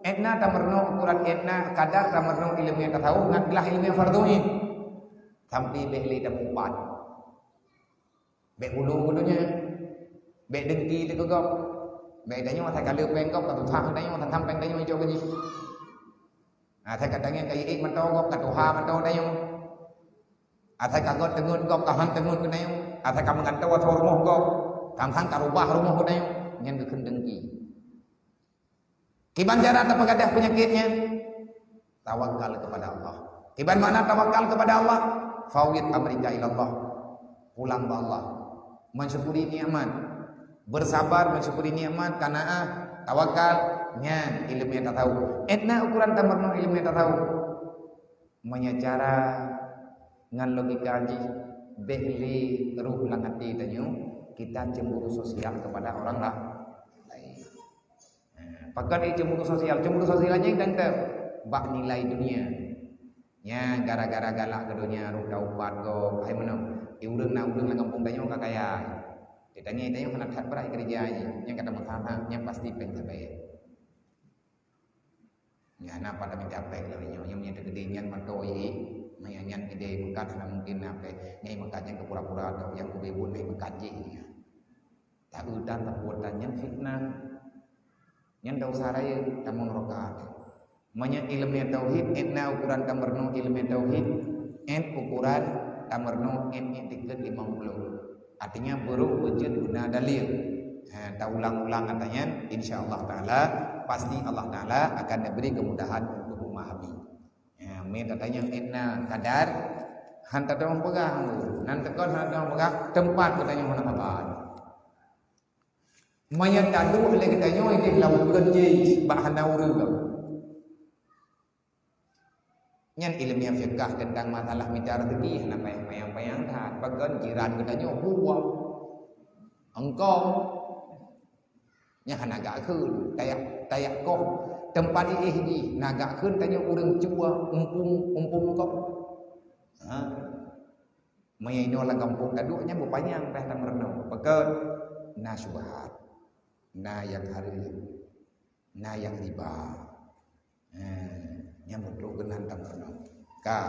Ét na tameurunoe ukuran, ét na kadar tameurunoe ilmu tasawuf, nyan adalah ilmu fardhu ain. Sampai bèk lé tameuupat. Bèk bulu keu donya. Bèk dengki teuh keu gob. Bèk tanyoe asai ka le pèng gob, ka tuha tanyoe, asai sampeng tanyoe ijok keu jih. Asai ka tangieng ka iék mantong gob, ka tuha mantong tanyoe. Asai ka göt teungeut gob, ka han teungeut keu tanyoe. Asai ka meugantoe ateueh rumoh gob, sang-sang ka rubah rumoh keu tanyoe. Nyan geukheun dengki. Kiban cara tapeugadôh peunyakét nyan? Tawakal kepada Allah. Kiban makna tawakal kepada Allah? Fawwid amrika ilallah. Pulang bak Allah. Mensyukuri nikmat. Bersabar mensyukuri nikmat, qanaah, tawakal, nyan ilmu tasawuf. Ét na ukuran tameurunoe ilmu tasawuf. Meunyoe cara ngon logika jih, bèk lé rôh lam até tanyoe, kita cemburu sosial kepada orang la-, lain. Pakon cemburu sosial? Cemburu sosial nyan teuntèe bak nilai dunia. Nyan gara-gara galak keu donya, rôh taupat gob, hai meunoe. Di ureueng na ureueng lam gampông tanyoe ka kaya. Di tanyoe, tanyoe hana that brat keureuja jih. Nyan ka tameusalah, nyan pasti pèng tabèe. Nyan hana pat tamita pèng lom nyoe, nyan meunyoe teukeudi nyan mantong ié, meunyoe nyan idéh meukat hana mungken na pèng. Nyan meukat nyan keu pura-pura atau nyang keu bubon nyan meukat jih. Taeu dan tapuotan nyan fitnah. Nyan desya rayeuk tamong rakaat. Meunyoe ileumèe tauhid, ét na ukuran tameurunoe ileumèe tauhid, ét ukuran tameurunoe ét iktikeuet limong ploh. Artinya, beurôh beujeuet guna dalil. Ha, taulang-ulang ata nyan, insya Allah Ta'ala, pasti Allah Ta'ala akan neubri kemudahan untuk memahami. Ha, meutatanyong ét na kadar, han tateupeue peugah, nan teukon han tateupeue peugah, teumpat geutanyoe hana saban. Meunyoe taduek lé geutanyoe idéh lam ukeuen jih bak hana ureueng. Nyan ileumèe fiqah teuntang masalah mita rezeki hana payah-payah that. Pakon jiran geutanyoe buah. Engkau. Nyan hana gak kheun, tayak, tayak koh teumpat iéh jih, na gak kheun tanyoe ureueng cue umpung, umpung koh. Ha? Meunyoe inoe lam gampông taduek nyan beupanyang dah tameurunoe. Pakon na syubhat, na nyang hareuem, na nyang riba. Eh, nyan beutôi keunan tameurunoe. Ka.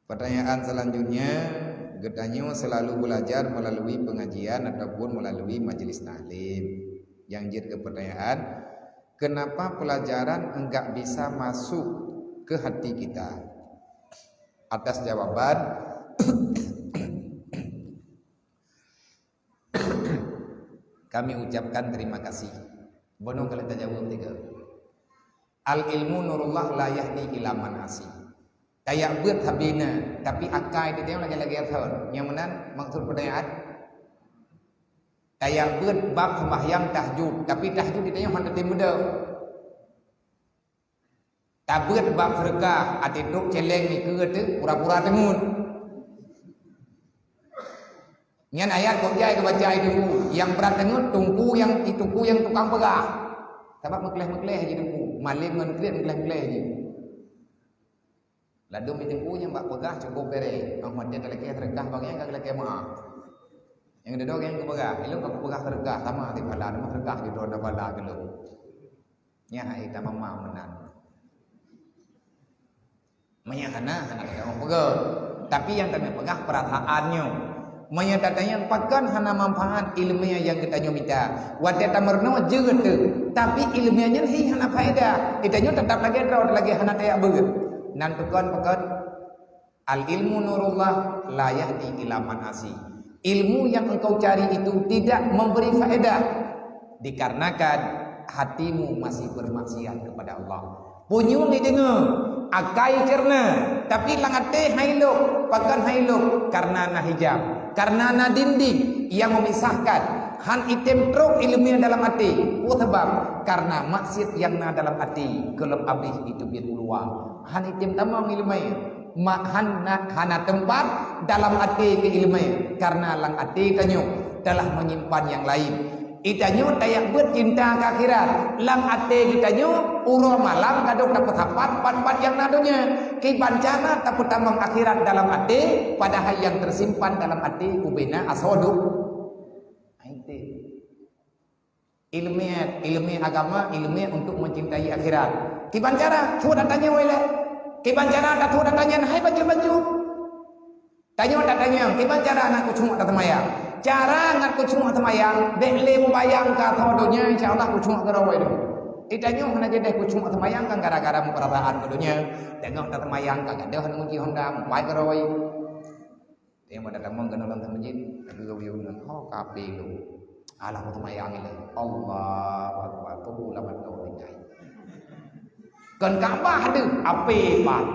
Pertanyaan selanjutnya, geutanyoe selalu belajar melalui pengajian ataupun melalui majelis taklim. Yang jeuet keu pertanyaan, kenapa pelajaran enggak bisa masuk ke hati kita? Atas jawaban, kami ucapkan terima kasih. Bunoe ka lheueh tajaweueb tiga. Al ilmu nurullah la yahdi ila man asi. Tayak beuet sabé na, tapi akai di tanyoe lagèe-lagèe thon. Nyang meunan maksud peutanyaan? Tayak beuet bab sembahyang tahajud, tapi tahajud di tanyoe hana teumeudeuh. Tabeuet bab seudeukah, até trok céléng nikeue teuh pura-pura teungeut. Nyan ayat kok jai geubaca di teungku, nyang brat teungeut teungku nyang, teungku nyang tukang peugah. Sabab meukleh-meukleh jih teungku, malém ngon kriet meukleh-meukleh jih. Ladôm di teungku nyang bak peugah cukup bereh, ah, watèe talakèe seudeukah bak nyang ka geulakèe meu'ah. Nyang dudoe nyang geupeugah, ilôn ka kupeugah seudeukah sama di bala, teuma seudeukah di droe na bala keu lôn. Nyan hai tamam meunan. Meunyoe hana, hana teuka peugah. Tapi nyang teuma peugah peurasaan nyoe. Meunyoe tatanyong pakon hana manfaat ileumèe nyang geutanyoe mita. Watèe tameurunoe jeuet teuh, tapi ileumèe nyan hi hana faedah. Geutanyoe teutap lagèe droe, lagèe hana tayak beuet. Nan tukon pakon? Al ilmu nurullah la yahdi ila man asi. Ilmu yang engkau cari itu tidak memberi faedah dikarenakan hatimu masih bermaksiat kepada Allah. Punyueng ideungoe, akai ceureunoe, tapi lam até hai lôk, pakon hai lôk, kareuna na hijab, kareuna na dinding nyang memisahkan. Han item trok ileumé dalam até. Peue sabab? Kareuna maksiat nyang na dalam até gohlom abéh iteubiet u luwa. Han item tamong ileumé. Ma-, hana, hana teumpat dalam até keu ileumé, kareuna lam até tanyoe teulah meunyimpan nyang laén. Itanyoe tajak beuet cinta keu akhirat. Lam até geutanyoe, uroe malam gadôh tapeusapat pat-pat nyang na donya. Kiban cara tapeutamong akhirat dalam até, padahai nyang teusimpan dalam até ubena asoe do-, até. Ileumé, ileumé agama, ileumé untuk mencintai akhirat. Kiban cara, tuwoe tatanyong ilée. Kiban cara, tuwoe tatanyong hai bacut-bacut. Tanyoe tatanyong, kiban cara ngat keucuek taseumayang. Cara ngat keucuek taseumayang, bék lé mubayang keu asoe donya, insya Allah keucuek keudroe. Itanyoe hana jadeh keucuek taseumayang kan gara-gara meupeurasaan keu donya. Teungoh taseumayang ka gadôh neuji honda, mupai keudroe. Nyang pada tamong keunoe lam masjid, lagèe geuh ngon, "Ho, ka api lôn. Alah, beuseumayang ilée. Allahu Akbar." Tubu lam atô tinggai. Kon Ka'bah deuh, api pat.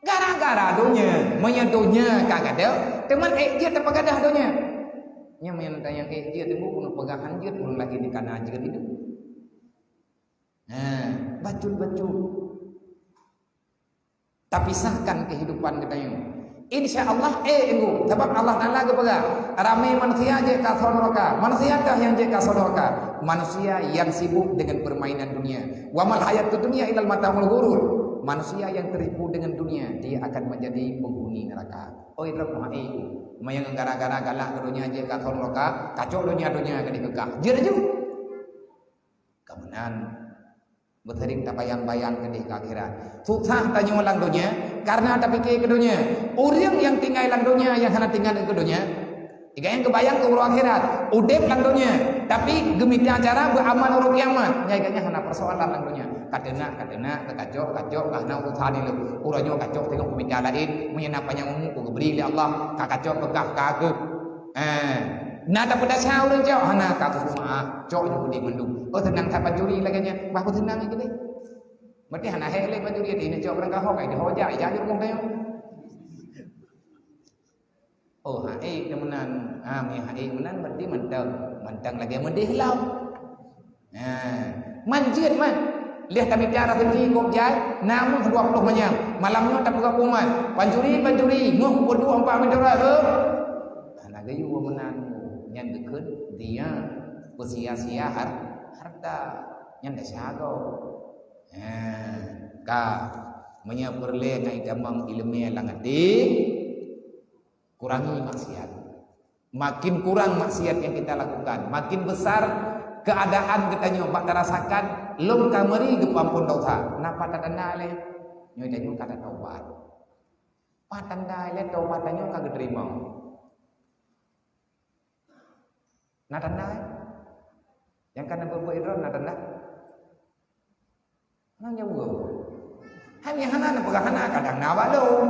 Gara-gara donya, meunyoe donya ka gadôh, teuma ék jeuet tapeugadah donya. Nyan meunyoe tanyong ék jeuet, teuma keuneuk peugah han jeuet, ulôn lagèe nyoe ka na jeuet hidup. Nah, bacut-bacut. Tapisahkan kehidupan geutanyoe. Insya Allah, eh, enggak. Sabab Allah Taala geupeugah, ramé manusia jeuet keu asoe neuraka. Manusia kah nyang jeuet keu asoe neuraka? Manusia yang sibuk dengan permainan dunia. "Wa mal hayatud dunya illal mata'ul ghurur." Manusia yang tertipu dengan dunia, dia akan menjadi penghuni neraka. Oi, Rabb, hai, meunyoe gara-gara galak keu donya jeuet keu asoe neuraka, kacok donya-donya keudéh keu kah. Jeuet aju. Ka meunan, beuseuring tabayang-bayang keudéh keu akhirat. Susah tanyoe lam donya, kareuna tapike keu donya. Ureueng nyang tinggai lam donya, nyang hana tinggai keu donya, gobnyan geubayang keu uroe akhirat. Udeb lam donya, tapi geumita cara beuamal uroe kiamat. Nyan gobnyan hana peusoalan lam donya. Ka teunak, ka teunak, ka kacok, kacok, ka hana urusan ilée. Uroe nyoe kacok teungoh geumita laén, meunyoe na panyang umu, geubri lé Allah. Ka kacok, beukah, ka geuh. Eh, na tapeudasya ureueng cok, hana ka keupeue meu'ah, cok ju keudéh mandum. Oh, seunang that pancuri lagèe nyan, bah peuseunang lagèe nyan. Berarti hana hék lé pancuri, di cok barang kahok, ai di ho jak, jak ju rumoh tanyoe. Oh, hai meunan. Ha, mi hai meunan berarti mantong, mantong lagèe meudeh lom. Nah, man jeuet man. Lheueh tamita raseuki kôb jai, na meuh dua ploh manyam. Malam nyoe tapeugah peue man. Pancuri, pancuri, meuh peuduek empat meter rasa. Hana geuyue meunan. Nyan geukheun dia peusia-sia har-, harta. Nyan desya gob. Nah, ka meunyoe peureulèe na itamong ileumèe lam até, kurangi maksiat. Makin kurang maksiat yang kita lakukan, makin besar keadaan geutanyoe bak tarasakan lom ka meuri geupeuampon dosa. Na pat tanda lé? Nyoe tanyoe ka tatobat. Pat tanda lé tobat tanyoe ka geuteurimong? Na tanda, eh? Nyang ka neubeuet-beuet droe na tanda? Hana jaweueb. Hana, hana neupeugah hana, kadang na bak lôn.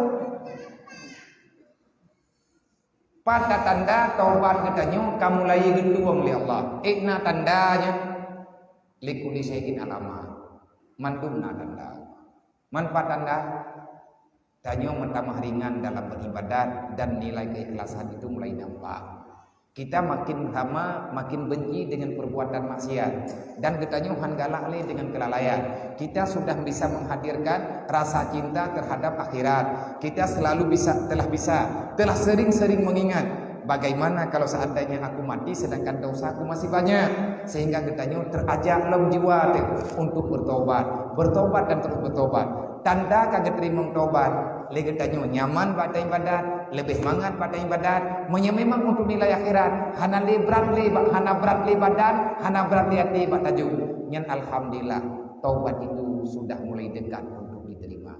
Pat tanda tobat geutanyoe ka mulai geutueng lé Allah? Ék na tanda nyan? Likulli syai'in alamah. Mandum na tanda. Man pat tanda? Tanyoe meutamah ringan dalam beribadat dan nilai keikhlasan itu mulai nampak. Kita makin lama makin benci dengan perbuatan maksiat dan geutanyoe han galak lé dengan kelalaian. Kita sudah bisa menghadirkan rasa cinta terhadap akhirat. Kita selalu bisa, telah bisa, telah sering-sering mengingat, "Bagaimana kalau seandainya aku mati sedangkan dosaku masih banyak?" Sehingga geutanyoe terajak lom jiwa teuh untuk bertobat, bertobat dan terus bertobat. Tanda ka geuteurimong tobat lé geutanyoe nyaman bak taibadat, leubeh mangat bak taibadat. Meunyoe memang untuk nilai akhirat, hana lé brat lé bak, hana brat lé badan, hana brat lé até bak tajok, nyan alhamdulillah, taubat itu sudah mulai dekat untuk diterima.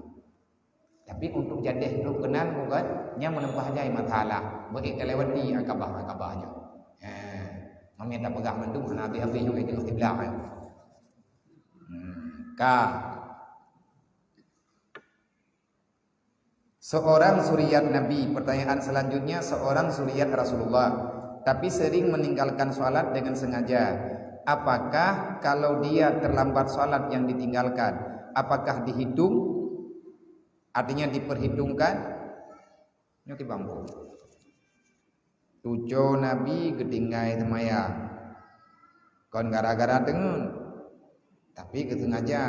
Tapi untuk jadeh trok keunan bukan, nyan meuleupah jai masalah, beuék talewati akabah-akabah nyoe. Ha, meunyoe tapeugah mandum hana habéh-habéh nyoe, itu istilah, eh. Hmm, ka. Seorang zuriat Nabi. Pertanyaan selanjutnya, seorang zuriat Rasulullah, tapi sering meninggalkan salat dengan sengaja. Apakah kalau dia terlambat salat yang ditinggalkan, apakah dihitung? Artinya diperhitungkan? Nyoe kiban buet. Tujoh Nabi geutinggai seumayang. Kon gara-gara teungeut, tapi geusengaja.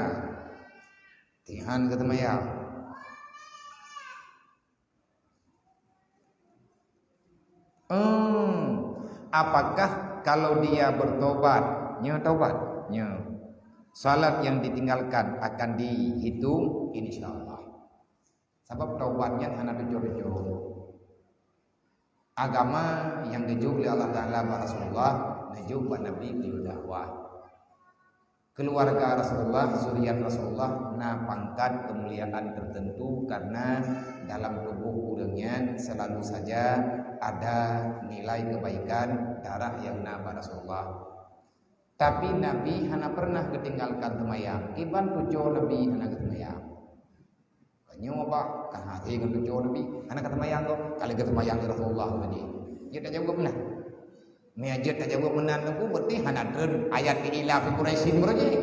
Tihan geuseumayang. Hmm, apakah kalau dia bertobat, nyoe tobat, nyoe salat yang ditinggalkan akan dihitung? Insya Allah. Sabab tobat nyan hana tujoh-tujoh. Agama nyang geujok lé Allah Taala bak Rasulullah, neujok bak Nabi keu dakwah. Keluarga Rasulullah, zuriat Rasulullah na pangkat kemuliaan tertentu karena dalam tubuh ureuëng nyan selalu saja ada nilai kebaikan darah yang na bak Rasulullah. Tapi Nabi hana pernah geutinggalkan seumayang. Kiban tujoh Nabi hana geuseumayang. Nyoe bah, ka hase ngon tujoh Nabi, hana ka seumayang kok. Ka lheueh geuseumayang lé Rasulullah tadi. Jeuet tajaweueb meunan. Meunyo jeuet tajaweueb meunan teungku, berarti hana treun ayat li ila fi Quraisyin baroe jih.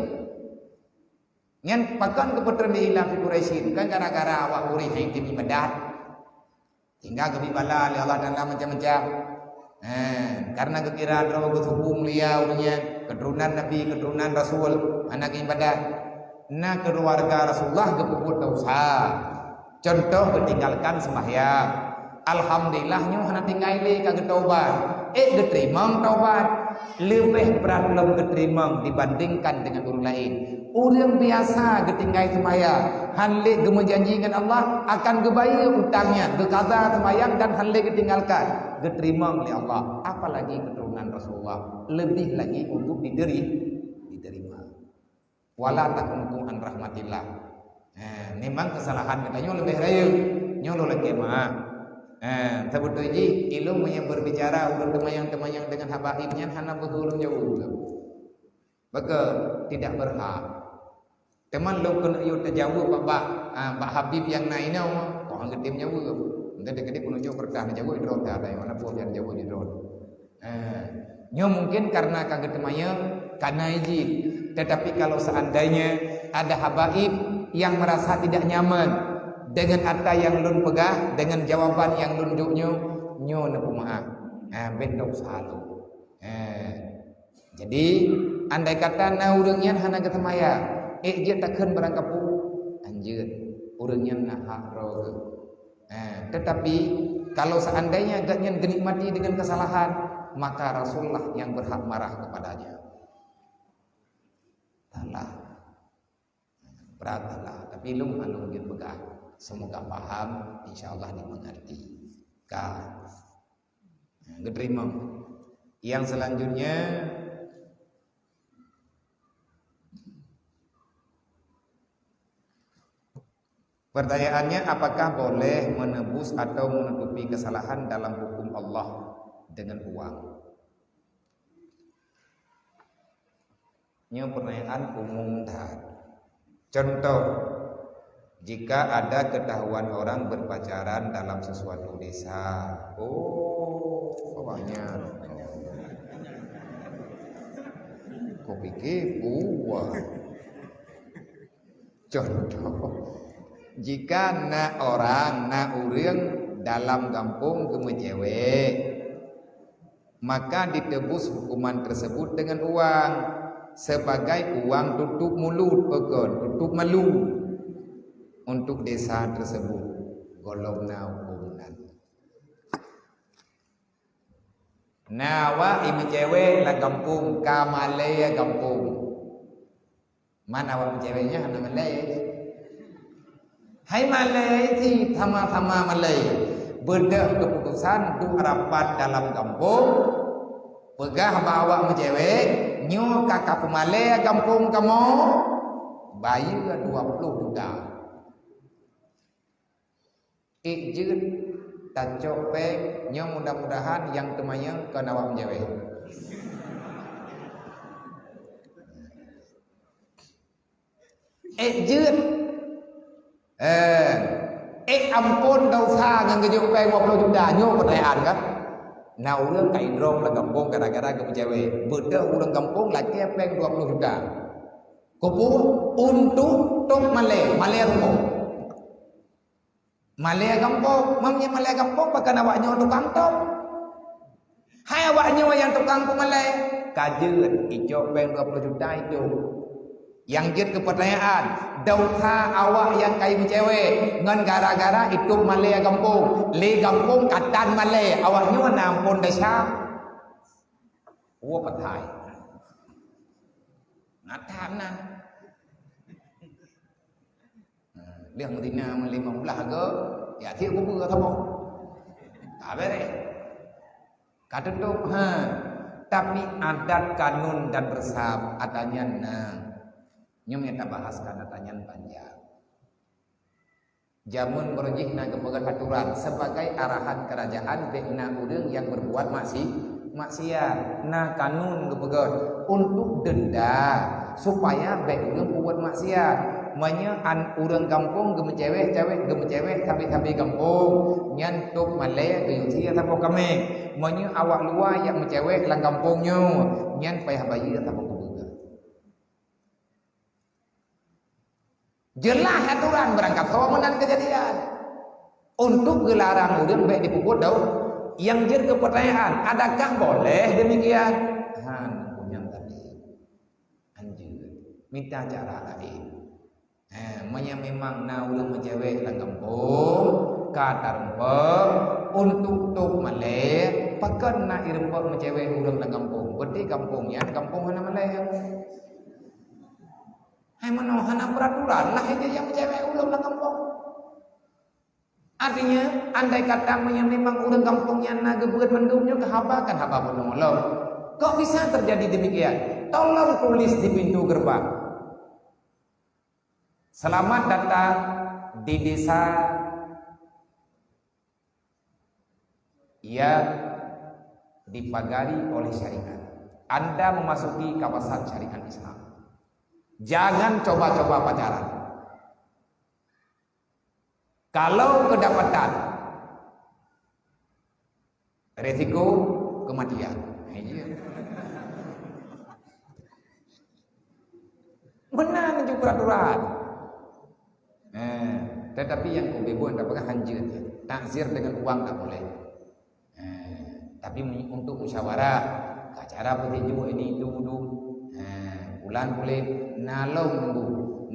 Nyan pakon keupeutreun li ila fi Quraisyin? Kan gara-gara awak Quraisy hana item ibadat. Sehingga geubri bala lé Allah Taala macam-macam. Eh, karena geukira droe geusuku mulia ureuëng nyan, keturunan Nabi, keturunan Rasul, hana geuibadat. Na keluarga Rasulullah geupeubuet dosa. Contoh, geutinggalkan sembahyang. Alhamdulillah, nyoe hana tinggai lé ka geutaubat. Eh, geuteurimong taubat. Leubeh brat lom geuteurimong dibandingkan dengan ureuëng laén. Ureuëng biasa geutinggai seumayang, hán lé geumeujanji ngon Allah akan geubayeue utang nyan, geukaza seumayang dan hán lé geutinggalkan, geuteurimong lé Allah. Apalagi keuturonan Rasulullah, leubeh lagi untuk dideri-, diterima. Wala taqnatu an rahmatillah. Eh, memang kesalahan geutanyoe leubeh rayeuk. Nyoe lôn lakée meu'ah. Eh, sabeutoi jih, ilôn meunyo berbicara ureuëng teumayang-teumayang dengan habaib nyan hana beutôi lôn jaweueb. Maka tidak berhak. Teuma lôn keuneuk yue tajaweueb bak, bak, ah, bak Habib nyang na inoe, kok han geutem jaweueb. Entah dikeudik peununjuk peurintah neujaweueb droe, tak ada nyang mana pun nyang jaweueb di droe. Ah, nyoe mungkin karena ka geuteumanyong, karena izin. Tetapi kalau seandainya ada habaib yang merasa tidak nyaman dengan ata yang lôn peugah, dengan jawaban yang lôn jok nyoe, nyoe neupeumaaf. Ah, bèk dosa lôn. Ah. Jadi, andai kata na ureuëng nyan hana geuseumayang, ék jeuet takheun barang kapeue? Anjeuet, ureuëng nyan na hak droe geuh. Eh, tetapi, kalau seandainya gobnyan geunikmati dengan kesalahan, maka Rasulullah yang berhak marah kepadanya. Salah. Berat lah, tapi lôn hana lôn jeuet peugah. Semoga paham, insya Allah dimengerti. Ka. Nah, geuteurimong. Yang selanjutnya, pertanyaannya, apakah boleh menebus atau menutupi kesalahan dalam hukum Allah dengan uang? Nyoe pertanyaan umum that. Contoh, jika ada ketahuan orang berpacaran dalam sesuatu desa. Oh, banyak. Kau pikir buah. Contoh, jika na orang, na ureuëng dalam gampông geumeucewek, maka ditebus hukuman tersebut dengan uang, sebagai uang tutup mulut, peukon, tutup malu untuk desa tersebut. Gohlom na huköm nan. Na awak imeucewek lam gampông, ka malée gampông. Man awak meucewek nyan hana malée. Hai malée cit sama-sama malée. Beudôh keuputusan duek rapat dalam gampông, peugah bak awak meucewek, nyoe ka kapeumalée gampông kamoe, bayeue dua ploh juta. Ék jeuet tacok péng nyoe, mudah-mudahan nyang teumanyong kon awak meucewek. Ék jeuet. Eh, ék amphon desya ngon geujok péng dua ploh juta, nyoe peutanyaan kan? Na ureuëng ka idrop lam gampông gara-gara geumeucewek. Beudôh ureuëng gampông lakée péng dua ploh juta. Keupeue? Untuk tôb malée, malée rumoh. Malée gampông, meunyoe malée gampông, pakon awak nyoe tukang tôb. Hai awak nyoe nyang tukang peumalée, ka jeuet icok péng dua ploh juta itôb. Nyang jeuet keu peutanyaan, desya awak nyang ka imeucewek ngon gara-gara itôb malée gampông. Lé gampông ka tan malée, awak nyoe na amphon desya. Woe pathai. Nata meunan. Lheueh meudina limong blah go, ya tiep kubu ka saboh. Ka beres. Ka tutup, ha. Tapi adat kanun dan resam atanyan na. Nyoe nyang tabahaskan atanyan panjang. Jameun beureuh jih na geupeugah aturan sebagai arahan kerajaan bék na ureuëng nyang berbuat maksi-, maksiat. Na kanun geupeugah untuk denda supaya bék ureuëng peubuet maksiat. Meunyoe an ureuëng gampông geumeucewek-cewek, geumeucewek sabe-sabe gampông, nyan tôb malée geuyue sie saboh kaméng. Meunyoe awak luwa nyang meucewek lam gampông nyoe, nyan payah bayeue saboh keubeuga. Jeulaih aturan beurangkat saboh meunan keujadian. Untuk geularang ureuëng bék jipeubuet dau-, nyang jeuet keu peutanyaan, adakah boleh demikian? Han, peue nyang tadi. Anjeut, mita cara laén. Eh, meunyoe memang na ureuëng meucewek lam gampông, ka tareumpok, untuk tôb malée, pakon na ireumpok meucewek ureuëng lam gampông? Berarti gampông nyan gampông hana malée. Hai meunoe hana peuraturan, lah ija nyang meucewek ureuëng lam gampông. Artinya, andai kata meunyoe memang ureuëng gampông nyan na geubeuet mandum nyoe keu haba, kan haba bunoe lom. Kok bisa terjadi demikian? Tolong tulis di pintu gerbang. Selamat datang di desa yang dipagari oleh syariat. Anda memasuki kawasan syariat Islam. Jangan coba-coba pacaran. Kalau kedapatan, resiko kematian. Nah, iya. Meunan ju peraturan. Eh, tetapi nyang keu beubaih tak peugah hanjeuet. Takzir dengan uang tak boleh. Eh, tapi mu-, untuk musyawarah, ka cara peutinju ini itu dulu. Eh, bulan boleh, na lom nunggu.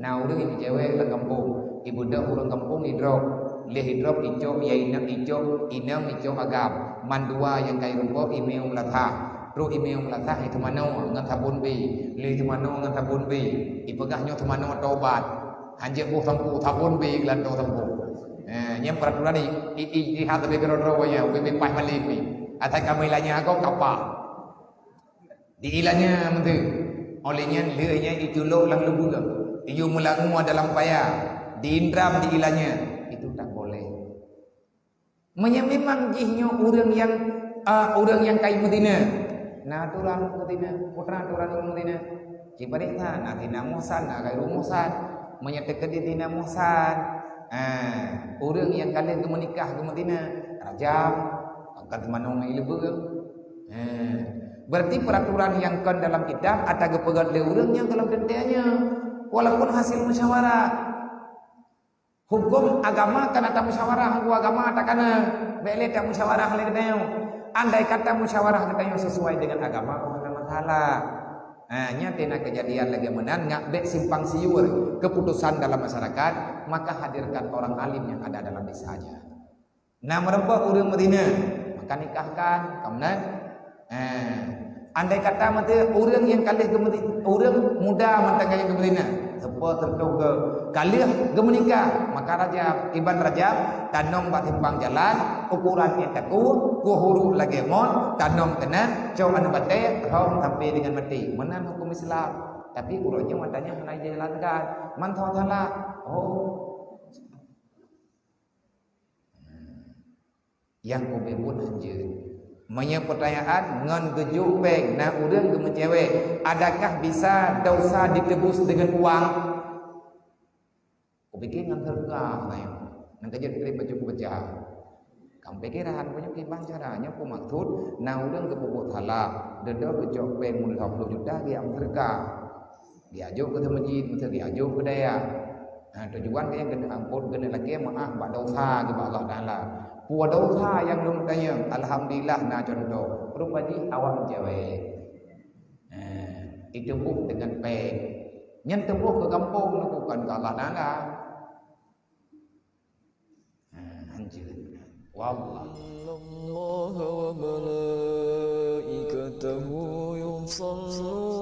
Na ureuëng itu cewek lam gampông. Ibeudôh ureuëng gampông idrop. Leh idrop icok, ya inong icok, inong icok agam. Mandua nyang ka irumpok imé u meulasah. Trok imé u meulasah iteumanoe ngon sabon bèe. Leh iteumanoe ngon sabon bèe. Ipeugah nyoe teumanoe tobat. Hanjeuet boh sampoe, sabon bèe geulantoe sampoe. Eh, nyang peraturan i-, i-, ijtihad leubeh keudroe-droe nyan, ubé paih malém nyan. Asai ka meuilanya agoe ka paih. Diilanya meunteu. Oleh nyan lheueh nyan iculok lam lubeue. Iyue meulangue dalam paya. Diindram diilanya. Itu tak boleh. Meunyoe memang jih nyoe ureuëng nyang, a, ureuëng nyang ka imeutina, na atoran ureuëng meutina, peue atoran ureuëng meutina. Ciparéksa, na zina muhsan, na ghairu muhsan. Meunyoe teukeudi zina muhsan, a, ureuëng nyang ka lheueh geumeunikah geumeutina, rajam, angkat manoe ngon ileubeueng. A, berarti peuraturan nyang kon dalam kitab ata geupeugét lé ureuëng nyang gohlom teuntée nyoe, walaupun hasil musyawarah. Huköm agama kana tamusyawarah, huköm agama takana. Bék lé tamusyawarah lé geutanyoe. Andai kata musyawarah geutanyoe sesuai dengan agama, oh, hana masalah. Nah, nyan teuna keujadian lagée meunan, nyak bék simpang siur keputusan dalam masyarakat, maka hadirkan orang alim yang ada dalam desa aja. Na meurumpok ureuëng meutina, maka nikahkan, ka meunan. Eh, andai kata meuti ureuëng nyang ka lheueh geumeuti-, ureuëng muda mantong nyang geumeutina, seupôt seureutôh geu-, ka lheueh geumeunikah, maka rajab, iban rajab, tanom bak simpang jalan, ukuran nyang takue, kueh uruek lagée mon, tanom keunan, cok aneuk batée, rhom sampai dengan maté. Meunan huköm Islam. Tapi uroe nyoe watée nyan hana dijalankan. Man salah-salah. Oh. Nyang ubé buet hanjeuet. Meunyoe peutanyaan ngon geujok péng na ureuëng geumeucewek, adakah bisa dosa ditebus dengan uang? Kupikir ngon teuka, nyan. Nang keujeuet trép baju kubaca. Kamu pikiran, punya kiban cara, nyoe pun maksud, na ureuëng geupeubuet salah, deundoe geucok péng meulhok ploh juta, geujak meuseudeukah. Geujak jok keu masjid, meusti geujak jok keu dayah. Ha, tujuan geuh nyan keuneuk ampôn, keuneuk lakée meuáh bak dosa geuh bak Allah Taala. Peue dosa nyang lôn tanyong, alhamdulillah na cuntoh. Rupa jih awak cewek. Ha, iteuboh deungon péng. Nyan teuboh keu gampông, bukan keu Allah Taala. Ha, hanjeuet. Wallah. إن الله وملائكته يصلون